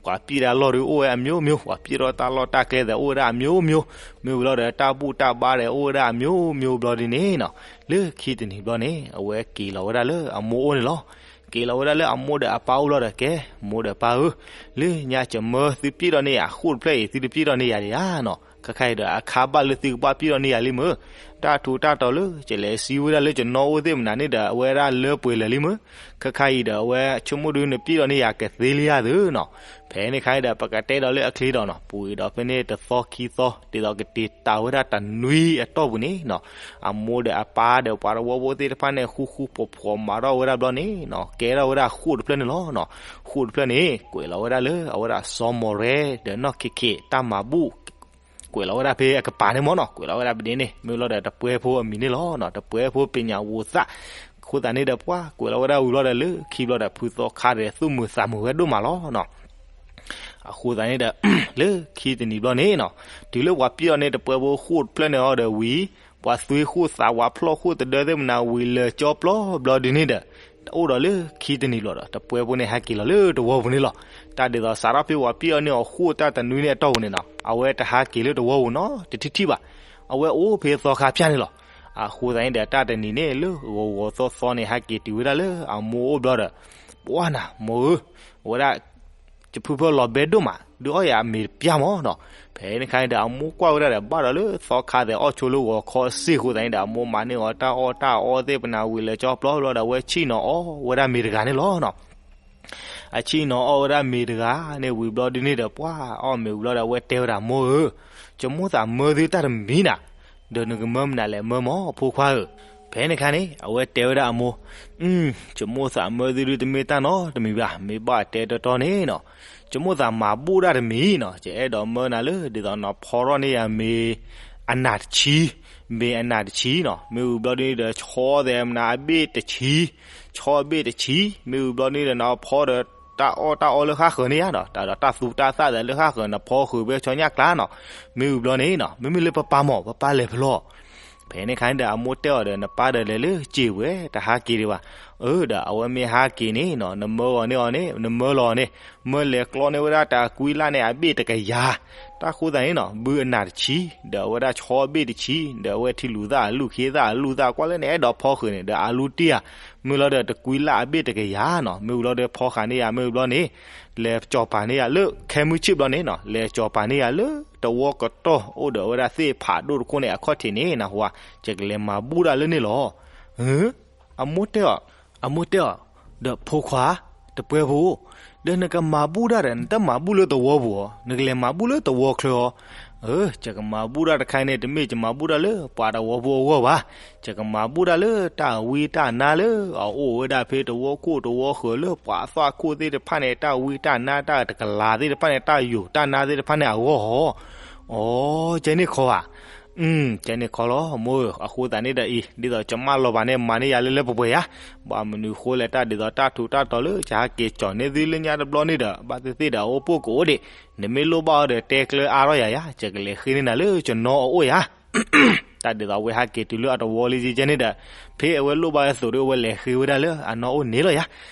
ပှၤပျံၢ်တၢ်လီၢ်ဒုအိၣ်ဝဲအမျိုးမျိုး, ပှၤပျံၢ်ထီၣ်တၢ်လီၢ်တၢ်ကျဲသဲးအိၣ်ဝဲဒၣ်အမျိုးမျိုး, မ့ၢ်ဝံၤလီၤဒီး တၢ်ဘူၣ်တၢ်ဘါဒီးအိၣ်ဝဲဒၣ်အမျိုးမျိုးဘျီဒ်န့ၣ်နီၤ, လၢခံတနံၤဘျီန့ၣ် အဝဲက့ၤလီၤဝဲဒၣ်လၢအမိၢ်အိၣ်န့ၣ်လီၤ. က့ၤလီၤဝဲဒၣ်လၢအမိၢ်ဒီးအပၢ်အိၣ်ဘျီဒီး ကဲ မိၢ်ဒီးပၢ်ဧၢ, လၢညါကမၢသုပျံၢ်ထီၣ်န့ၢ်ယၤဃိၣ်တဖျၢၣ်အံၤ သုတပျံၢ်ထီၣ်န့ၢ်ယၤဒံးဧါနီၤ, ခဲခါအံၤဒီး အခါဘၣ်လၢသုကဘၣ်ပျံၢ်ထီၣ်န့ၢ်ယၤလံမ့ၢ်, တၢ်ထူးတၢ်တီၤလၢ ကလဲၤစံးဝဲဒၣ်လၢကနီအိၣ်သ့ၣ်မနုၤန့ၣ်ဒီး အဝဲဒၣ်လၢပှဲၤလၢာ်လံမ့ၢ်, ခဲခါအံၤဒီး အဝဲဆိကမိၣ်ဒု နပျံၢ်ထီၣ်န့ၢ်ယၤကသ့လံဧါသုနီၤ, ဖဲန့ၣ်ခါအံၤဒီး ပကတဲဒီးလၢအချ့ဒီးနီၤ, ပူၤအံၤဒီးဖဲန့ၣ်တသီခံသီ ဒ်သိးကတ့ၤတၢ်ဝဲဒၣ်တနွံအတီၢ်ပူၤန့ၣ်နီၤ, အမိၢ်ဒီးအပၢ်ဒီးပှၤတဝီဖိသ့ၣ်တဖၣ်န့ၣ် ဃူဃူဖိးဖိးမၤထီၣ်ဝဲဒၣ်ဘျီန့ၣ်နီၤ, ကဲထီၣ်ဝဲဒၣ်ဃိၣ်တဖျၢၣ်န့ၣ်လီၤနီၤ, ဃိၣ်တဖျၢၣ်န့ၣ် ကွဲးလီၤဝဲဒၣ်လၢအဝဲဒၣ်စီၤမီၤရဲဒီးနီၢ်ခ့ခ့တၢ်မၤဘူၣ် ကွဲးလီၤဝဲဒၣ်ဖဲအကပၤန့ၣ်မ့ၢ်နီၤ, ကွဲးလီၤဝဲဒၣ်ပဒ့န့ၣ် မ့ၢ်လီၤဒီးတပှဲၤဖိအမံၤန့ၣ်လီၤနီၤ, တပှဲၤဖိပညးဝိသး, အဃိသတးန့ၣ်ဒီးပှၤကွဲးလီၤဝဲဒၣ်ဝံၤဘျီဒီး လၢခံဘျီဒီး ဖုသီခါဒီးသူၣ်မုာ်သးမုာ်ဝဲဒိၣ်မးလီၤနီၤ. အဃိသတးန့ၣ်ဒီး လၢခံတနံၤဘျီန့ၣ်နီၤ, တုၤလၢပှၤပျံၢ်ထီၣ်န့ၢ်တပှဲၤဖိဃိၣ်တဖျၢၣ်န့ၣ်အီၤဒီးဝံၤ, ပှၤသွံဃိၣ်သးဝးဖျီၣ်ဃိၣ်တဒၢသ့ၣ်မနုၤဝံၤလၢာ်ကၠီပျီဘျီဒုန့ၣ်ဒီး တအိၣ်ဒီးလၢခံတနံၤလီၤဒီး တပှဲဖိန့ၣ်ဟဲက့ၤလီၤလၢတဝီပူၤန့ၣ်လီၤ. တၢ်ဒ်သိးစးထီၣ်ဖဲဝၤပံၣ်အီၤန့ၢ်အီၤဃိၣ်တၢ်တနွံန့ၣ်အတီၢ်ပူၤန့ၣ်နီၤ အဝဲတဟဲက့ၤလၢတဝီပူၤနီတထံၣ်ထံၣ်ဘၣ်. အဝဲအိၣ်ဖဲသီခါဖၠၣ်န့ၣ်လီၤ. အဃိသတးန့ၣ်ဒီး တၢ်တနံၤန့ၣ်လၢဂီၤဂီၤသီသီန့ၣ် ဟဲက့ၤတုၤဝဲဒၣ်လၢအမိၢ်အိၣ်ဘျီဒီး ပှၢ်နၤ မိၢ်ဧၢ, အဝဲဒၣ် ယဖုဖၢလီၤဘဲဒိၣ်မး ဒုးအီၣ်ယၤအမ့ၤတပျၢ်မၢ်နီၤ. ဖဲန့ၣ်ခါန့ၣ်ဒီး အမိၢ်ကွၢ်ဝဲဒၣ်ဒီး ဘၣ်ဒီးလၢသီခါသဲးအီၣ်ဆိလၢဂီၤခီစ့ၢ်အဃိသတးန့ၣ်ဒီး အမိၢ်မၤန့ၢ်အီၤတၢ်အီၣ်တၢ်အီသ့ၣ်ပနၢ်ဝံၤလၢကၠီပျီဘျီဒီး အဝဲဆံၣ်နီၤအီၣ်ဝဲဒၣ်မ့ၤတဂၤန့ၣ်လီၤနီၤ. အဆံၣ်နီၤအီၣ်ဝဲဒၣ်မ့ၤတဂၤန့ၣ်ဝံၤဘျီဒုန့ၣ်ဒီး ပှၢ်အီၣ်မ့ၤဝံၤဘျီဒီး အဝဲတဲဝဲဒၣ် မိၢ်ဧၢ, ယမိၣ်သးမၢသုတၢ်တမံၤနၤ, ဒီးနကမၢမနုၤလဲၣ် မၢမၢ် အဖိခွါဧၢ. ဖဲန့ၣ်ခါန့ၣ် အဝဲတဲဝဲဒၣ်အမိၢ်, ယမိၣ်သးမၢသုဒုတမ့ၢ်တၢ်နီတမံၤဘၣ်, မ့ၢ်ဘၣ်တဲတီတီန့ၣ်နီၤ, ယမိၣ်သးမၤဘူၣ်တၢ်တမံၤနီၤ, ယအဲၣ်ဒိးမၢနၤလၢ ဒ်သိးနဖီထီၣ်န့ၢ်ယၤမ့ၤအနၢ်တဆံ, မ့ၤအနၢ်တဆံနီၤ, မ့ၢ်ဝံၤဘျီဒုန့ၣ်ဒီး ဆီသဲးမနၤအဘ့ၣ်တဆံ, ဆီအဘ့ၣ်တဆံ, မ့ၢ်ဝံၤဘျီဒုန့ၣ်ဒီး နဖီဒီးတၢ်အီၣ်တၢ်အီလၢဃၣ်ဃၢၤန့ၣ်ယါနီၤ, တၢ်ဒီးတၢ်သူတၢ်သၣ်သဲးလၢဃၣ်ဃၢၤ နဖီဃုာ်ဖဲဆီညၣ်ကျါနီၤ, မ့ၢ်ဝံၤဘျီန့ၣ်နီၤ, မ့မ့ၢ်လၢပပၢ်မၢ် ပပၢ်လဲၤဖဲလဲၣ် ဖဲန့ၣ်ခါန့ၣ်ဒီး အမိၢ်တဲအီၤဒီး နပၢ်ဒီးလဲၤလၢစ့ၢ်ဝဲ တဟးက့ၤဒံးဘၣ်. အၢ ဒီးအဝဲမ့ၢ်ဟးက့ၤန့ၣ်နီၤ နမၢအီၤန့ၢ်အီၤန့ၣ် နမၢလီၤအီၤန့ၣ် မၢလဲၤကျီန့ၢ်ဝဲဒၣ်တၢ်ကွံလၢ်န့ၣ်အဘ့ၣ်တကယၤ, တၢ်ဃိသးန့ၣ်နီၤ ဘုအနၢ်တဆံ, ဒီးအဝဲဒၣ်ဆီအဘ့ၣ်တဆံ, ဒီးအဝဲထံလူၤသၣ်အလူၢ်ခံသၣ်အလူၢ်သၣ် ကွၢ်လၢနအဲၣ်ဒိးဖီဃုာ်န့ၣ် ဒီးအလူတ့ၢ်ဧါ, မ့ၢ်လီၤဒီးတကွံလၢ်အဘ့ၣ်တကယၤနီၤ, မ့ၢ်ဝံၤလီၤဒီးဖီဃာ်န့ၢ်ယၤ မ့ၢ်ဝံၤဘျီန့ၣ် လဲၤကၠီၤပၤန့ၢ်ယၤလၢ ခဲမုၢ်ဆ့ၣ်ဘျီန့ၣ်နီၤ လဲၤကၠီၤပၤန့ၢ်ယၤလၢ တဝီကတီၢ်အိၣ်ဒီးဝဲဒၣ်သ့ၣ်ဖးဒိၣ်တခိၣ်န့ၣ် အခီၣ်ထံးန့ၣ်နဟူဧါ, ယကလဲၤမၤဘူၣ်တၢ်လၢန့ၣ်လီၤ. အမိၢ်တဲအီၤ, အမိၢ်တဲအီၤ, ဒီးဖိခွါ, တပှဲဖိ, ဒီးနကမၤဘူၣ်တၢ်ဒီး နတမၤဘူၣ်လၢတဝီပူၤအီၤ, နကလဲၤမၤဘူၣ်လၢတဝီချၢအီၤ. အၢ ယကမၤဘူၣ်တၢ်တခါန့ၣ် တမ့ၢ်ယမၤဘူၣ်တၢ်လၢပှၤတဝီဖိအဂီၢ်ဘၣ်, ယကမၤဘူၣ်တၢ်လၢတၢ်ဝံတၢ်နါလၢအအိၣ်ဝဲဒၣ်ဖဲတဝီခိၣ်တဝီဃၢၤလၢပှၤအသွၣ်ခိၣ်သ့ၣ်တဖၣ်န့ၣ် တၢ်ဝံတၢ်နါတၢ်တကလၤသ့ၣ်တဖၣ်န့ၣ် တၢ်ယိာ်တၢ်နါသ့ၣ်တဖၣ်န့ၣ်အဂီၢ်အီၤ. အိ ကဲန့ၣ်ခီဧါ, ကဲန့ၣ်ခီလီၤ မိၢ်ဧၢ, အဃိသတးန့ၣ်ဒီးအံၤ ဒ်သိးယမၢလီၤဘၣ်န့ၣ် မၤန့ၢ်ယၤလၢလၢပှဲၤပှဲၤဧါ, ဘၣ်မနုၤဃိလဲၣ် တၢ်ဒ်သိးတၢ်ထူးတၢ်တီၤလၢ ယဟးက့ၤကၠီၤန့ၢ်သုလၢညါတဘျီန့ၣ်ဒီး ဘၣ်သ့ၣ်သ့ၣ်ဒီး အအိၣ်ပိၢ်ကအိၣ်ဒံး, နမ့ၢ်လိၣ်ဘၣ်အီၤဒီး တဲကျၢၤအါထီၣ်ယၤယါ, ယကလဲၤဃ့န့ၢ်နၤလၢယနီၢ်အအိၣ်ယါ. တၢ်ဒ်သိးအဝဲဟဲက့ၤတုၤလၢအတဝီလံကဲန့ၣ်ဒီး ဖဲအဝဲလိၣ်ဘၣ်အသိးဒီး အဝဲလဲၤဃ့ဝဲဒၣ်လၢအနီၢ်အိၣ်န့ၣ်လီၤယါ.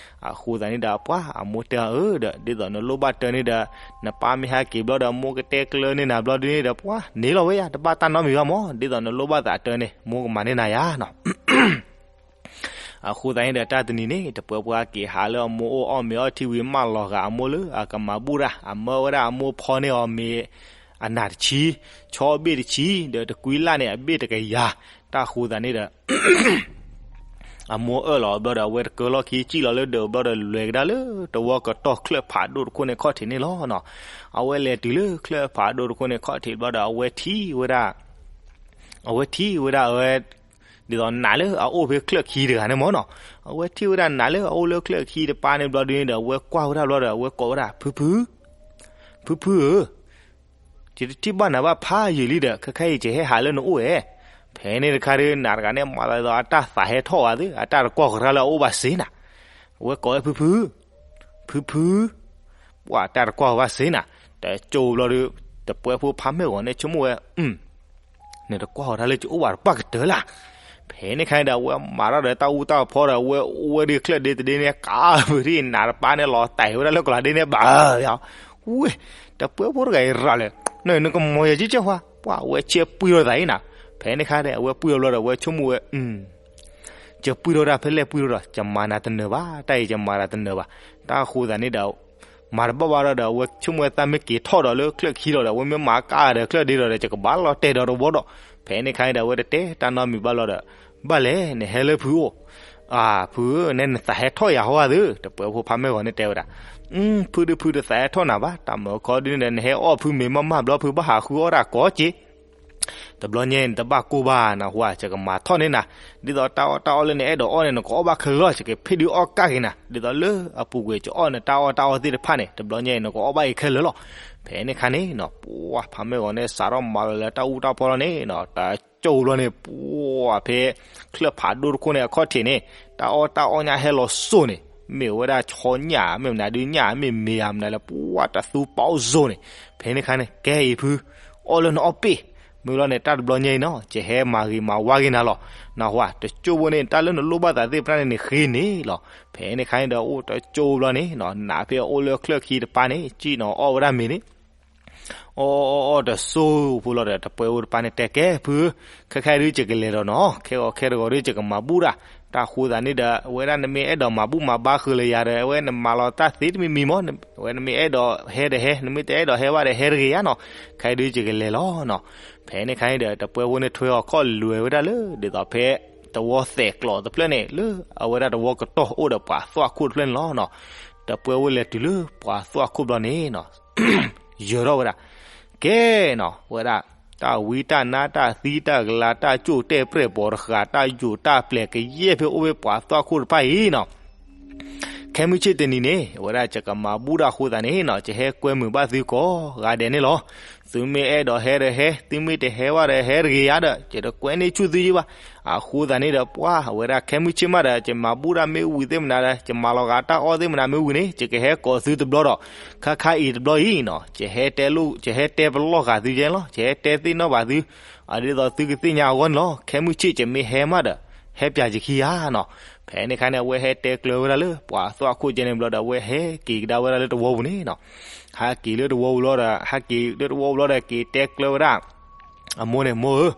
အဃိသတးန့ၣ်ဒီး ပှၤအမိၢ်တဲအီၤ အၢ ဒီး ဒ်သိးနလိၣ်ဘၣ်တၢ်န့ၣ်ဒီး နပၢ်မ့ၢ်ဟဲက့ၤဘျီဒီး မိၢ်ကတဲကျၢၤန့ၢ်နၤဘျီဒုန့ၣ်ဒီး ပှၤန့ၣ်လီၤဝဲယါ, တဘၣ်တၢ်နီတမံၤဘၣ်မၢ်, ဒ်သိးနလိၣ်ဘၣ်သးတၢ်န့ၣ် မိၢ်ကမၤန့ၢ်နၤယါနီၤ. အဃိသတးန့ၣ်ဒီး တၢ်တနံၤန့ၣ် တပှဲဖိဟဲက့ၤဟးလၢအမိၢ်အိၣ် အီၣ်မ့ၤအီထံဝံၤ မၢလီၤဂာ်အမိၢ်လၢအကမၤဘူၣ်တၢ်, အမၢဝဲဒၣ်အမိၢ်ဖီန့ၢ်အီၤမ့ၤအနၢ်တဆံ, ဆီအဘ့ၣ်တဆံ, ဒီးတကွံလၢ်န့ၣ်အဘ့ၣ်တကယၤ. တၢ်ဃိသတးန့ၣ်ဒီး အမိၢ်အၢၣ်လီၤအီၤဘျီဒီး အဝဲတကၢလီၢ်ခံ စံၣ်လီၤလၢဒၢးဘျီဒီး လဲၤကဒါလၢတဝီကတီၢ်ချၢၣ်ဖးဒိၣ်တခိၣ်န့ၣ်ခီၣ်ထံးန့ၣ်လီၤနီၤ. အဝဲလဲၤတုၤလၢချၢၣ်ဖးဒိၣ်တခိၣ်န့ၣ်ခီၣ်ထံးဘျီဒီး အဝဲထံၣ်ဝဲဒၣ် အဝဲထံၣ်ဝဲဒၣ်အဝဲ ဒ်သိးနးလၢအအိၣ်ဖဲချၢၣ်ခံတဂၤန့ၣ်မၢ်နီၤ. အဝဲထံၣ်ဝဲဒၣ်နးလၢအအိၣ်လၢချၢၣ်ခံတပၤန့ၣ်ဘျီဒုန့ၣ်ဒီး အဝဲကွၢ်ဝဲဒၣ်ဘျီဒီး အဝဲကိးဝဲဒၣ် ဖုဖု, ဖုဖုဧၢ, ယတထံၣ်ဘၣ်နၤဘၣ်ဖးယံာ်လံဒီး ခဲခါအံၤယဟဲဟးလၢနအိၣ်ဧဲ. ဖဲန့ၣ်တခါဒီး နးတဂၤန့ၣ် မၤသးဒ်သိးအတၢ်သးဟဲထီၣ်ဝဲသ့, အတၢ်တကွၢ်ဃီၤတၢ်လၢအအိၣ်ဘၣ်စ့နၤ. အဝဲကိးဝဲ ဖုဖု, ဖုဖု, ပှၤတၢ်တကွၢ်ဃီၤဘၣ်စ့နၤ. တကၠိဘျီဒီး တပှဲဖိဖးမဲာ်ဂီၤန့ၣ် ဆိကမိၣ်ဝဲ နတကွၢ်ဃီၤတၢ်လၢယအိၣ်ဘၣ်တပှၢ်ကတၢၢ်လၢ်. ဖဲန့ၣ်ခါန့ၣ်ဒီး အဝဲမၤထီၣ်ဒီးတၢ်အူတၢ်ဖီဒီး အဝဲအိၣ်ဝဲဒၣ်ချၢၣ်ဒ့တဒ့န့ၣ် ကးပထံၣ်နးတပၤန့ၣ် လီၤတဲာ်ဝဲဒၣ်လၢကလၤဒ့န့ၣ် ဘၣ်, ဝဲ, တပှဲဖိတဂၤအံၤရၤလဲၣ်, နကမီၤယၤကၠီကၠီဝါ, ပှၤအဝဲဆဲးပှံၢ်ထီၣ်သးအံၤနၤ. ဖဲန့ၣ်ခါဒီး အဝဲပှံၢ်ထီၣ်ဘျီဒီး အဝဲဆိကမိၣ်ဝဲ ယပှံၢ်ထီၣ်တၢ်ဖဲလဲၣ်ပှံၢ်ထီၣ်ဒီး ယမၤနၤတနၢၤဘၣ်, တၢ်အံၤယမၤနၤတနၢၤဘၣ်. တၢ်အဃိသတးန့ၣ်ဒီး မၤတဘၣ်ဘၣ်ဒီး အဝဲဆိကမိၣ်ဝဲသးမ့ၢ်က့ၤထီၣ်ဒီးလၢချၢၣ်ခံလီၤဒီး အဝဲမ့ၢ်မၤကါဒီးချၢၣ်ဒ့ဒီး ယကဘၣ်လီၤတဲာ်ဒီးတဝီဒီး. ဖဲန့ၣ်ခါန့ၣ်ဒီး အဝဲတတဲတၢ်နီတမံၤဘၣ်လီၤဒီး ဘၣ်လဲၣ် နဟဲလၢဖုအိၣ်, ဖုဧၢ နဲနသးဟဲထီၣ်ယၤဟီဧါသ့, တပှဲဖိဖးမဲာ်ဂီၤန့ၣ်တဲဝဲဒၣ်, ဖုဒီးဖုတသးဟဲထီၣ်နၤဘၣ်, တၢ်မၢခီဒုန့ၣ်ဒီး နဟဲအီၣ်ဖုမ့ၤမးမးဘျီ ဖုဘၣ်ဟးဃုအီၣ်တၢ်ကိးက့ၤ တဘျီညါအံၤ နတဘၣ်ကိၢ်ဘၣ်နဟူဧါ, ယကမၤထီၣ်န့ၢ်နၤ, ဒ်သိးတၢ်အီၣ်တၢ်အီလၢနအဲၣ်ဒိးအီၣ်န့ၣ် နကအီၣ်ဘၣ်ခဲလၢာ်လီၤ, ယကဖ့ၣ်ဒုးအီၣ်ကၣ်က့ၤနၤ, ဒ်သိးလၢအပူၤကွံာ် ယအီၣ်နတၢ်အီၣ်တၢ်အီသ့ၣ်တဖၣ်န့ၣ် တဘျီညါအံၤ နကအီၣ်ဘၣ်အံၤခဲလၢာ်လီၤ. ဖဲန့ၣ်ခါန့ၣ်နီၤ ပှၤဖးမဲာ်ဂီၤန့ၣ် စးထီၣ်မၤလီၤလၢတၢ်အူတၢ်ပီလီၤန့ၣ်နီၤ, တကၠိဘျီန့ၣ် ပှၤဖဲချၢၣ်ဖးဒိၣ်တခိၣ်န့ၣ် အခီၣ်ထံးန့ၣ် တၢ်အီၣ်တၢ်အီညါဟဲလီၤစိၤန့ၣ်, မ့ၢ်ဝဲဒၣ်ဆီညၣ် မ့ၢ်မနုၤဒုညၣ် မ့ၢ်မ့ၢ်ဧါ မနုၤလဲၣ် ပှၤတသူပာ်အိၣ်စိၤန့ၣ်, ဖဲန့ၣ်ခါန့ၣ် ကဲအံၤဖု အီၣ်လၢနအီၣ်ပ့ၢ်, မ့ၢ်လီၤန့ၣ် တၢ်တဘျီညါအံၤနီၤ ယဟဲမၤဂ့ၤမၤဝါက့ၤနၤလီၤ. နဟါ တကၠိဖိန့ၣ် တၢ်လၢနလိၣ်ဘၣ်သးသ့ၣ်တဖၣ်န့ၣ်န့ၣ် ဃ့န့ၣ်လီၤ. ဖဲန့ၣ်ခါန့ၣ်ဒီး အိၣ်တကၠိဖိဘျီန့ၣ်နီၤ နးဖဲအအိၣ်လၢချၢၣ်ခံတပၤန့ၣ် ကံၣ်နီၤ အီၣ်ဝဲဒၣ်မ့ၤန့ၣ် အီၣ်အီၣ်အီၣ်တစိၢ်ဖိလီၤဒီး တပှဲၤဖိတပၤန့ၣ်တဲ ကဲ ဖုဧၢ, ခဲခါဒုးယကလဲၤဒီးနီၤ, ခဲဂီၤခဲတဂီၤဒုးယကမၤဘူၣ်တၢ်, တၢ်ဃိသးန့ၣ်ဒီး အဝဲဒၣ်နမ့ၢ်အဲၣ်ဒိးမၤဘူၣ်မၤဘါဃုာ်လၢယၤဒီး အဝဲနမၤလီၤတၢ်သ့တမံၤမံၤမး, အဝဲနမ့ၢ်အဲၣ်ဒိးဟဲဒီးဟဲ, နမ့ၢ်တအဲၣ်ဒိးဟဲဘၣ်ဒီးဟဲတဂ့ၤဧါနီၤ, ခဲဒုးယကလဲၤလီၤနီၤ. ဖဲန့ၣ်ခါန့ၣ်ဒီး တပှဲၤဖိန့ၣ်ထွဲအီၤခီၣ်လွဲၤဝဲဒၣ်လၢ ဒ်သိးဖဲ တဝီသဲးကျိးတဖျၢၣ်န့ၣ် လၢအဝဲဒၣ်တဝီကတီၢ်အိၣ်ဒီးပှၤသွၣ်ခိၣ်တဖျၢၣ်န့ၣ်လီၤနီၤ. တပှဲၤဖိလဲၤတုၤလၢပှၤသွၣ်ခိၣ်ဘျီန့ၣ်နီၤ ယၢၤထီၣ်ဝဲဒၣ်, ကဲနီၤ ဝဲဒၣ် တၢ်ဝံတၢ်နါတၢ်သံတၢ်ကလၤတၢ်ကၠိၣ်တဲၣ်ပြဲၣ်ပိာ်တဃာ် တၢ်ယိာ်တၢ်ပျဲၢ်ကယဲၢ်ဖဲအိၣ်ဖဲပှၤသွၣ်ခိၣ်တဖၣ်အံၤနီၤ. ခဲမုၢ်ဆ့ၣ်တနံၤန့ၣ် အဝဲဒၣ်ယကမၤဘူၣ်တၢ်အဃိသတးန့ၣ်နီၤ ယဟဲကွဲမုာ်ဘၣ်သုကိးဂၤဒဲးန့ၣ်လီၤ. သုမ့ၢ်အဲၣ်ဒိးဟဲဒီးဟဲ, သုမ့ၢ်တဟဲဘၣ်ဒီးဟဲတဂ့ၤဧါဒီး ယတကွဲန့ၢ်ဆူၣ်သုယ့ၢ်ဘၣ်. အဃိသတးန့ၣ်ဒီး ပှၤအဝဲဒၣ်ခဲမုၢ်ဆ့ၣ်မးဒီး ယမၤဘူၣ်တၢ်မ့ၢ်ဝံၤသ့ၣ်မနုၤဒီး ယမၤလီၤဂာ်တၢ်အီၣ်သ့ၣ်မနုၤမ့ၢ်ဝံၤန့ၣ် ယကဟဲကိးသုတဘျီဒီး ခါခါအံၤတဘျီအံၤနီၤ ယဟဲတဲပလီၢ်ဃာ်သုယဲလီၤ, ယဟဲတဲသ့ၣ်နီၣ်ဘၣ်သု အဒ်သိးသုကသ့ၣ်ညါအဂီၢ်န့ၣ်လီၤ. ခဲမုၢ်ဆ့ၣ်ယမ့ၢ်ဟဲမးဒီး ဟဲပၠးယခံဧါနီၤ. ဖဲန့ၣ်ခါန့ၣ် အဝဲဟဲတဲကျၢၤဝဲဒၣ်လၢ ပှၤသွၣ်ခိၣ်ကဲန့ၣ်ဘျီဒီး အဝဲဟဲက့ၤကဒါဝဲဒၣ်လၢတဝီပူၤန့ၣ်နီၤ. ဟဲက့ၤလၢတဝီပူၤလီၤဒီး ဟဲက့ၤလၢတဝီပူၤလီၤဒီး က့ၤတဲကျၢၤဝဲဒၣ် အမိၢ်န့ၣ် မိၢ်ဧၢ,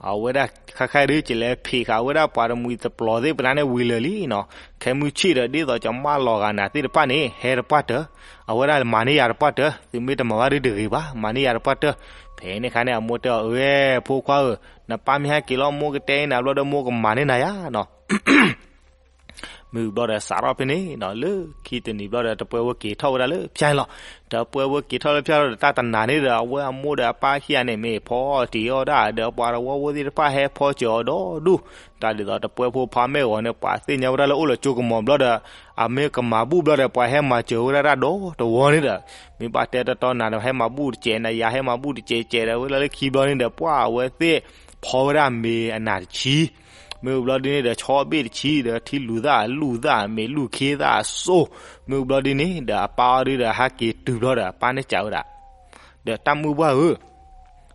အဝဲဒၣ်ခါခါဒုး ယလဲၤဖံးဃာ်ဝဲဒၣ်ပှၤတမှံၤတပျီၤသ့ၣ်ပနၢ်န့ၣ်ဝံၤလၢာ်လံနီၤ. ခဲမုၢ်ဆ့ၣ်ဒီး ဒ်သိးယမၢလီၤဂာ်နၤသ့ၣ်တဖၣ်န့ၣ် ဟဲတပှၢ်တၢၢ်, အဝဲဒၣ်မၤန့ၢ်ယၤတပှၢ်တၢၢ်, သုမ့ၢ်တမၤဘၣ်ဒုးတဂ့ၤဘၣ်, မၤန့ၢ်ယၤတပှၢ်တၢၢ်. ဖဲန့ၣ်ခါန့ၣ် အမိၢ်တဲအီၤ အၢ ဖိခွါဧၢ, နပၢ်မ့ၢ်ဟဲက့ၤလီၤ မိၢ်ကတဲနၤဘျီဒီး မိၢ်ကမၤန့ၢ်နၤယါနီၤ. မ့ၢ်ဘျီဒီး စးထီၣ်ဖဲန့ၣ်နီၤ လၢခံတနံၤဘျီဒီး တပှဲၤဖိက့ၤထီၣ်ဝဲဒၣ်လၢဖၠါလီၤ. တပှဲၤဖိက့ၤထီၣ်လၢဖၠါလီၤဒီး တၢ်တနၤန့ၣ်ဒီး အဝဲအမိၢ်ဒီးအပၢ်ခံဂၤန့ၣ် မ့ၢ်ဖီတံၢ်အီၣ်ဒၣ်ဒီး ပှၤတဝီဖိသ့ၣ်တဖၣ်ဟဲဖီစၢၤအီၤဒီဒူၣ်, တၢ်ဒ်သိးတပှဲၤဖိဖါမဲာ်ဂီၤန့ၣ် ပှၤသ့ၣ်ညါဝဲဒၣ်လၢအိၣ်လၢကၠိကမီၤဘျီဒီး အမ့ၢ်ကမၤဘူၣ်ဘျီဒီး ပှၤဟဲမၤစၢၤဝဲဒၣ်တၢ်ဒီတဝီန့ၣ်ဒီး မ့ၢ်ဘၣ်တဲတီတီနၤဒီး ဟဲမၤဘူၣ်တစဲးနၤ ယၤဟဲမၤဘူၣ်တစဲးစဲးဒီး ဝဲဒၣ်လၢခံဘျီန့ၣ်ဒီး ပှၤအဝဲသ့ၣ်ဖီဝဲဒၣ်မ့ၤအနၤတဆံ မ့ၢ်ဘျီဒ်န့ၣ်ဒီး ဆီဘ့ၣ်တဆံဒီး ထံလူၤသၣ်လူၤသၣ် မ့ၤလူၤခ့သၣ်အစိ, မ့ၢ်ဘျီဒ်န့ၣ်ဒီး အပၢ်အီၤဒုဒီး ဟဲက့ၤတုၤဘျီဒီး အပၢ်န့ၣ်စံးဝဲဒၣ်, ဒီးတၢ်မုၢ်ပှၢ်ဧၢ,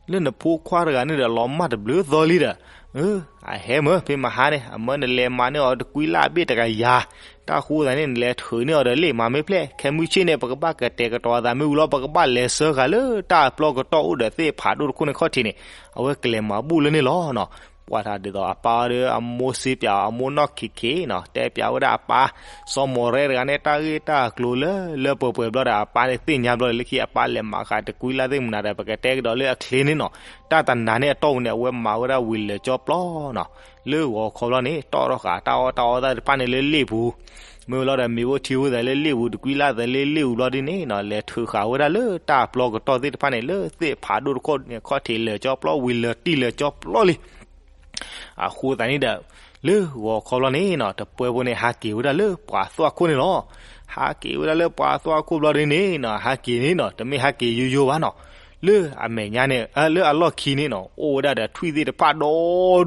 လၢနဖိခွါတဂၤန့ၣ်ဒီး လီၤမၢ်တဘျုးသီလံဒီး, အဟဲမၢဖဲမဟါန့ၣ် အမၢနလဲၤမၤန့ၢ်အီၤတကွံလၢ်ဘ့ၣ်တကယၤ, တၢ်ဃိသးန့ၣ် နလဲၤထုးန့ၢ်အီၤဒီးလ့ၣ်မၤမ့ၢ်ဖျဲၣ် ခဲမုၢ်ဆ့ၣ်န့ၣ် ပကဘၣ်ကတဲာ်ကတီၤအသးမ့ၢ်ဝံၤလီၤ ပကဘၣ်လဲၤဆှၢဃာ်လၢတၢ်အပျီကတီၢ်အိၣ်ဒီးသ့ၣ်ဖးဒိၣ်တခိၣ်န့ၣ်ခီၣ်ထံးန့ၣ်, အဝဲကလဲၤမၤဘူၣ်လၢန့ၣ်လီၤနီၤ. ပှၤတၢ်ဒ်သိးအပၢ်အီၤဒီး အမိၢ်စ့ပၠးအီၤ အမိၢ်နီၢ်ခံးခံးနီၤ တဲပၠးဝဲဒၣ်အပၢ် စီၤမီၤရဲတဂၤန့ၣ် တၢ်ဂ့ၢ်တၢ်ကျိၤလၢလၢပှဲၤပှဲၤဘျီဒီး အပၢ်န့ၣ်သ့ၣ်ညါဘျီဒီး လၢခံအပၢ်လဲၤမၤဃာ်တကွံလၢ်သ့ၣ်မနုၤဒီး ပကတဲကဒီးလၢအချ့န့ၣ်နီၤ တၢ်တနၤန့ၣ်အတီၢ်ပူၤန့ၣ် အဝဲမၤဝဲဒၣ်ဝံၤလၢာ်ကၠီပျီနီၤ လၢဂီၤခီဘျီန့ၣ် တီၣ်ထီၣ်ဃာ်တၢ်အီၣ်တၢ်အီသ့ၣ်တဖၣ်န့ၣ်လၢလ့ၣ်ပူၤ, မ့ၢ်ဝံၤလီၤဒီး မ့ၤအိၣ်ထံအိၣ်သးလၢလ့ၣ်ပူၤ တကွံလၢ်သးလၢလ့ၣ်ပူၤဘျီဒ်န့ၣ်နီၤ လဲၤထုးဃာ်ဝဲဒၣ်လၢတၢ်အပျီကတီၢ်သ့ၣ်တဖၣ်န့ၣ် လၢသ့ၣ်ဖးဒိၣ်တခိၣ်န့ၣ်ခီၣ်ထံးလၢာ်ကၠီပျီ ဝံၤလၢာ်တံၢ်လၢာ်ကၠီပျီလံ အဃိသတးန့ၣ်ဒီး လၢဂီၤခီဘျီန့ၣ်နီၤ တပှဲၤဖိန့ၣ် ဟးက့ၤဝဲဒၣ်လၢပှၤသွၣ်ခိၣ်န့ၣ်လီၤ. ဟးက့ၤဝဲဒၣ်လၢပှၤသွၣ်ခိၣ်ဘျီဒ်န့ၣ်နီၤ ဟးက့ၤန့ၣ်နီၤ တမ့ၢ်ဟးက့ၤယိယိဘၣ်နီၤ, လၢအမဲာ်ညါန့ၣ် လၢအလီၢ်ခံန့ၣ်နီၤ အိၣ်ဝဲဒၣ်ဒီးထွံၣ်သ့ၣ်တဖၣ်ဒ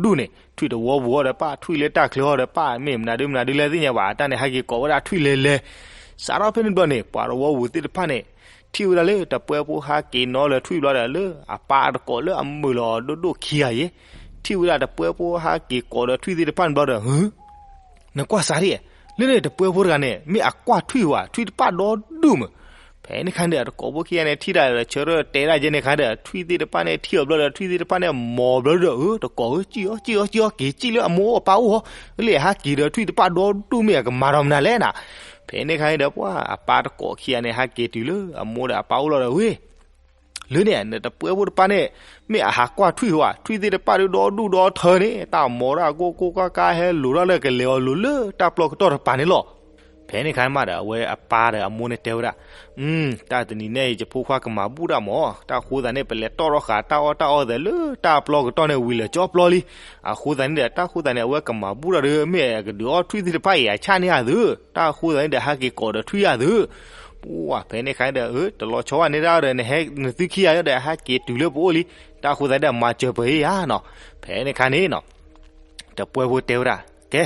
ီဒူၣ်န့ၣ် ထွံၣ်တဝီပူၤအီၤဒီးပၢ် ထွံၣ်လၢတၢ်ချၢအီၤဒီးပၢ် မ့ၢ်မနုၤဒုမနုၤဒုလဲၣ်သ့ၣ်ညါဘၣ် အတၢ်န့ၣ် ဟဲက့ၤကိးဝဲဒၣ်ထွံၣ်လဲၤလဲၤ စးထီၣ်ဖဲန့ၣ်ဘျီန့ၣ် ပှၤတဝီပူၤသ့ၣ်တဖၣ်န့ၣ် ထံၣ်ဝဲဒၣ်လၢတပှဲၤဖိဟးက့ၤနီၤလၢထွံၣ်ဘျီဒီး လၢအပၢ်တကိးလၢအမုာ်လီၤအီၤဒိၣ်ဒိၣ်ခံဂၤအံၤ, ထံၣ်ဝဲဒၣ်တပှဲၤဖိဟးက့ၤကိးဒီးထွံၣ်သ့ၣ်တဖၣ်န့ၣ်ဘျီဒီး နကွၢ်စးဒ်, လၢန့ၣ်တပှဲၤဖိတဂၤန့ၣ် မ့ၢ်အကွၢ်ထွံၣ်ဝဲ ထွံၣ်တဖၣ်ဒီဒူၣ်မး, ဖဲန့ၣ်ခါန့ၣ်ဒီး တကိးဖိခံဂၤန့ၣ် ထံၣ်တၢ်ဒီး ဆၢထၢၣ်တဲဒၣ်ယဲန့ၣ်ခါဒီး ထွံၣ်သ့ၣ်တဖၣ်န့ၣ် ထံၣ်အီၤဘျီဒီး ထွံၣ်သ့ၣ်တဖၣ်န့ၣ် မိာ်ဘျီဒီး အၢ တကိးဧၢ စံၣ်အီၤ စံၣ်အီၤ စံၣ်အီၤ က့ၤစံၣ်လၢအမိၢ်အပၢ်အိၣ်ဟီ, လၢအဟးက့ၤဒီးထွံၣ်တဖၣ်ဒီဒူၣ်မ့ၢ်အကမၤဒီးမနုၤလဲၣ်နၤ, ဖဲန့ၣ်ခါန့ၣ်ဒီး ပှၤအပၢ်တကိးခံဂၤန့ၣ် ဟဲက့ၤတုၤလၢအမိၢ်ဒီးအပၢ်အိၣ်လီၤဒီး ဝ့ၢ် လၢန့ၣ် နတပှဲၤဖိတဖၣ်န့ၣ် မ့ၢ်အဟးကွၢ်ထွံၣ်ဝဲ ထွံၣ်သ့ၣ်တဖၣ်ဒီဒူၣ်ဒီထၢန့ၣ် တၢ်မိာ်ဒၣ်ကိၢ်ကိၢ်ကါကါ ဟဲလိာ်ထီၣ်လၢကလဲၤအီၤလိၤလၢတၢ်ပျီကတီၢ်တပၤန့ၣ်လီၤ. ဖဲန့ၣ်ခါမးဒီး အဝဲအပၢ်ဒီးအမိၢ်န့ၣ်တဲဝဲဒၣ်, တၢ်တနံၤန့ၣ်အံၤ ယဖိခွါကမၤဘူၣ်တၢ်မး, တၢ်ဃိသတးန့ၣ် ပလဲၤတီၣ်ထီၣ်ဃာ်တၢ်အီၣ်တၢ်အီသးလၢတၢ်ပျီကတီၢ်န့ၣ် ဝံၤလၢာ်ကၠီပျီလံ. အဃိသတးန့ၣ်ဒီး တၢ်ဃိသတးန့ၣ် အဝဲကမၤဘူၣ်တၢ်ဒီး မ့ၢ်အကဒုးအီၣ်ထွံၣ်သ့ၣ်တဖၣ်အံၤ အဆၣ်န့ၢ်အသု, တၢ်ဃိသတးန့ၣ်ဒီး ဟဲက့ၤကိးဒီးထွံၣ်အသု ပှၤဖဲန့ၣ်ခါန့ၣ်ဒီး တလီၤဆီဘၣ်န့ၢ်ဒၣ်ဒီး နဟဲနသုခံဂၤဒီး ဟဲက့ၤတုၤလၢပအိၣ်လံ, တၢ်ဃိသတးဒီး မၤစၢၤပှဲၤယၤနီၤ. ဖဲန့ၣ်ခါန့ၣ်နီၤ တပှဲၤဖိတဲဝဲဒၣ်, ကဲ,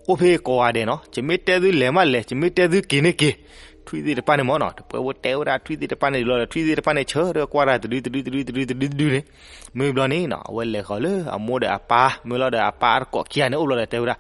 အိၣ်ဖဲကိးဂၤဒဲးနီၤ, ယမ့ၢ်တဲသုလဲၤမးလဲၤ, ယမ့ၢ်တဲသုက့ၤန့ၣ်က့ၤ, ထွံၣ်သ့ၣ်တဖၣ်န့ၣ်မ့ၢ်နီၤ, တပှဲၤဖိတဲဝဲဒၣ်ထွံၣ်သ့ၣ်တဖၣ်န့ၣ်လီၤဒီး ထွံၣ်သ့ၣ်တဖၣ်န့ၣ်ဆၢထၢၣ်ကွၢ်တၢ်တဒုတဒုတဒုတဒုတဒုတဒုန့ၣ်, မ့ၢ်ဘျီန့ၣ်နီၤ အဝဲလဲၤဃီၤလၢအမိၢ်ဒီးအပၢ် မ့ၢ်လီၤဒီးအပၢ်တကိးခံဂၤန့ၣ်အိၣ်ဘျီဒီးတဲဝဲဒၣ်,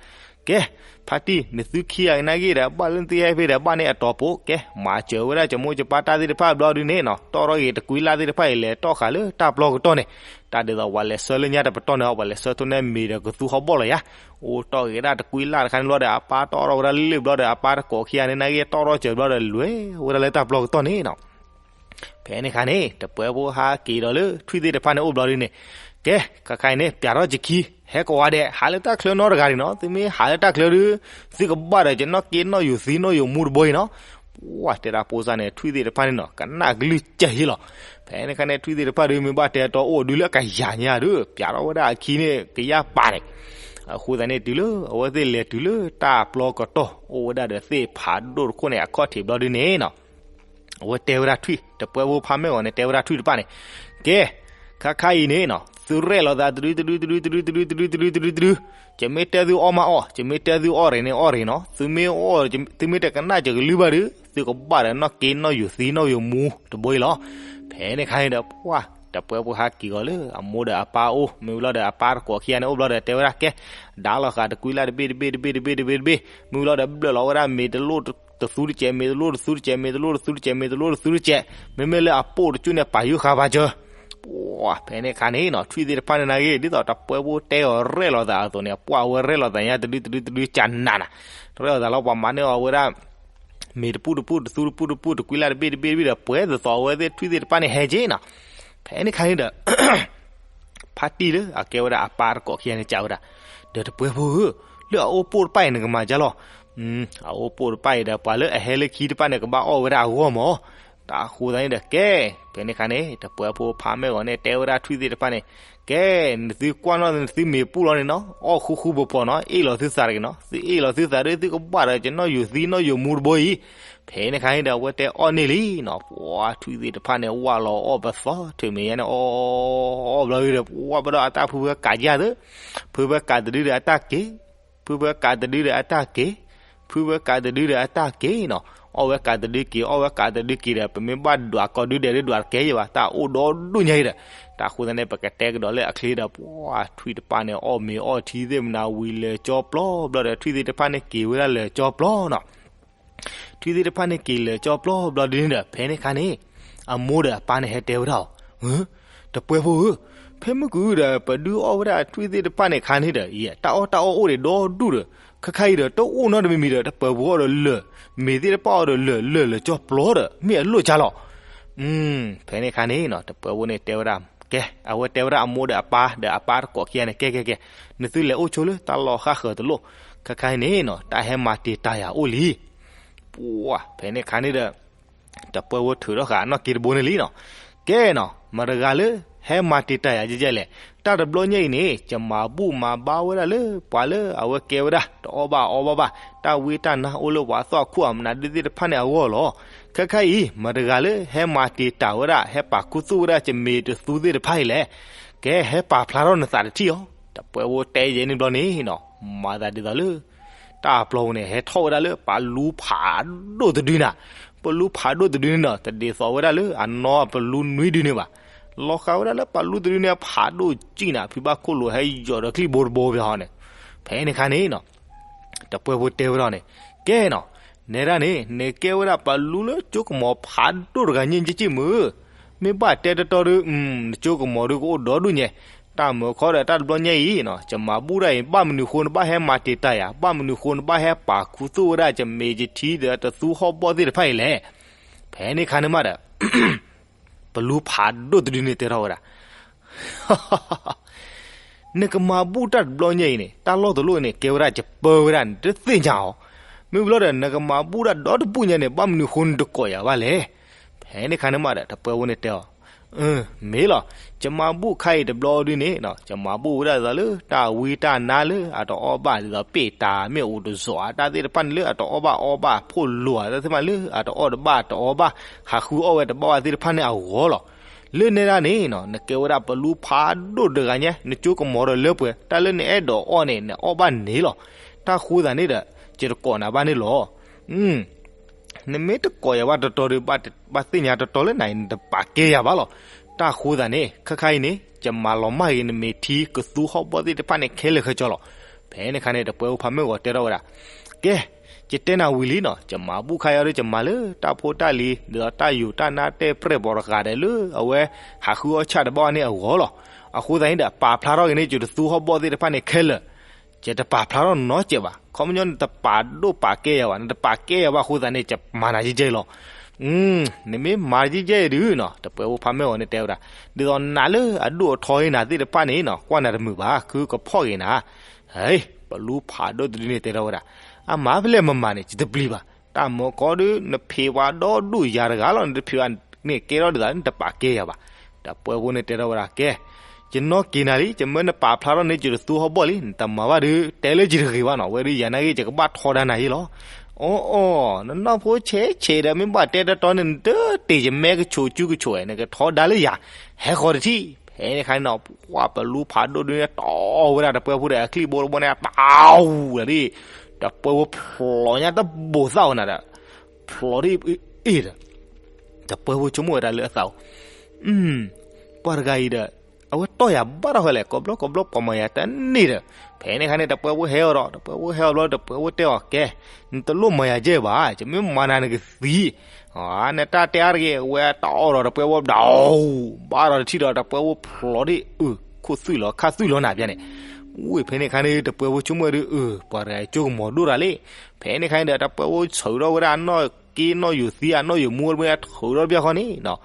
ကဲ, ဖါတံၢ် နသုခံဂၤနာ်က့ဒီး ဘၣ်လၢနသုဟဲဖဲဒီး ဘၣ်န့ၢ်အတီၤပိာ်, ကဲ, မၤစၢၤဝဲဒၣ်ကမိၢ်ကပၢ်တၢ်သ့ၣ်တဖၣ်ဘျီဒုန့ၣ်နီၤ, တီၣ်ထီၣ်က့ၤတကွံလၢ်သ့ၣ်တဖၣ်အံၤ လဲၤတီၣ်ဃာ်လၢတၢ်ပျီကတီၢ်န့ၣ်, တၢ်ဒ်သိးပှၤလဲၤဆှၢလၢညါတပတီၢ်န့ၣ် ပှၤလဲၤဆှၢထိၣ်န့ၢ်မ့ၤဒီးကသူဟီၣ်ဘီၣ်လီၤယါ, အိၣ်တီၣ်က့ၤဒၣ်တကွံလၢ်တခါန့ၣ်ဘျီဒီး အပၢ်တီၣ်ထီၣ်ဝဲဒၣ်လၢဘျီဒီး အပၢ်တကိးခံဂၤန့ၣ် နာ်က့တီၣ်ထီၣ်စၢၤဘျီဒီး လဲၤဝဲဒၣ်လၢတၢ်ပျီကတီၢ်န့ၣ်နီၤ. ဖဲန့ၣ်အခါန့ၣ် တပှဲၤဖိဟးက့ၤဒီးလၢထွံၣ်သ့ၣ်တဖၣ်န့ၣ်အိၣ်ဘျီဒုန့ၣ်, ကဲ, ခါခါအံၤန့ၣ် ပၠးထီၣ်ကခံ, ဟဲကိးဂၤဒဲး ဟးလၢတၢ်ချၢနီတဂၤဒံးနီၤ, သုမ့ၢ်ဟးလၢတၢ်ချၢဒု, သုကဘၣ်ဒီးကနီၣ်က့နီၣ်ယိာ်သံနီၣ်ယိာ်မူတဘိအံၤနီၤ. ပှၤတဲဒၣ်ဖိစၢ်န့ၣ် ထွံၣ်သ့ၣ်တဖၣ်န့ၣ်နီၤ ကနၣ်ကလုၢ်ကဲဟ့လီၤ. ဖဲန့ၣ်အခါန့ၣ် ထွံၣ်သ့ၣ်တဖၣ်ဒုမ့ၢ်ဘၣ်တဲတီအိၣ်ဒုလၢအကယၤညါဒု, ပၠးထီၣ်ဝဲဒၣ်အခံန့ၣ် ကယၢ်ပာ်န့ၣ်, အဃိသတးန့ၣ် တုၤလၢအဝဲသ့ၣ်လဲၤတုၤလၢတၢ်ပျီကတီၢ် အိၣ်ဝဲဒၣ်ဒီးသ့ၣ်ဖးဒိၣ်တခိၣ်န့ၣ် အခီၣ်ထံးဘျီဒုန့ၣ်နီၤ အဝဲတဲဝဲဒၣ်ထွံၣ်, တပှဲၤဖိဖါမ့ၢ်ဂီၤန့ၣ် တဲဝဲဒၣ်ထွံၣ်တဖၣ်န့ၣ်, ကဲ, ခါခါအံၤန့ၣ်နီၤ သုရဲၣ်လီၤသးတဒုတဒုတဒုတဒုတဒုတဒုတဒုတဒုတဒု, ယမ့ၢ်တဲသုအီၣ်မးအီၣ်, ယမ့ၢ်တဲသုအီၣ်ရ့ၣ်န့ၣ်အီၣ်ရ့ၣ်နီၤ, သုမ့ၢ်အီၣ်, သုမ့ၢ်တကနၣ်ယကလုၢ်ဘၣ်ဒု, သုကဘၣ်ဒီးနီၣ်က့နီၣ်ယိာ်သံနီၣ်ယိာ်မူတဘိအံၤလီၤ. ဖဲန့ၣ်အခါန့ၣ်ဒီး ပှၤ, တပှဲၤဖိဟးက့ၤဂီၤလၢအမိၢ်ဒီးအပၢ်အိၣ်, မ့ၢ်ဘျီဒီးအပၢ်တကိးခံဂၤန့ၣ်အိၣ်ဘျီဒီးတဲဝဲဒၣ် ကဲ, ဒါလီၤဃာ်တကွံလၢ်တဘ့ၣ်တဘ့ၣ်တဘ့ၣ်တဘ့ၣ်တဘ့ၣ်တဘ့ၣ်တဘ့ၣ်, မ့ၢ်ဘျီဒီးဘျၢၣ်လီၤဝဲဒၣ်မ့ၤတလိၣ်တသူတကဲး, မ့ၤတလိၣ်တသူတကဲး, မ့ၤတလိၣ်တသူတကဲး, မ့ၤတလိၣ်တသူတကဲး, မ့မ့ၢ်လၢအပိၢ်တကၠူၣ်န့ၣ် ပာ်ယုၢ်ဃာ်ဘါစၢၤ. ပှၤ, ဖဲန့ၣ်အခါန့ၣ်နီၤ ထွံၣ်သ့ၣ်တဖၣ်န့ၣ်နာ်က့ ဒ်သိးတပှဲၤဖိတဲအီၤရဲၣ်လီၤသးအသိးန့ၣ် ပှၤဝဲရဲၣ်လီၤသးညါတဒုတဒုတဒုကနးနး, ရဲၣ်လီၤသးလီၤ ပှၤမၤန့ၢ်အီၤဝဲဒၣ် မ့ၤတပူၣ်တပူၣ်တသူတပူၣ်တပူၣ်တကွံလၢ်တဘ့ၣ်တဘ့ၣ်တဘ့ၣ်ဒီး ပှဲၤသသိးအဝဲသ့ၣ်ထွံၣ်သ့ၣ်တဖၣ်န့ၣ်ဟဲက့ၤနီၤ. ဖဲန့ၣ်အခါန့ၣ်ဒီး ဖါတံၢ်လၢအကဲဝဲဒၣ်အပၢ်တကိးခံဂၤန့ၣ် ကးဝဲဒၣ်, ဒီးတပှဲၤဖိဧၢ, လၢအအိၣ်ပိၢ်တဖၣ်အံၤနကမၤကၢလီၤ. အအိၣ်ပိၢ်တဖၣ်အံၤဒီး ပှၤလၢအဟဲလၢခံတဖၣ်န့ၣ် ကဘၣ်အီၣ်ဝဲဒၣ်အဂီၢ်မး. တၢ်ဃိသတးန့ၣ်ဒီး ကဲ, ဖဲန့ၣ်အခါန့ၣ် တပှဲၤဖိဖါမ့ၢ်ဂီၤန့ၣ် တဲဝဲဒၣ်ထွံၣ်သ့ၣ်တဖၣ်န့ၣ်, ကဲ, နသုကွၢ်နီၣ်နသုမ့ၤပူၣ်လီၤန့ၣ်နီၤ, အီၣ်ဃူဃူဖိးဖိးနီၤ, အ့ၣ်လီၤသုသးတဂ့ၤနီၤ, သုအ့ၣ်လီၤသုသးဒီး သုကဘၣ်ဒီးကနီၣ်ယိာ်သံနီၣ်ယိာ်မူတဘိအံၤ. ဖဲန့ၣ်အခါန့ၣ်ဒီး အဝဲတဲအီၣ်န့ၢ်လံနီၤ, ပှၤထွံၣ်သ့ၣ်တဖၣ်န့ၣ် ဝၢ်လီၤအီၣ်ပသီ ထုးမ့ၤညါန့ၣ် အီၣ်, အီၣ်ဘျီဒီး ပှၤဘၣ်ဒီးအတၢ်ဖုဖၢကးယၢ်သၢ, ဖုဖၢကးတဒုဒီးအတၢ်က့ၤ ဖုဖၢကးတဒုဒီးအတၢ်က့ၤ, ဖုဖၢကးတဒုဒီးအတၢ်က့ၤနီၤ, အီၣ်ဝဲကးတဒုက့ၤ အီၣ်ဝဲကးတဒုက့ၤဒီး ပမ့ၢ်ဘၣ်ဒွးကိးဒုဒဲးဒုဒွးတကဲယဲၢ်ဘၣ်, တၢ်အိၣ်ဒီဒူၣ်ညါအံၤဒီး, တၢ်ဃိသတးန့ၣ် ပကတဲကဒီးလၢအချ့ဒီး ပှၤထွံၣ်တဖၣ်န့ၣ် အီၣ်မ့ၤအီၣ်ထံသ့ၣ်မနၤဝံၤလၢာ်ကၠီပျီဘျီဒီး ထွံၣ်သ့ၣ်တဖၣ်န့ၣ်က့ၤဝဲဒၣ်လၢာ်ကၠီပျီနီၤ. ထွံၣ်သ့ၣ်တဖၣ်န့ၣ်က့ၤလၢာ်ကၠီပျီဘျီဒုန့ၣ်ဒီး ဖဲန့ၣ်အခါန့ၣ် အမိၢ်ဒီးအပၢ်န့ၣ်ဟဲတဲဝဲဒၣ်အီၤ, တပှဲၤဖိဧၢ, ဖဲမုၢ်ကဒုဒီး ပဒုးအီၣ်ဝဲဒၣ်ထွံၣ်သ့ၣ်တဖၣ်န့ၣ်အခါန့ၣ်ဒီး ယဲ တၢ်အီၣ်တၢ်အီအိၣ်ဒံးဒီဒူၣ်ဒီး ခါခါအံၤဒီး တအိၣ်နီတမံၤမံၤဒီး တပှဲၤဖိအီၣ်ဒီးလၢာ်, မ့ၤသ့ၣ်တဖၣ်အီၣ်ဒီးလၢာ်လၢာ်လၢာ်ကၠီပျီဒီး မ့ၢ်အလိၣ်ကါလီၤ. ဖဲန့ၣ်အခါန့ၣ်နီၤ တပှဲၤဖိန့ၣ်တဲဝဲဒၣ်, ကဲ, အဝဲတဲဝဲဒၣ်အမိၢ်ဒီးအပၢ်ဒီးအပၢ်တကိးခံဂၤန့ၣ် ကဲကဲကဲ, နသုလဲၤအိၣ်ဆိလၢတၢ်လီၢ်ဃၣ်ဃၢၤတလိၣ်, ခါခါအံၤန့ၣ်နီၤ တၢ်ဟဲမၤတံာ်တာ်ယၤအိၣ်လံ. ပှၤ, ဖဲန့ၣ်အခါန့ၣ်ဒီး တပှဲၤဖိထုးထီၣ်ဃာ်အနီၣ်က့တဘိန့ၣ်လံနီၤ. ကဲနီၤ မတဂၤလၢဟဲမၤတံာ်တာ်ယၤကဲကဲလဲၣ်, တၢ်တဘျီညါအံၤန့ၣ် ယမၤဘူၣ်မၤဘါဝဲဒၣ်လၢပှၤလၢအဝဲကဲဝဲဒၣ် တအီၣ်ဘၣ်အီဘၣ်ဘၣ် တၢ်ဝံတၢ်နါအိၣ်လၢပှၤသီၣ်ခိၣ်အမနုၤဒုသ့ၣ်တဖၣ်န့ၣ်အဂီၢ်လီၤ. ခဲခါအံၤ မတဂၤလၢဟဲမၤတံာ်တာ်ဝဲဒၣ် ဟဲပာ်ခူသူၣ်ဝဲဒၣ် ယမ့ၤတသူသ့ၣ်တဖၣ်အံၤလဲၣ်. ကဲ ဟဲပာ်ဖျါထီၣ်နသးတထံၣ်အီၤ. တပှဲၤဖိတဲယဲန့ၣ်ဘျီန့ၣ်နီၤ မၤသးဒ်သိးလၢ တၢ်ပျီပူၤန့ၣ် ဟဲထီၣ်ဝဲဒၣ်လၢပလူဖးဒိၣ်တဒုနၤ. ပလူဖးဒိၣ်တဒုန့ၣ်နီၤ တဒ်သိးဝဲဒၣ်လၢအနီၢ်ပလူနွံဒုန့ၣ်ဘၣ်. လီၤဃာ်ဝဲဒၣ်လၢပလူတဒုန့ၣ် ဖးဒိၣ်ကံၣ်နၤ ဖံဘၣ်ခိၣ်လိၤဟဲယိာ်ဒီးချံၣ်ဘိတဘိပဟီန့ၣ်. ဖဲန့ၣ်အခါန့ၣ်နီၤ တပှဲၤဖိတဲဝဲဒၣ်န့ၣ်, ကဲနီၤ နဲဒၣ်န့ၣ် နကဲဝဲဒၣ်ပလူလၢကၠိကမီၤဖးဒိၣ်တဂၤညါက့မုၢ်, မ့ၢ်ဘၣ်တဲတတီဒီး နကၠိကမီၤဒုကအိၣ်ဒီဒူၣ်ညါ. တၢ်မုာ်ခီဒီးတၢ်တဘျီညါအံၤနီၤ ယမၤဘူၣ်ဒၣ်အံၤ ဘၣ်မနုၤဃိနဘၣ်ဟဲမၤတံာ်တာ်ယၤ, ဘၣ်မနုၤဃိနဘၣ်ဟဲပာ်ခူသူၣ်ဝဲဒၣ် ယမ့ၤယထံဒီးတသူဟီၣ်ဘီၣ်သ့ၣ်တဖၣ်အံၤလဲၣ်. ဖဲန့ၣ်အခါန့ၣ်မးဒီး ပလူဖးဒိၣ်တဒုန့ၣ်တဲထီၣ်ဝဲဒၣ် နကမၤဘူၣ်တၢ်တဘျီညါအံၤန့ၣ် တၢ်လီၢ်တလီၢ်အံၤန့ၣ် ကဲဝဲဒၣ်ယပၢဝဲဒၣ်န့ၣ် တသ့ၣ်ညါအီၤ. မ့ၢ်ဘျီဒီး နကမၤဘူၣ်တၢ်ဒီတဘူၣ်ညါန့ၣ် ဘၣ်မနုၤဃိနတကိးယၤဘၣ်လဲၣ်. ဖဲန့ၣ်အခါန့ၣ်မးဒီး တပှဲၤဖိန့ၣ်တဲအီၤ, မ့ၢ်လီၤ, ယမၤဘူၣ်ခါအံၤတဘျီဒုန့ၣ် ယမၤဘူၣ်ဝဲဒၣ်ဒ်သိးလၢ တၢ်ဝံတၢ်နါလၢအတအီၣ်ဘၣ် ဒ်သိးပ့ၢ်တၢ်မ့ၣ်အူတစိၤ တၢ်သ့ၣ်တဖၣ်န့ၣ်လၢအတအီၣ်ဘၣ်အီဘၣ် ဖိၣ်လိာ်တၢ်သ့ၣ်တဖၣ်လၢအတအီၣ်တဘၣ်တအီဘၣ် ဟးဃုအီၣ်ဝဲတဘၣ်ဘၣ်သ့ၣ်တဖၣ်န့ၣ်အဂီၢ်လီၤ. လၢနဲဒၣ်န့ၣ်နီၤ နကဲဝဲဒၣ်ပလူဖးဒိၣ်တဂၤညါ နကၠိကမီၤဒီးလၢပှဲၤ တၢ်လၢနအဲၣ်ဒိးအီၣ်န့ၣ် နအီၣ်ဘၣ်န့ၣ်လီၤ. တၢ်ဃိသးန့ၣ်ဒီး ယတကိးနၤဘၣ်န့ၣ်လီၤ. နမ့ၢ်တကိးယၤဘၣ်တတီၤဒီး ဘၣ်သ့ၣ်ညါတတီၤလၢနၤအံၤ နတပာ်ကဲယၤဘၣ်လီၤ. တၢ်အဃိသတးန့ၣ် ခဲခါအံၤန့ၣ် ယမၤလီၤမၢ်ဂ့ၤ နမ့ၢ်ထံကသူဟီၣ်ဘီၣ်သ့ၣ်တဖၣ်န့ၣ်ခဲလၢာ်ခဲဆ့လီၤ. ဖဲန့ၣ်ခါန့ၣ် တပှဲၤဖိဖးမုၢ်ဂီၤတဲထီၣ်ဝဲဒၣ်, ကဲ, ယတဲနၤဝံၤလံနီၤ, ယမၤဘူၣ်ခါအံၤဒီး ယမၤလၢတၢ်ဖိတၢ်လံၤ ဒ်သိးတၢ်ယူးတၢ်နါတဲပြဲၢ်ဘီတဂၤဒီး လၢအဝဲဟးဃုအီၣ်ဆၣ်တဘၣ်န့ၣ်အဂီၢ်လီၤ. အဃိသတးန့ၣ်ဒီး ပာ်ဖျါထီၣ်က့ၤန့ၢ် ကသူဟီၣ်ဘီၣ်သ့ၣ်တဖၣ်န့ၣ်ခဲလၢာ် ယတပာ်ဖျါထီၣ်နီတစဲးဘၣ်. ခီပညီနတပာ်ဒိၣ်ပာ်ကဲယၤဘၣ်, နတပာ်ကဲယၤဘၣ်အဃိသတးန့ၣ် ယမၤနၤယဲၢ်ယဲၢ်လီၤ. နမ့ၢ်မၤယဲၢ်ယဲၢ်ဒုးနီၤ, တပှဲၤဖိဖးမုၢ်ဂီၤန့ၣ်တဲဝဲဒၣ်, ဒ်သိးနးလၢအဒိၣ်အထီအံၤနၤသ့ၣ်တဖၣ်န့ၣ်နီၤ ကွၢ်နၤတမုာ်ဘၣ်, ခုကဖီၣ်က့ၤနၤ, ပလူဖးဒိၣ်တဒုန့ၣ်တဲထီၣ်ဝဲဒၣ်, အမၤဖဲလဲၣ်မမၤန့ၣ် ယတပျံၤဘၣ်. တၢ်မၤကီဒုး နဖံးဝဲဒီဒူၣ်ယၤတဂၤလီၤ, နတဖံးဝဲန့ၣ်ကဲထီၣ်ဒ်သိး နတပာ်ကဲယၤဘၣ်. တပှဲၤဖိန့ၣ်တဲထီၣ်ဝဲဒၣ်, ကဲ, ယနီၣ်က့ၤနၤလံ, ယမၢနပာ်ဖျါထီၣ်န့ၢ် ယတသူဟီၣ်ဘီၣ်လံ, နတမၤဘၣ်ဒုး တဲလၢယတဂ့ၤဘၣ်နီၤ, ဝဲဒုးယၤနာ်က့ ယကဘၣ်ထီဒါနၤယဲၢ်လီၤ. အီအီ, နနီၢ်ဖိဆဲးဆဲးဒီး မ့ၢ်ဘၣ်တဲတတီၤန့ၣ် နတတ့ၢ်ယမဲကဆိးကၠူကဆိး, နကထီဒါလၢယၤ, ဟဲဃီၤတထံၣ်. ဖဲန့ၣ်ခါန့ၣ်နီၤ ပှၤပလူဖးဒိၣ်ဒုန့ၣ် တီၢ်ဝဲဒၣ်တပှဲၤဖိဒီး အချံၣ်ဘိတဘိန့ၣ် ပဝူၤဒီး တပှဲၤဖိဖျိးညါတဘိသၣ်အီၤနၤဒီး ဖျိးဒ်အ့ၣ်ဒီး တပှဲၤဖိဆိကမိၣ်ဝဲဒၣ်လၢအသးအိၣ်, ပှၤတဂၤအံၤဒီး အဝဲတီၢ်ယၤဘၣ်ထီၣ်ဃဲလဲၣ်, ကိးဘျီကိးဘျီပှၤမၤယၤတန့ၢ်ဒီး, ဖဲန့ၣ်ခါန့ၣ် တပှဲၤဖိဟဲအီၤဒီး တပှဲၤဖိဟဲအီၤဘျီ တပှဲၤဖိတဲအီၤ, ကဲ, နတလိၣ်မၤယၤယဲၢ်ဘၣ်, ယမ့ၢ်မၤနၤနကသံ, နတၢ်တဲအါတဂ့ၤ, ဝဲတီၢ်ဒီးတပှဲၤဖိ ဘၣ်ဒီးတထံၣ်ဒီး တပှဲၤဖိဖျိးဒ်အ့ၣ် ခိၣ်သွံၣ်လီၤခါသွံၣ်လီၤနၤပျဲန့ၣ်, ဝဲဖဲန့ၣ်ခါန့ၣ် တပှဲၤဖိဆိကမိၣ်ဝဲဒုး အၢ ပှၤတဂၤအံၤကၠိကမီၤဒိၣ်တၢ်လံ. ဖဲန့ၣ်ခါန့ၣ်ဒီး တပှဲၤဖိဆၢကဒီးဝဲဒၣ်အနီၢ်က့နီၢ်ယိၤသံ အနီၢ်ယိၤမူတဘိန့ၣ် ထုးဒီးတဘျီဃီန့ၣ်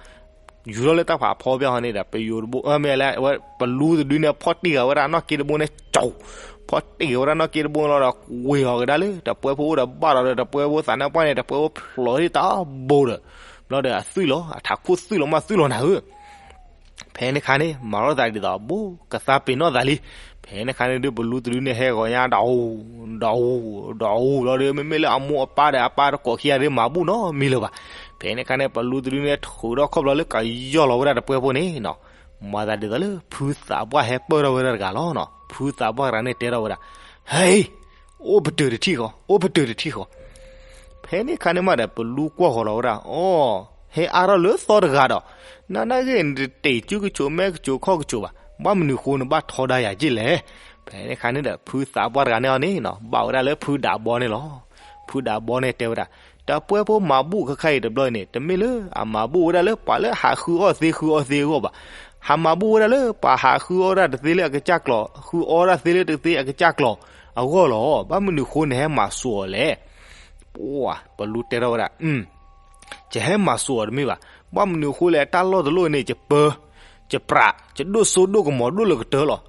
ယူၤထီၣ်လၢတၢ်ဖးဖီဘျီဃီန့ၣ်ဒီး ပယိၤတဘိ မ့ၢ်လၢ ပလူတဒုန့ၣ် ဖီၣ်တံၢ်ဃာ်ဝဲဒၣ်အနီၢ်က့တဘိန့ၣ် ကၠီၤ, ဖီၣ်တံၢ်ဃာ်ဝဲဒၣ်နီၢ်က့တဘိလီၤဒီး ကွံာ်အီၤကဒါလၢ တပှဲၤဖိအိၣ်ဒီးဘၣ်ဒီး တပှဲၤဖိသးနါပှၢ်န့ၣ် တပှဲၤဖိဖျိးဒ်တၢ်ဘိဒီး ဘျီဒီးအသွံၣ်လီၤ အထးခိၣ်သွံၣ်လီၤမးသွံၣ်လီၤနၤဧၢ ဖဲန့ၣ်ခါန့ၣ် မၤထီၣ်သးဒ်သိးဘိ ကသါပ့ၤနီၣ်သးလံ. ဖဲန့ၣ်ခါန့ၣ်ဒုး ပလူတဒုန့ၣ် ဟဲဂီၤညါ ဒီးအူ, ဒီးအူ, ဒီးအူလီၤဒီး မ့မ့ၢ်လၢအမိၢ်အပၢ်ဒီးအပၢ်တကိးခံဂၤဒုး မၤဘူၣ်နီတမံၤလၢၤဘၣ်. ဖဲန့ၣ်ခါန့ၣ် ပလူတဒုန့ၣ် ထုးထီၣ်ခီၣ်ဘျီလၢကယီၢ်လီၤဝဲဒၣ်တပှဲၤဖိန့ၣ်နီၤ, မၤသးဒ်သိးလၢ ဖုသးပှၢ်ဟဲပၢၢ်ထီၣ်ဝဲဒၣ်တဂၤလီၤနီၤ. ဖုသးပှၢ်တဂၤန့ၣ်တဲထီၣ်ဝဲဒၣ်, ဟဲ, အိၣ်ပတုာ်တထံၣ်ဃီ, အိၣ်ပတုာ်တထံၣ်ဃီ. ဖဲန့ၣ်ခါန့ၣ်မးဒီး ပလူကွၢ်ဃီၤလီၤဝဲဒၣ်, အိ, ဟဲအါထီၣ်လၢသီတဂၤဒီး နနာ်ဂ့ၤ နတတ့ၢ်စုကဆိးမဲကဆိးခီၣ်ကဆိးဘၣ်, ဘၣ်မနုၤဃိနဘၣ်ထီဒါယၤက့လဲၣ်. ဖဲန့ၣ်ခါန့ၣ်ဒီး ဖုသးပှၢ်တဂၤန့ၣ်အီၤန့ၣ်နီၤ ဘၣ်ဝဲဒၣ်လၢဖုဒးဘီန့ၣ်လီၤ. ဖုဒးဘီန့ၣ်တဲဝဲဒၣ်, တပှဲၤဖိမၤဘူၣ်ခဲခါအံၤတဘျီအံၤန့ၣ် တမ့ၢ်လၢအမၤဘူၣ်ဝဲဒၣ်လၢပှၤလၢဟးဃုအီၣ်သ့ဃုအီသ့အဂီၢ်ဘၣ်. ဟးမၤဘူၣ်ဝဲဒၣ်လၢပှၤဟးဃုအီၣ်ဝဲဒၣ်တသ့လၢအကစၢ်ကျီၤ, ဃုအီဝဲဒၣ်သ့လၢတသ့အကစၢ်ကျီၤအဂီၢ်လီၤ. ဘၣ်မနုၤဃိနဟဲမၤစိာ်အီၤလဲၣ်. ပလူတဲထီၣ်ဝဲဒၣ်, ယဟဲမၤစိာ်အီၤတမ့ၢ်ဘၣ်. ဘၣ်မနုၤဃိလဲၣ် တၢ်လီၢ်တလီၢ်န့ၣ် ယပၢ, ယပြး, ယဒိၣ်စိဒိၣ်ကမီၤဒိၣ်လၢကတၢၢ်လီၤ.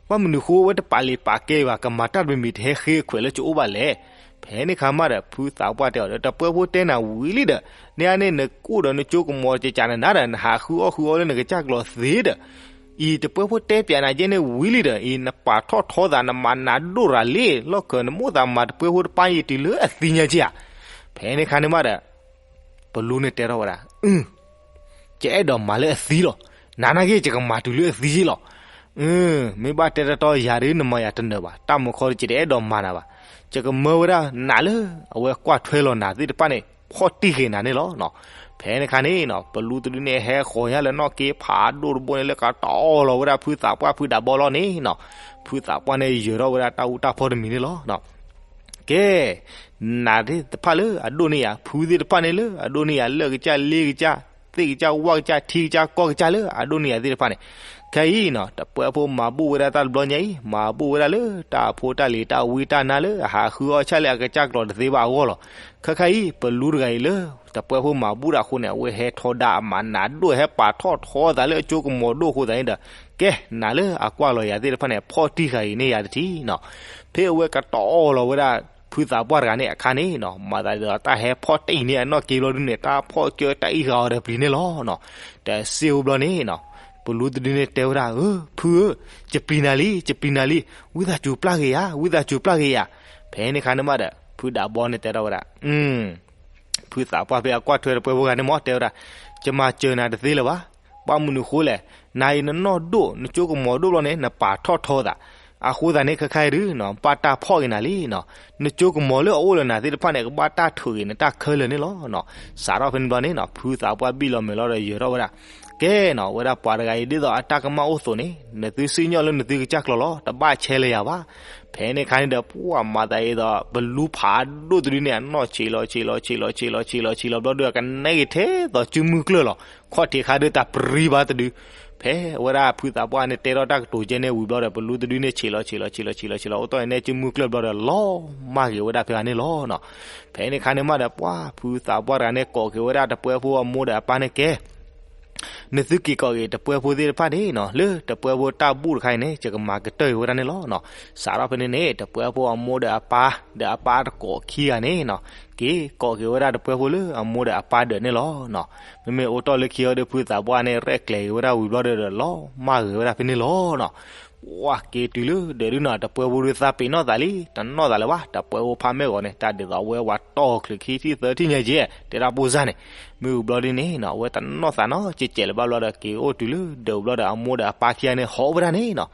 ဘၣ်မနုၤဃိဝဲတပာ်လံာ်ပာ်ကဲဘၣ် ကမၤတၢ်တမံၤမံၤတဟဲဃ့ခွဲးလၢကအိၣ်ဘၣ်လဲၣ်. ဖဲန့ၣ်ခါမးဒီး ဖုသးပှၢ်တဲအီၤဒီး တပှဲၤဖိတဲနၤဝံၤလံဒီး န့ၣ်အန့ၣ် နကအိၣ်ဒီးနကၠိကမီၤကကးနၤနၤဒီး နဟးဃုအီၣ်ဃုအီလၢနကစၢ်ကျီၤသ့ဒီး အံၤတပှဲၤဖိတဲပၠးနၤယဲၢ်န့ၣ်ဝံၤလံဒီး အံၤနပာ်ထီၣ်ထီသး နမၤနးဒိၣ်ရၤလံ လီၢ်ခၢးနမိၢ်သးမၤတပှဲၤဖိတပၢ်အံၤတုၤလၢအသံညါက့ဧါ. ဖဲန့ၣ်ခါန့ၣ်မးဒီး ပလူန့ၣ်တဲထီၣ်ဝဲဒၣ်, ယအဲၣ်ဒိးမၤလၢအသံလီၤ. နၤနာ်က့ ယကမၤတုၤလၢအသံယ့ၢ်လီၤ. မ့ၢ်ဘၣ်တဲတတီယၤဒုး နမၤယၤတနၢၤဘၣ်. တၢ်မုာ်ခီဒီး ယတအဲၣ်ဒိးမၤနၤဘၣ်. ယကမၢဝဲဒၣ်နးလၢအဝဲကွၢ်ထွဲလီၤနၤသ့ၣ်တဖၣ်န့ၣ် ဖီၣ်တံၢ်ဃာ်နၤန့ၣ်လီၤ. ဖဲန့ၣ်ခါန့ၣ် ပလူတဒုန့ၣ် ဟဲဃီၤညါလၢနီၢ်က့ဖးဒိၣ်တဘိန့ၣ် လၢကတီၢ်လီၤဝဲဒၣ်ဖုသးပှၢ်ဖုဒးဘီလီၤန့ၣ်နီၤ. ဖုသးပှၢ်န့ၣ် ယၢၤထီၣ်ဝဲဒၣ်တၢ်အူတၢ်ဖီတမံၤန့ၣ်လီၤ. ကဲ, နးသ့ၣ်တဖၣ်လၢအဒိၣ်န့ၢ်ယၤ, ဖုသ့ၣ်တဖၣ်န့ၣ်လၢအဒိၣ်န့ၢ်ယၤ, လၢၢ်ကစၢ်, လ့ကစၢ်, သ့ၣ်ကစၢ်, ဝၣ်ကစၢ်, ထံကစၢ်, ကီၢ်ကစၢ်လၢအဒိၣ်န့ၢ်ယၤသ့ၣ်တဖၣ်န့ၣ်, ခဲအံၤနီၤ တပှဲၤဖိမၤဘူၣ်ဝဲဒၣ်တၢ်တဘျီညါအံၤ, မၤဘူၣ်ဝဲဒၣ်လၢတၢ်အဖိတၢ်လံၤတၢ်ဝံတၢ်နါလၢအဟးဃုအီၣ်ဆၣ်လၢအကစၢ်ကျီၤတသ့ဘၣ်အဂီၢ်လီၤ. ခဲခါအံၤ ပလူတဂၤအံၤလၢ တပှဲၤဖိမၤဘူၣ်တၢ်အဃိန့ၣ် အဝဲဟဲထီဒါအမၤနးဒိၣ် ဟဲပာ်ထီၣ်ထီသးလၢအကၠိကမီၤဒိၣ်အဃိသတးန့ၣ်ဒီး ကဲ, နၤလၢအကွၢ်လီၤယၤသ့ၣ်တဖၣ်န့ၣ် ဖီၣ်တံၢ်ဃာ်အံၤန့ၢ်ယၤတထံၣ်နီၤ. ဖဲအဝဲကတီၢ်လီၤဝဲဒၣ် ဖုသးပှၢ်တဂၤန့ၣ်အခါန့ၣ်နီၤ, မၤသးဒ်သိးတၢ်ဟဲဖီၣ်တံၢ်န့ၢ်အနီၢ်က့ဘျီဒုန့ၣ် တၢ်ဖီၣ်ကၢတၢ်အံၣ်ဃာ်အီၤဒီးပျံၤန့ၣ်လီၤနီၤ. တစ့အိၣ်ဘျီန့ၣ်နီၤ, ပလူတဒုန့ၣ်တဲဝဲဒၣ်, အၢ, ဖုဧၢ, ယပျံၤနၤလံ, ယပျံၤနၤလံ, ဝံသးစူၤပျၢ်က့ၤယၤ, ဝံသးစူၤပျၢ်က့ၤယၤ. ဖဲန့ၣ်ခါန့ၣ်မးဒီး ဖုဒးဘီန့ၣ်တဲထီၣ်ဝဲဒၣ် ဖုသးပှၢ်ဖဲအကွၢ်ထွဲတပှဲၤဖိဂၤန့ၣ်မ့ၢ်တဲဝဲဒၣ်, ယမၤစၢၤနၤတသ့လၢၤဘၣ်. ဘၣ်မနုၤဃိလဲၣ်, နၤအံၤနနီၢ်ဒိၣ် နကၠိကမီၤဒိၣ်ဘျီန့ၣ် နပာ်ထီၣ်ထီသး, အဃိသတးန့ၣ် ခဲခါအံၤဒုးနီၤ ဘၣ်တၢ်ဖီၣ်က့ၤနၤလံနီၤ, နကၠိကမီၤလၢအအိၣ်လၢနၤသ့ၣ်တဖၣ်န့ၣ် ကဘၣ်တၢ်ထုးက့ၤနတၢ်ခဲလၢာ်န့ၣ်လီၤနီၤ. စးထီၣ်ဖဲန့ၣ်ဘျီန့ၣ်နီၤ ဖုသးပှၢ်ဘံၣ်လီၤမဲာ်လီၤဒီးယၢၤထီၣ်ဝဲဒၣ်, ကဲနီၤ ဝဲဒၣ်ပှၤတဂၤအံၤ ဒ်သိးအတၢ်ကမၣ်အိၣ်အသိးန့ၣ် နသုစံၣ်ညီၣ်လၢနသုကစၢ်ကျီၤလီၤ, တဘၣ်ဆဲးလၢယၤဘၣ်. ဖဲန့ၣ်ခါန့ၣ်ဒီး ပှၤမၤသးဒ်သိး ပလူဖးဒိၣ်တဒုန့ၣ် အနီၣ်ဆံးလီၤဆံးလီၤဆံးလီၤဆံးလီၤဆံးလီၤဆံးလီၤဆံးလီၤဘျီဒီး ကနဲက့ၤထဲသိးစုမုၢ်ကျၢၢ်လီၤ. ခီၣ်ထံးခါဒုးတၢ်ပြံဘၣ်တဒု. ဖဲဝဲဒၣ်ဖုသးပှၢ်န့ၣ် တဲထီၣ်တၢ်ကတိၤကဲန့ၣ်ဝံၤဘျီဒီး ပလူတဒုန့ၣ် ဆံးလီၤဆံးလီၤဆံးလီၤဆံးလီၤဆံးလီၤဆံးလီၤ အိၣ်တီၢ်အံၤန့ၣ် စုမုၢ်ကျၢၢ်ဘျီဒီး လီၤမၢ်က့ၤဝဲဒၣ်ဖဲဂၤန့ၣ်လီၤနီၤ. ဖဲန့ၣ်ခါန့ၣ်မးဒီး ပှၤဖုသးပှၢ်တဂၤန့ၣ် ကိးက့ၤဝဲဒၣ်တပှဲၤဖိအမိၢ်ဒီးအပၢ်န့ၣ်ကဲ နသုက့ၤကိးက့ၤတပှဲၤဖိသ့ၣ်တဖၣ်န့ၣ်နီၤ လၢတပှဲၤဖိတၢ်ဘူၣ်တခါအံၤန့ၣ် ယကမၤကတၢၢ်က့ၤဝဲဒၣ်န့ၣ်လီၤနီၤ. စးထီၣ်ဖဲန့ၣ်န့ၣ် တပှဲၤဖိအမိၢ်ဒီးအပၢ် ဒီးအပၢ်တကိးခံဂၤန့ၣ်နီၤ က့ၤကိးက့ၤဝဲဒၣ်တပှဲၤဖိလၢအမိၢ်ဒီးအပၢ်ဒၢးန့ၣ်လီၤနီၤ. မ့မ့ၢ်အိၣ်တီၢ်လၢခံအီၤဒီး ဖုသးပှၢ်န့ၣ် ရဲၣ်ကျဲၤက့ၤဝဲဒၣ်ဝံၤဘျီဒီး လီၤမၢ်က့ၤဝဲဒၣ်ဖဲန့ၣ်လီၤနီၤ. ပှၤက့ၤတုၤလၢဒၢးဒုနီၤ တပှဲၤဖိဒုးသးပ့ၤနီၣ်သးလံ တနီၣ်သးလၢၤဘၣ်. တပှဲၤဖိဖါမ့ၢ်ဂီၤန့ၣ် တၢ်ဒ်သိးအဝဲဝၤတီၢ်ချုးခံထံၣ်သၢထံၣ်ညါက့ၤ တဲဒၣ်ပိၢ်စၢ်န့ၣ် မ့ၢ်ဝံၤဘျီဒ်န့ၣ်နီၤ အဝဲတနီၣ်သးနီၤ ကဲးကဲးလၢၤဘၣ်ဘျီဒီး က့ၤအိၣ်တုၤလၢဒၢးဘျီဒီး အမိၢ်ဒီးအပၢ်ခံဂၤန့ၣ် ဟီၣ်ဝဲဒၣ်န့ၣ်နီၤ.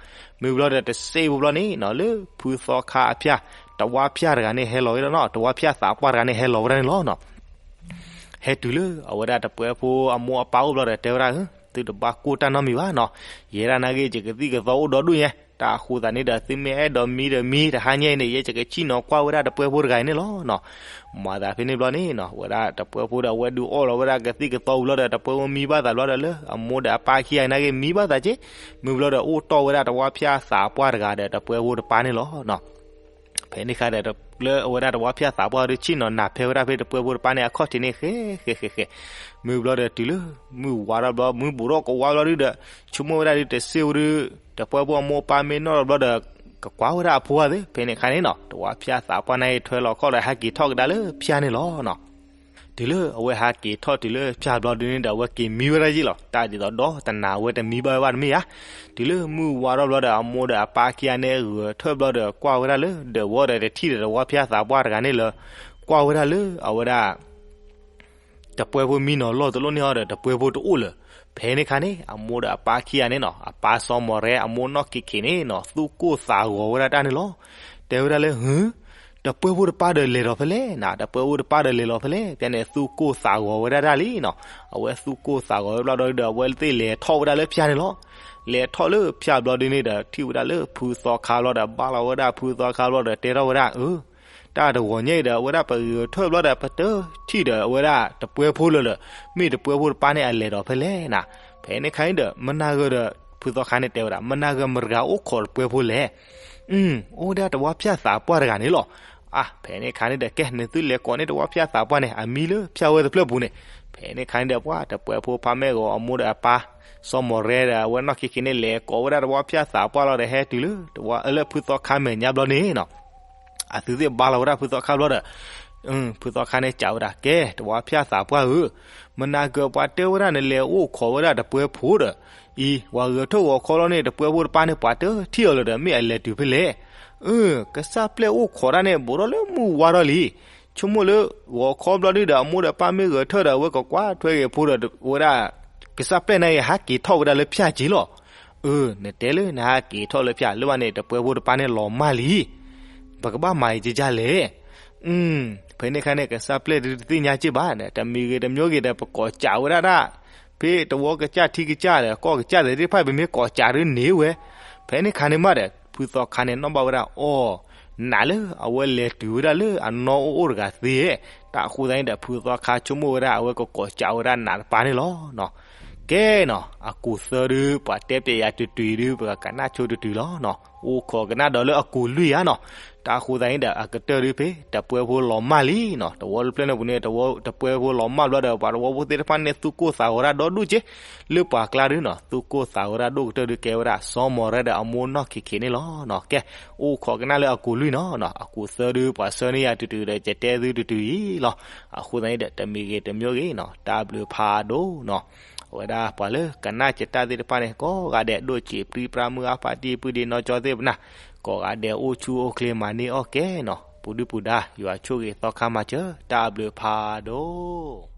မ့ၢ်ဘျီဒီးတစ့ဖိဘျီန့ၣ်နီၤ လၢဖုသီခါအဖၠၣ် တဝါဖၠၣ်တဂၤန့ၣ်ဟဲလီၤဝဲဒၣ်နီၤ တဝါဖၠၣ်သးပှၢ်တဂၤန့ၣ်ဟဲလီၤဝဲဒၣ်န့ၣ်လီၤနီၤ. ဟဲတုၤလၢအဝဲဒၣ်တပှဲၤဖိအမိၢ်အပၢ်အိၣ်ဘျီဒီး တဲဝဲဒၣ် သုတဘၣ်ကိၢ်တၢ်နီတမံၤဘၣ်နီၤ. ယဲဒၣ်နာ်က့ ယကသံၣ်ကသီအိၣ်ဒီဒူၣ်ညါ တၢ်အဃိသတးန့ၣ်ဒီး သုမ့ၢ်အဲၣ်ဒိးမံဒီးမံ တဟါညါအံၤန့ၣ် ယဲယကဆံၣ်နီၤကွၢ်ဝဲဒၣ်တပှဲၤဖိတဂၤအံၤန့ၣ်လီၤနီၤ. မၤသးဖဲန့ၣ်ဘျီန့ၣ်နီၤ ဝဲဒၣ်တပှဲၤဖိဒီး အဝဲဒုးအီၣ်လီၤဝဲဒၣ်ကသံၣ်ကသီဝံၤဘျီဒီး တပှဲၤဖိမံဘၣ်သးဘျီဒီး လၢအမိၢ်ဒီးအပၢ်ခံဂၤနာ်က့ မံဘၣ်သးက့ မ့ၢ်ဘျီဒီး အိၣ်တီၢ်ဝဲဒၣ်တဝါဖၠၣ်သးပှၢ်တဂၤဒီး တပှဲၤဖိတပၢ်န့ၣ်လီၤနီၤ. ဖဲန့ၣ်ခါဒီး လၢအဝဲဒၣ်တဝါဖၠၣ်သးပှၢ်ဒီး ဆ့ၣ်နီၤနၢ်ဖဲဝဲဒၣ်ဖဲတပှဲၤဖိတပၢ်န့ၣ် အခီၣ်ထံးန့ၣ် ဃဲဃဲဃဲဃဲ. မ့ၢ်ဘျီဒီး တုၤလၢမုၢ်ဝါထီၣ်ဘျီ မုၢ်ဘူးထီၣ်ကဝါဘျီဒုဒီး ဆိကမိၣ်ဝဲဒၣ်ဒု တစ့ဝဲဒု တပှဲၤဖိအမိၢ်အပၢ်မ့ၢ်နီၣ်ထီၣ်ဘျီဒီး ကကွၢ်ဝဲဒၣ်အဖိအသ့. ဖဲန့ၣ်ခါန့ၣ်နီၤ တဝါဖၠၣ်သးပှၢ်န့ၣ် ထွဲလီၤခီၣ်ဒီး ဟဲက့ၤထီၣ်ကဒါလၢဖၠၣ်န့ၣ်လီၤနီၤ. တုၤလၢအဝဲဟးက့ၤထီၣ်တုၤလၢဖၠၣ်ဘျီဒုန့ၣ်ဒီး အဝဲက့ၤမံဝဲဒၣ်ယ့ၣ်လီၤ. တၢ်ဒ်သိးဒီတနၤ အဝဲတမံဘၣ်ဝဲဘၣ်တမ့ၢ်ဧါ. တုၤလၢမုၢ်ဝါထီၣ်ဘျီဒီး အမိၢ်ဒီးအပၢ်ခံဂၤန့ၣ် ဂဲၤထၢၣ်ဘျီဒီး ကွၢ်ဝဲဒၣ်လၢဒၢးဝီဒီး တထံၣ်ဒီးတဝါဖၠၣ်သးပှၢ်တဂၤန့ၣ်လၢ ကွၢ်ဝဲဒၣ်လၢအဝဲဒၣ် တပှဲၤဖိမံနီၤလီၢ်တလီၢ်န့ၢ်အီၤဒီး တပှဲၤဖိတအိၣ်လၢၤ. ဖဲန့ၣ်ခါန့ၣ် အမိၢ်ဒီးအပၢ်ခံဂၤန့ၣ်နီၤ အပၢ်စီၤမီၢ်ရဲ အမိၢ်နီၢ်ခံခံန့ၣ်နီၤ သူၣ်ကိၢ်သးဂီၤဝဲဒၣ်တၢ်န့ၣ်လီၤ. တဲဝဲဒၣ်လၢ ဟု တပှဲၤဖိတပၢ်ဒီးလဲၤလီၤဖဲလဲၣ်နၤ, တပှဲၤဖိတပၢ်ဒီးလဲၤလီၤဖဲလဲၣ်. ဖဲန့ၣ် သူၣ်ကိၢ်သးဂီၤဝဲဒၣ်တၢ်လံနီၤ. အဝဲသူၣ်ကိၢ်သးဂီၤဝဲဘျီဒီး အဝဲသ့ၣ်လဲၤထီၣ်ဝဲဒၣ်လၢဖၠၣ်န့ၣ်လီၤ. လဲၤထီၣ်လၢဖၠၣ်ဘျီဒုန့ၣ်ဒီး ထံၣ်ဝဲဒၣ်လၢဖုသီခါဘျီဒီး ဘၣ်လီၤဝဲဒၣ်ဖုသီခါဘျီဒီး တဲထီၣ်ဝဲဒၣ် အၢ တၢ်တဂီၤညါအံၤဒီး အဝဲဒၣ်ပဂဲၤထၢၣ်ဘျီဒီး ပတထံၣ်ဒီးအဝဲဒၣ်တပှဲၤဖိလၢၤဒီး မ့ၢ်တပှဲၤဖိတပၢ်န့ၣ် အလဲၤဒီးဖဲလဲၣ်နၤ. ဖဲန့ၣ်ခါန့ၣ်ဒီး မနၤဂၤဒီး ဖုသီခါန့ၣ်တဲဝဲဒၣ် မနၤဂၤမတဂၤအိၣ်ခိးတပှဲၤဖိလဲၣ်. အ အိၣ်ဝဲဒၣ်တဝါဖၠၣ်သးပှၢ်တဂၤန့ၣ်လီၤ. အ ဖဲန့ၣ်ခါန့ၣ်ဒီး ကဲ နသုလဲၤကိးန့ၢ်တဝါဖၠၣ်သးပှၢ်န့ၣ် အမံလၢဖၠၣ်ဝဲတဖျၢၣ်ပူၤန့ၣ်. ဖဲန့ၣ်ခါန့ၣ်ဒီး ပှၤတပှဲၤဖိဖါမ့ၢ်ဂီၤအမိၢ်ဒီးအပၢ် စီၤမီၢ်ရဲဒီး အဝဲနီၢ်ခံခံန့ၣ် လဲၤကိးဝဲဒၣ်တဝါဖၠၣ်သးပှၢ်လီၤဒီး ဟဲတုၤလၢ လၢဖုသီခါမဲာ်ညါဘျီန့ၣ်နီၤ အသုသ့ၣ်ဘါလီၤဝဲဒၣ်ဖုသီခါဘျီဒီး ဖုသီခါန့ၣ်စံးဝဲဒၣ် ကဲ တဝါဖၠၣ်သးပှၢ်ဧၢ, မနၤကၢၤပှၤတဲဝဲဒၣ်နလဲၤအိၣ်ခိးဝဲဒၣ်တပှဲၤဖိဒီး အံၤ ပှၤဂဲၤထၢၣ်ဂီၤခီလီၤန့ၣ် တပှဲၤဖိတပၢ်န့ၣ် ပှၤတထံၣ်အီၤလၢၤဒီး မ့ၢ်အလဲၤတုၤဖဲလဲၣ်. အၢ ကစၢ်ပျဲၢ်အိၣ်ခိးတၢ်န့ၣ် ဘူးထီၣ်လၢမုၢ်ဝါထီၣ်လံ. ဆိကမိၣ်လၢ ဂီၤခီဘျီဒုဒီး အမိၢ်ဒီးပၢ်မ့ၢ်ဂဲၤထၢၣ်ဒီး အဝဲကကွၢ်ထွဲက့ၤဖိဒီး ဝဲဒၣ် ကစၢ်ပျဲၢ်န့ၣ် ဟးက့ၤထီၣ်ဝဲဒၣ်လၢဖၠၣ်က့ၤလီၤ. အၢ နတဲလၢနဟးက့ၤထီၣ်လၢဖၠၣ် လၢဘၣ်န့ၣ် တပှဲၤဖိတပၢ်န့ၣ်လီၤမၢ်လံ. ပကဘၣ်မၤအံၤကကၢ်လဲၣ်. ဖဲန့ၣ်ခါန့ၣ် ကစၢ်ပျဲၢ်ဒုတသ့ၣ်ညါက့ၤဘၣ်န့ၣ် တမံၤဂ့ၤတမံၤဂ့ၤဒီး ပကိးစးဝဲဒၣ်ဒၣ် ဖဲတဝီကစၢ်ထံကစၢ်ဒီး ကီၢ်ကစၢ်သ့ၣ်တဖၣ် ပမ့ၢ်ကိးစးဒုန့ၢ်ဝဲ. ဖဲန့ၣ်ခါန့ၣ်မးဒီး ဖုသီခါန့ၣ် နီၣ်ဘၣ်ဝဲဒၣ်အီၤ နးလၢအဝဲလဲၤတုၤဝဲဒၣ်လၢအနီၢ်အိၣ်အိၣ်တဂၤသ့. တၢ်အဃိသတးန့ၣ်ဒီး ဖုသီခါဆိကမိၣ်ဝဲဒၣ် အဝဲကကိးစးဝဲဒၣ်နးတပၢ်န့ၣ်လီၤ. ကဲနီၤ အကူာ်သၢဒု ပှၤတဲပျဲယၤတုၤတုၤဒု ပကကနၣ်ဆိတုၤတုၤလီၤနီၤ. အိၣ်ခိးကနၣ်ဒီးလၢအကူာ်လွံၢ်ဧါနီၤ. တၢ်အဃိသတးန့ၣ်ဒီး အကတၢၢ်ဒုဖဲ တပှဲၤဖိလီၤမၢ်လံနီၤ. တဝီတဖျၢၣ်န့ၣ်ပူၤန့ၣ် တဝီ တပှဲၤဖိလီၤမၢ်ဘျီဒီး ပှၤတဝီဖိသ့ၣ်တဖၣ်န့ၣ် သူၣ်ကိၢ်သးဂီၤဒၣ်ဒီဒူၣ်က့ လၢပှၤကျါဒုနီၤ. သူၣ်ကိၢ်သးဂီၤဒၣ်ဒိၣ်ကတၢၢ်ဒုကဲဝဲဒၣ် စီၤမီၢ်ရဲဒီးအမိၢ်နီၢ်ခံခံန့ၣ်လီၤ. ကဲ အိၣ်ခိးကနၣ်လၢအကူာ်လွံၢ်နီၤ. အကူာ်သၢဒု ပှၤဆှၢန့ၢ်ယၤတုၤတုၤဒီး ယတဲသုတုၤတုၤအံၤလီၤ. အဃိသတးန့ၣ်ဒီး တမံၤဂ့ၤတမံၤဂ့ၤနီၤ တၢ်ဘျုးဖးဒိၣ်နီၤ. အဝဲဒၣ်ပှၤလၢကနၣ်ကတၢၢ်သ့ၣ်တဖၣ်န့ၣ် ကိးဂၤဒဲး ဒိၣ်စံးပြံပြါမုၢ်အါဖးတံၢ် ပုၢ်ဒ့နီၢ်ကၠီသ့ၣ်ပနၢ် ကိးဂၤဒဲး အိၣ်ဆူၣ်အိၣ်ချ့မၤန့ၢ်အီၣ်ကဲနီၤ. ပူၤဒုပူၤဒါ ယွၤဆိၣ်ဂ့ၤသီခါမၤစၢၤ တၢ်ဘျုးဖးဒိၣ်.